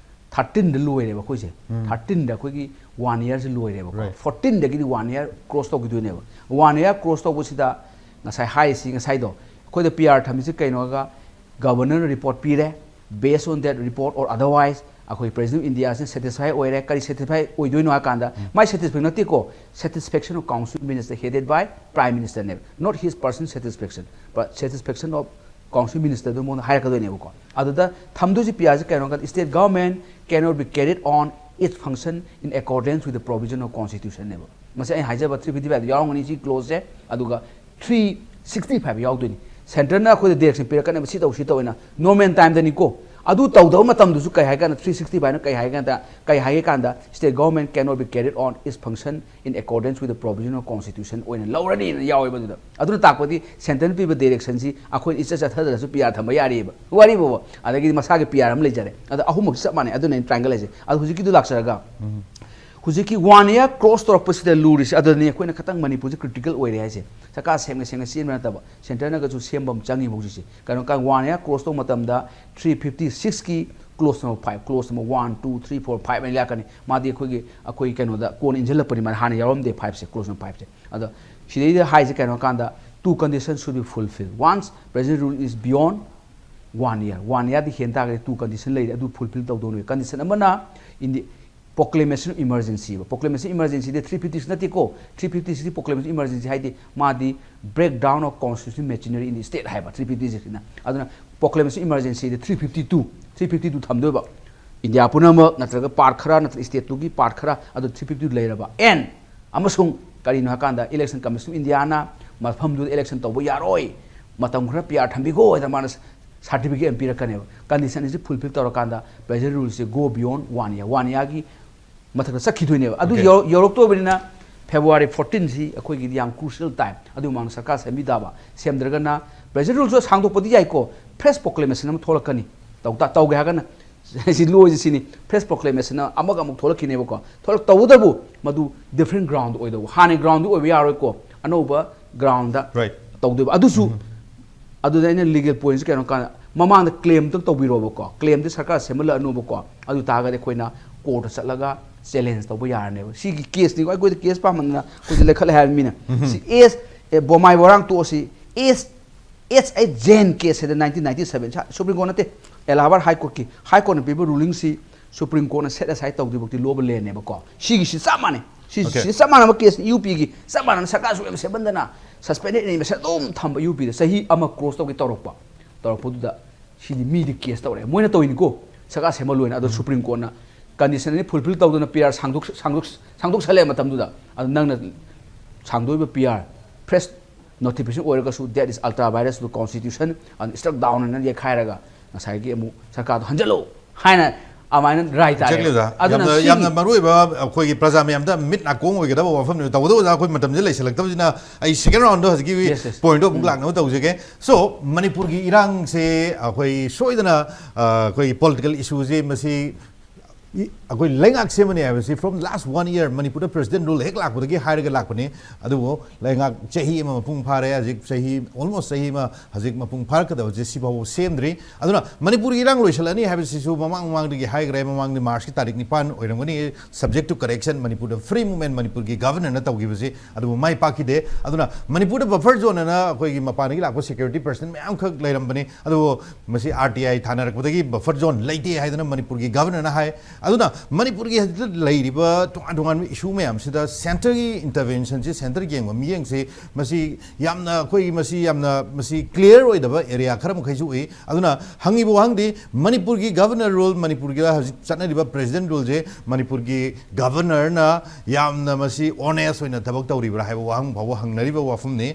thirteenꯗ ꯂꯣꯏꯔꯦꯕ ꯑꯩꯈꯣꯏꯁꯦ꯫ Thirteenꯗ ꯑꯩꯈꯣꯏꯒꯤ one yearꯁꯦ ꯂꯣꯏꯔꯦꯕꯀꯣ꯫ Right. Fourteenꯗꯒꯤꯗꯤ one year cross ꯇꯧꯈꯤꯗꯣꯏꯅꯦꯕ꯫ One year cross ꯇꯧꯕꯁꯤꯗ ꯉꯁꯥꯏ ꯍꯥꯏꯔꯤꯁꯤ, ꯉꯁꯥꯏꯗꯣ ꯑꯩꯈꯣꯏꯗ P R ꯊꯝꯃꯤꯁꯤ ꯀꯩꯅꯣꯒ, governorꯅ report ꯄꯤꯔꯦ, based on that report or otherwise ꯑꯩꯈꯣꯏ President of Indiaꯁꯤꯅ satisfy ꯑꯣꯏꯔꯦ꯫ ꯀꯔꯤ satisfy ꯑꯣꯏꯗꯣꯏꯅꯣ ꯍꯥꯏ ꯀꯥꯟꯗ, ꯃꯥꯏ satisfaction ꯅꯠꯇꯦꯀꯣ, satisfaction of Council Minister headed by Prime Ministerꯅꯦꯕ, not his personal satisfaction, but satisfaction of Council Ministerꯗꯨ ꯃꯉꯣꯟꯗ ꯍꯥꯏꯔꯛꯀꯗꯣꯏꯅꯦꯕꯀꯣ꯫ ꯑꯗꯨꯗ ꯊꯝꯗꯣꯏꯁꯤ P Rꯁꯤ ꯀꯩꯅꯣ ꯍꯥꯏ ꯀꯥꯟꯗ, state government cannot be carried on its function in accordance with the provision of constitutionꯅꯦꯕ꯫ ꯃꯁꯤ ꯑꯩꯅ ꯍꯥꯏꯖꯕ three fifty fiveꯗ ꯌꯥꯎꯔꯝꯒꯅꯤ ꯁꯤ clauseꯁꯦ꯫ ꯑꯗꯨꯒ three sixty five ꯌꯥꯎꯗꯣꯏꯅꯤ꯫ Centreꯅ ꯑꯩꯈꯣꯏꯗ direction ꯄꯤꯔꯛꯀꯅꯦꯕ, ꯁꯤ ꯇꯧ, ꯁꯤ ꯇꯧ ꯍꯥꯏꯅ, normal timeꯗꯅꯤꯀꯣ꯫ ꯑꯗꯨ ꯇꯧꯗꯕ ꯃꯇꯝꯗꯁꯨ ꯀꯩ ꯍꯥꯏ ꯀꯥꯟꯗ, three sixty fiveꯅ ꯀꯩ ꯍꯥꯏ ꯀꯥꯟꯗ, ꯀꯩ ꯍꯥꯏꯒꯦ ꯀꯥꯟꯗ, state government cannot be carried on its function in accordance with the provision of constitution ꯑꯣꯏꯅ ꯂꯧꯔꯅꯤꯅ ꯌꯥꯎꯋꯦꯕ ꯑꯗꯨꯗ꯫ ꯑꯗꯨꯅ ꯇꯥꯛꯄꯗꯤ centreꯅ ꯄꯤꯕ directionꯁꯤ ꯑꯩꯈꯣꯏꯅ ꯏꯆꯠ ꯆꯠꯊꯗ꯭ꯔꯁꯨ P R ꯊꯝꯕ ꯌꯥꯔꯤꯕ ꯋꯥꯔꯤꯕꯨꯕ꯫ ꯑꯗꯒꯤꯗꯤ ꯃꯁꯥꯒꯤ P R ꯑꯃ ꯂꯩꯖꯔꯦ꯫ ꯑꯗ ꯑꯍꯨꯝꯃꯛꯁꯨ ꯆꯞ ꯃꯥꯟꯅꯩ꯫ ꯑꯗꯨꯅ ꯑꯩꯅ triangle ꯍꯥꯏꯁꯦ꯫ ꯑꯗꯣ ꯍꯨꯖꯤꯛꯀꯤꯗꯨ ꯂꯥꯛꯆꯔꯒ, ꯍꯨꯖꯤꯛꯀꯤ one year cross ꯇꯧꯔꯛꯄꯁꯤꯗ ꯂꯨꯔꯤꯁꯦ ꯑꯗꯨꯅꯤ꯫ ꯑꯩꯈꯣꯏꯅ ꯈꯇꯪ ꯃꯅꯤꯄꯨꯔꯁꯦ critical ꯑꯣꯏꯔꯦ ꯍꯥꯏꯁꯦ꯫ ꯁꯔꯀꯥꯔ ꯁꯦꯝꯒ ꯁꯦꯝꯒ ꯆꯦꯟꯕ ꯅꯠꯇꯕ, centreꯅꯒꯁꯨ ꯁꯦꯝꯕ ꯑꯃ ꯆꯪꯉꯤꯕ ꯍꯧꯖꯤꯛꯁꯦ꯫ ꯀꯩꯅꯣ ꯀꯥꯟ one year cross ꯇꯧꯕ ꯃꯇꯝꯗ three fifty sixꯀꯤ clause number five, clause number one, two, three, four, five ꯑꯅ ꯂꯥꯛꯀꯅꯤ꯫ ꯃꯥꯗꯤ ꯑꯩꯈꯣꯏꯒꯤ, ꯑꯩꯈꯣꯏ ꯀꯩꯅꯣꯗ ꯀꯣꯟꯅ ꯏꯟꯁꯤꯜꯂꯛꯄꯅꯤ, ꯃꯥ ꯍꯥꯟꯅ ꯌꯥꯎꯔꯝꯗꯦ fiveꯁꯦ, clause number fiveꯁꯦ꯫ ꯑꯗꯣ ꯁꯤꯗꯩꯗ ꯍꯥꯏꯁꯦ ꯀꯩꯅꯣ ꯀꯥꯟꯗ, two conditions should be fulfilled. Once President rule is beyond one year, one yearꯗꯤ ꯍꯦꯟ ꯇꯥꯔꯒꯗꯤ two condition ꯂꯩꯔꯦ, ꯑꯗꯨ fulfill ꯇꯧꯗꯧꯅꯦꯕ꯫ Condition ꯑꯃꯅ in the proclamation of emergency꯫ Proclamation emergencyꯗꯤ three fifty six ꯅꯠꯇꯦꯀꯣ꯫ Three fifty sixꯇꯤ proclamation emergency ꯍꯥꯏꯗꯤ ꯃꯥꯗꯤ breakdown of constitutional machinery in the state ꯍꯥꯏꯕ three fifty sixꯅ꯫ ꯑꯗꯨꯅ proclamation emergencyꯗꯤ three fifty two, three fifty two ꯊꯝꯗꯣꯏꯕ꯫ ꯏꯟꯗꯤꯌꯥ ꯄꯨꯝꯅꯃꯛ ꯅꯠꯇ꯭ꯔꯒ ꯄꯥꯔꯠ ꯈꯔ ꯅꯠꯇ꯭ꯔꯒ ꯁ꯭ꯇꯦꯠꯇꯨꯒꯤ ꯄꯥꯔꯠ ꯈꯔ ꯑꯗꯨ ꯊ꯭ꯔꯤ ꯐꯤꯐꯇꯤ ꯂꯩꯔꯕ꯫ ꯑꯦꯟ ꯑꯃꯁꯨꯡ ꯀꯔꯤꯅꯣ ꯍꯥꯏꯀꯥꯟꯗ Election Commission of Indiaꯅ ꯃꯐꯝꯗꯨꯗ ꯏꯂꯦꯛꯁꯟ ꯇꯧꯕ ꯌꯥꯔꯣꯏ, ꯃꯇꯝ ꯈꯔ ꯄꯤ ꯑꯥꯔ ꯊꯝꯕꯤꯈꯣ ꯍꯥꯏꯗꯅ ꯃꯥꯅ ꯁꯥꯔꯇꯤꯐꯤꯀꯦꯠ ꯑꯃ ꯄꯤꯔꯛꯀꯅꯦꯕ꯫ ꯀꯟꯗꯤꯁꯟ ꯑꯁꯤ ꯐꯨꯜꯐꯤꯜ ꯇꯧꯔꯀꯥꯟꯗ President Ruleꯁꯦ go beyond one year, one yearꯒꯤ ꯃꯊꯛꯇ ꯆꯠꯈꯤꯗꯣꯏꯅꯦꯕ꯫ ꯑꯗꯨ Okay. ꯌꯧ- ꯌꯧꯔꯛꯇꯣꯔꯕꯅꯤꯅ February fourteenꯁꯤ ꯑꯩꯈꯣꯏꯒꯤꯗꯤ ꯌꯥꯝ crucial time꯫ ꯑꯗꯨ ꯃꯃꯥꯡꯗ ꯁꯔꯀꯥꯔ ꯁꯦꯝꯕꯤ ꯇꯥꯕ, ꯁꯦꯝꯗ꯭ꯔꯒꯅ President Ruleꯁꯨ ꯁꯥꯡꯗꯣꯛꯄꯗꯤ ꯌꯥꯏꯀꯣ, fresh proclamation ꯑꯃ ꯊꯣꯛꯂꯛꯀꯅꯤ꯫ ꯇꯧ ꯇꯥ- ꯇꯧꯒꯦ ꯍꯥꯏꯔꯒꯅ ꯁꯤ ꯂꯣꯏꯁꯤ ꯁꯤꯅꯤ, fresh proclamation ꯑꯃꯒ ꯑꯃꯨꯛ ꯊꯣꯛꯂꯛꯈꯤꯅꯦꯕꯀꯣ꯫ ꯊꯣꯛꯂꯛ ꯇꯧꯕꯇꯕꯨ ꯃꯗꯨ different ground ꯑꯣꯏꯗꯧꯕ, ꯍꯥꯟꯅꯒꯤ groundꯗꯨ ꯑꯣꯏꯕ ꯌꯥꯔꯣꯏꯀꯣ, ꯑꯅꯧꯕ groundꯗ Right. ꯇꯧꯗꯣꯏꯕ꯫ ꯑꯗꯨꯁꯨ ꯑꯗꯨꯗ ꯑꯩꯅ legal pointꯁꯤ ꯀꯩꯅꯣ ꯀꯥꯟꯗ ꯃꯃꯥꯡꯗ claim ꯑꯝꯇꯪ ꯇꯧꯕꯤꯔꯣꯕꯀꯣ, claimꯗꯤ ꯁꯔꯀꯥꯔ ꯁꯦꯝꯍꯜꯂꯛꯑꯅꯨꯕꯀꯣ꯫ ꯑꯗꯨ ꯇꯥꯔꯒꯗꯤ ꯑꯩꯈꯣꯏꯅ courtꯇ ꯆꯠꯂꯒ challenge ꯇꯧꯕ ꯌꯥꯔꯅꯦꯕ꯫ ꯁꯤꯒꯤ caseꯅꯤꯀꯣ, ꯑꯩꯈꯣꯏꯗ case ꯄꯥꯝꯃꯟꯗꯅ ꯑꯩꯈꯣꯏꯗ ꯂꯩꯈꯠꯂꯦ ꯍꯥꯏꯕ ꯃꯤꯅ꯫ ꯁꯤ ꯑꯦꯁ ꯑꯦ, ꯕꯣꯃꯥꯏ ꯕꯣꯔꯥꯡ ꯇꯣꯛꯑꯁꯤ, ꯑꯦꯁ ꯑꯦꯁ ꯑꯩ ꯖꯦꯟ case ꯍꯥꯏꯗ nineteen ninety seven, ꯁꯥ- Supreme Court ꯅꯠꯇꯦ, Allahabad High Courtꯀꯤ, High Courtꯅ ꯄꯤꯕ rulingꯁꯤ Supreme Courtꯅ set aside ꯇꯧꯗ꯭ꯔꯤꯐꯥꯎꯗꯤ law of landꯅꯦꯕꯀꯣ꯫ ꯁꯤꯒꯤꯁꯤ ꯆꯞ ꯃꯥꯟꯅꯩ꯫ ꯁꯤ Okay. ꯁꯤꯗ ꯆꯞ ꯃꯥꯟꯅꯕ caseꯅꯤ, ꯌꯨ ꯄꯤꯒꯤ ꯆꯞ ꯃꯥꯟꯅꯕ ꯁꯔꯀꯥꯔꯁꯨ ꯌꯥꯝ ꯁꯦꯝꯃꯟꯗꯅ suspended animation ꯑꯗꯨꯝ ꯊꯝꯕ ꯌꯨ ꯄꯤꯗ ꯆꯍꯤ ꯑꯃ cross ꯇꯧꯒꯦ ꯇꯧꯔꯛꯄ꯫ ꯇꯧꯔꯛꯄꯗꯨꯗ ꯁꯤꯗꯤ ꯃꯤꯗꯤ case ꯇꯧꯔꯛꯑꯦ꯫ ꯃꯣꯏꯅ ꯇꯧꯔꯤꯅꯤꯀꯣ, ꯁꯔꯀꯥꯔ ꯁꯦꯝꯍꯜꯂꯣꯏꯅ꯫ ꯑꯗꯣ Supreme Courtꯅ condition ꯑꯅꯤ fulfill ꯇꯧꯗꯅ ꯄꯤ ꯑꯥꯔ ꯁꯥꯡꯗꯣꯛ-, ꯁꯥꯡꯗꯣꯛ-, ꯁꯥꯡꯗꯣꯛꯁꯜꯂꯦ ꯃꯇꯝꯗꯨꯗ꯫ ꯑꯗꯨ ꯅꯪꯅ ꯁꯥꯡꯗꯣꯛꯏꯕ ꯄꯤ ꯑꯥꯔ fresh notification ꯑꯣꯏꯔꯒꯁꯨ that is ultra vires to constitution and struck down ꯍꯥꯏꯅ ꯌꯦꯛꯈꯥꯏꯔꯒ ꯉꯁꯥꯏꯒꯤ ꯑꯃꯨꯛ ꯁꯔꯀꯥꯔꯗꯣ ꯍꯟꯖꯜꯂꯨ ꯍꯥꯏꯅ ꯑꯗꯨꯃꯥꯏꯅ ꯔꯥꯏ ꯇꯥꯔꯦ꯫ Exactly, ꯑꯣꯖꯥ꯫ ꯑꯗꯨꯅ ꯌꯥꯝꯅ ꯁꯤꯒꯤ ꯌꯥꯝꯅ ꯃꯔꯨ ꯑꯣꯏꯕ ꯑꯩꯈꯣꯏꯒꯤ ꯄ꯭ꯔꯖꯥ ꯃꯌꯥꯝꯗ ꯃꯤꯠ ꯅꯥꯀꯣꯡ ꯑꯣꯏꯒꯗꯕ ꯋꯥꯐꯝꯅꯦꯕ꯫ ꯇꯧꯕꯇꯕꯨ ꯑꯣꯖꯥ, ꯑꯩꯈꯣꯏ ꯃꯇꯝꯁꯦ ꯂꯩꯁꯜꯂꯛꯇꯕꯁꯤꯅ ꯑꯩ second roundꯗꯣ ꯍꯧꯖꯤꯛꯀꯤ Yes, yes. pointꯗꯣ ꯑꯃꯨꯛ ꯂꯥꯛꯅꯕ ꯇꯧꯖꯒꯦ꯫ So, ꯃꯅꯤꯄꯨꯔꯒꯤ ꯏꯔꯥꯡꯁꯦ ꯑꯩꯈꯣꯏ ꯁꯣꯏꯗꯅ, ꯑ, ꯑꯩꯈꯣꯏꯒꯤ political issueꯁꯦ ꯃꯁꯤ ꯏ-, ꯑꯩꯈꯣꯏ ꯂꯩꯉꯥꯛ ꯁꯦꯝꯃꯅꯤ ꯍꯥꯏꯕꯁꯤ from last one year ꯃꯅꯤꯄꯨꯔꯗ President Rule ꯍꯦꯛ ꯂꯥꯛꯄꯗꯒꯤ ꯍꯥꯏꯔꯒ ꯂꯥꯛꯄꯅꯤ꯫ ꯑꯗꯨꯕꯨ ꯂꯩꯉꯥꯛ ꯆꯍꯤ ꯑꯃ ꯃꯄꯨꯡ ꯐꯥꯔꯦ, ꯍꯧꯖꯤꯛ ꯆꯍꯤ, almost ꯆꯍꯤ ꯑꯃ ꯍꯧꯖꯤꯛ ꯃꯄꯨꯡ ꯐꯥꯔꯛꯀꯗꯕꯁꯦ ꯁꯤꯐꯥꯎꯕ ꯁꯦꯝꯗ꯭ꯔꯤ꯫ ꯑꯗꯨꯅ ꯃꯅꯤꯄꯨꯔꯒꯤ ꯏꯔꯥꯡ ꯂꯣꯏꯁꯤꯜꯂꯅꯤ ꯍꯥꯏꯕꯁꯤꯁꯨ ꯃꯃꯥꯡ ꯃꯃꯥꯡꯗꯒꯤ ꯍꯥꯏꯈ꯭ꯔꯦ, ꯃꯃꯥꯡꯗ Marchꯀꯤ ꯇꯥꯔꯤꯛ ꯅꯤꯄꯥꯟ ꯑꯣꯏꯔꯝꯒꯅꯤ, subject to correction ꯃꯅꯤꯄꯨꯔꯗ free movement ꯃꯅꯤꯄꯨꯔꯒꯤ Governorꯅ ꯇꯧꯈꯤꯕꯁꯤ, ꯑꯗꯨꯕꯨ ꯃꯥꯏ ꯄꯥꯛꯈꯤꯗꯦ꯫ ꯑꯗꯨꯅ ꯃꯅꯤꯄꯨꯔꯗ buffer zone ꯑꯅ ꯑꯩꯈꯣꯏꯒꯤ ꯃꯄꯥꯟꯗꯒꯤ ꯂꯥꯛꯄ security personnel ꯃꯌꯥꯝꯈꯛ ꯂꯩꯔꯝꯕꯅꯤ, ꯑꯗꯨꯕꯨ ꯃꯁꯤ R T I ꯊꯥꯅꯔꯛꯄꯗꯒꯤ buffer zone ꯂꯩꯇꯦ ꯍꯥꯏꯗꯅ ꯃꯅꯤꯄꯨꯔꯒꯤ Governorꯅ ꯍꯥꯏ꯫ ꯑꯗꯨꯅ ꯃꯅꯤꯄꯨꯔꯒꯤ ꯍꯧꯖꯤꯛꯇ ꯂꯩꯔꯤꯕ ꯇꯣꯉꯥꯟ ꯇꯣꯉꯥꯟꯕ issue ꯃꯌꯥꯝꯁꯤꯗ centreꯒꯤ interventionꯁꯤ, centre ꯌꯦꯡꯕ ꯃꯤꯠꯌꯦꯡꯁꯤ, ꯃꯁꯤ ꯌꯥꯝꯅ ꯑꯩꯈꯣꯏ, ꯃꯁꯤ ꯌꯥꯝꯅ, ꯃꯁꯤ clear ꯑꯣꯏꯗꯕ area ꯈꯔ ꯃꯈꯩꯁꯨ ꯎꯏ꯫ ꯑꯗꯨꯅ ꯍꯪꯉꯤꯕ ꯋꯥꯍꯪꯗꯤ, ꯃꯅꯤꯄꯨꯔꯒꯤ governor rule, ꯃꯅꯤꯄꯨꯔꯒꯤꯗ ꯍꯧꯖꯤꯛ ꯆꯠꯅꯔꯤꯕ president ruleꯁꯦ ꯃꯅꯤꯄꯨꯔꯒꯤ governorꯅ ꯌꯥꯝꯅ ꯃꯁꯤ honest ꯑꯣꯏꯅ ꯊꯕꯛ ꯇꯧꯔꯤꯕ꯭ꯔꯥ ꯍꯥꯏꯕ ꯋꯥꯍꯪ ꯐꯥꯎꯕ ꯍꯪꯅꯔꯤꯕ ꯋꯥꯐꯝꯅꯤ꯫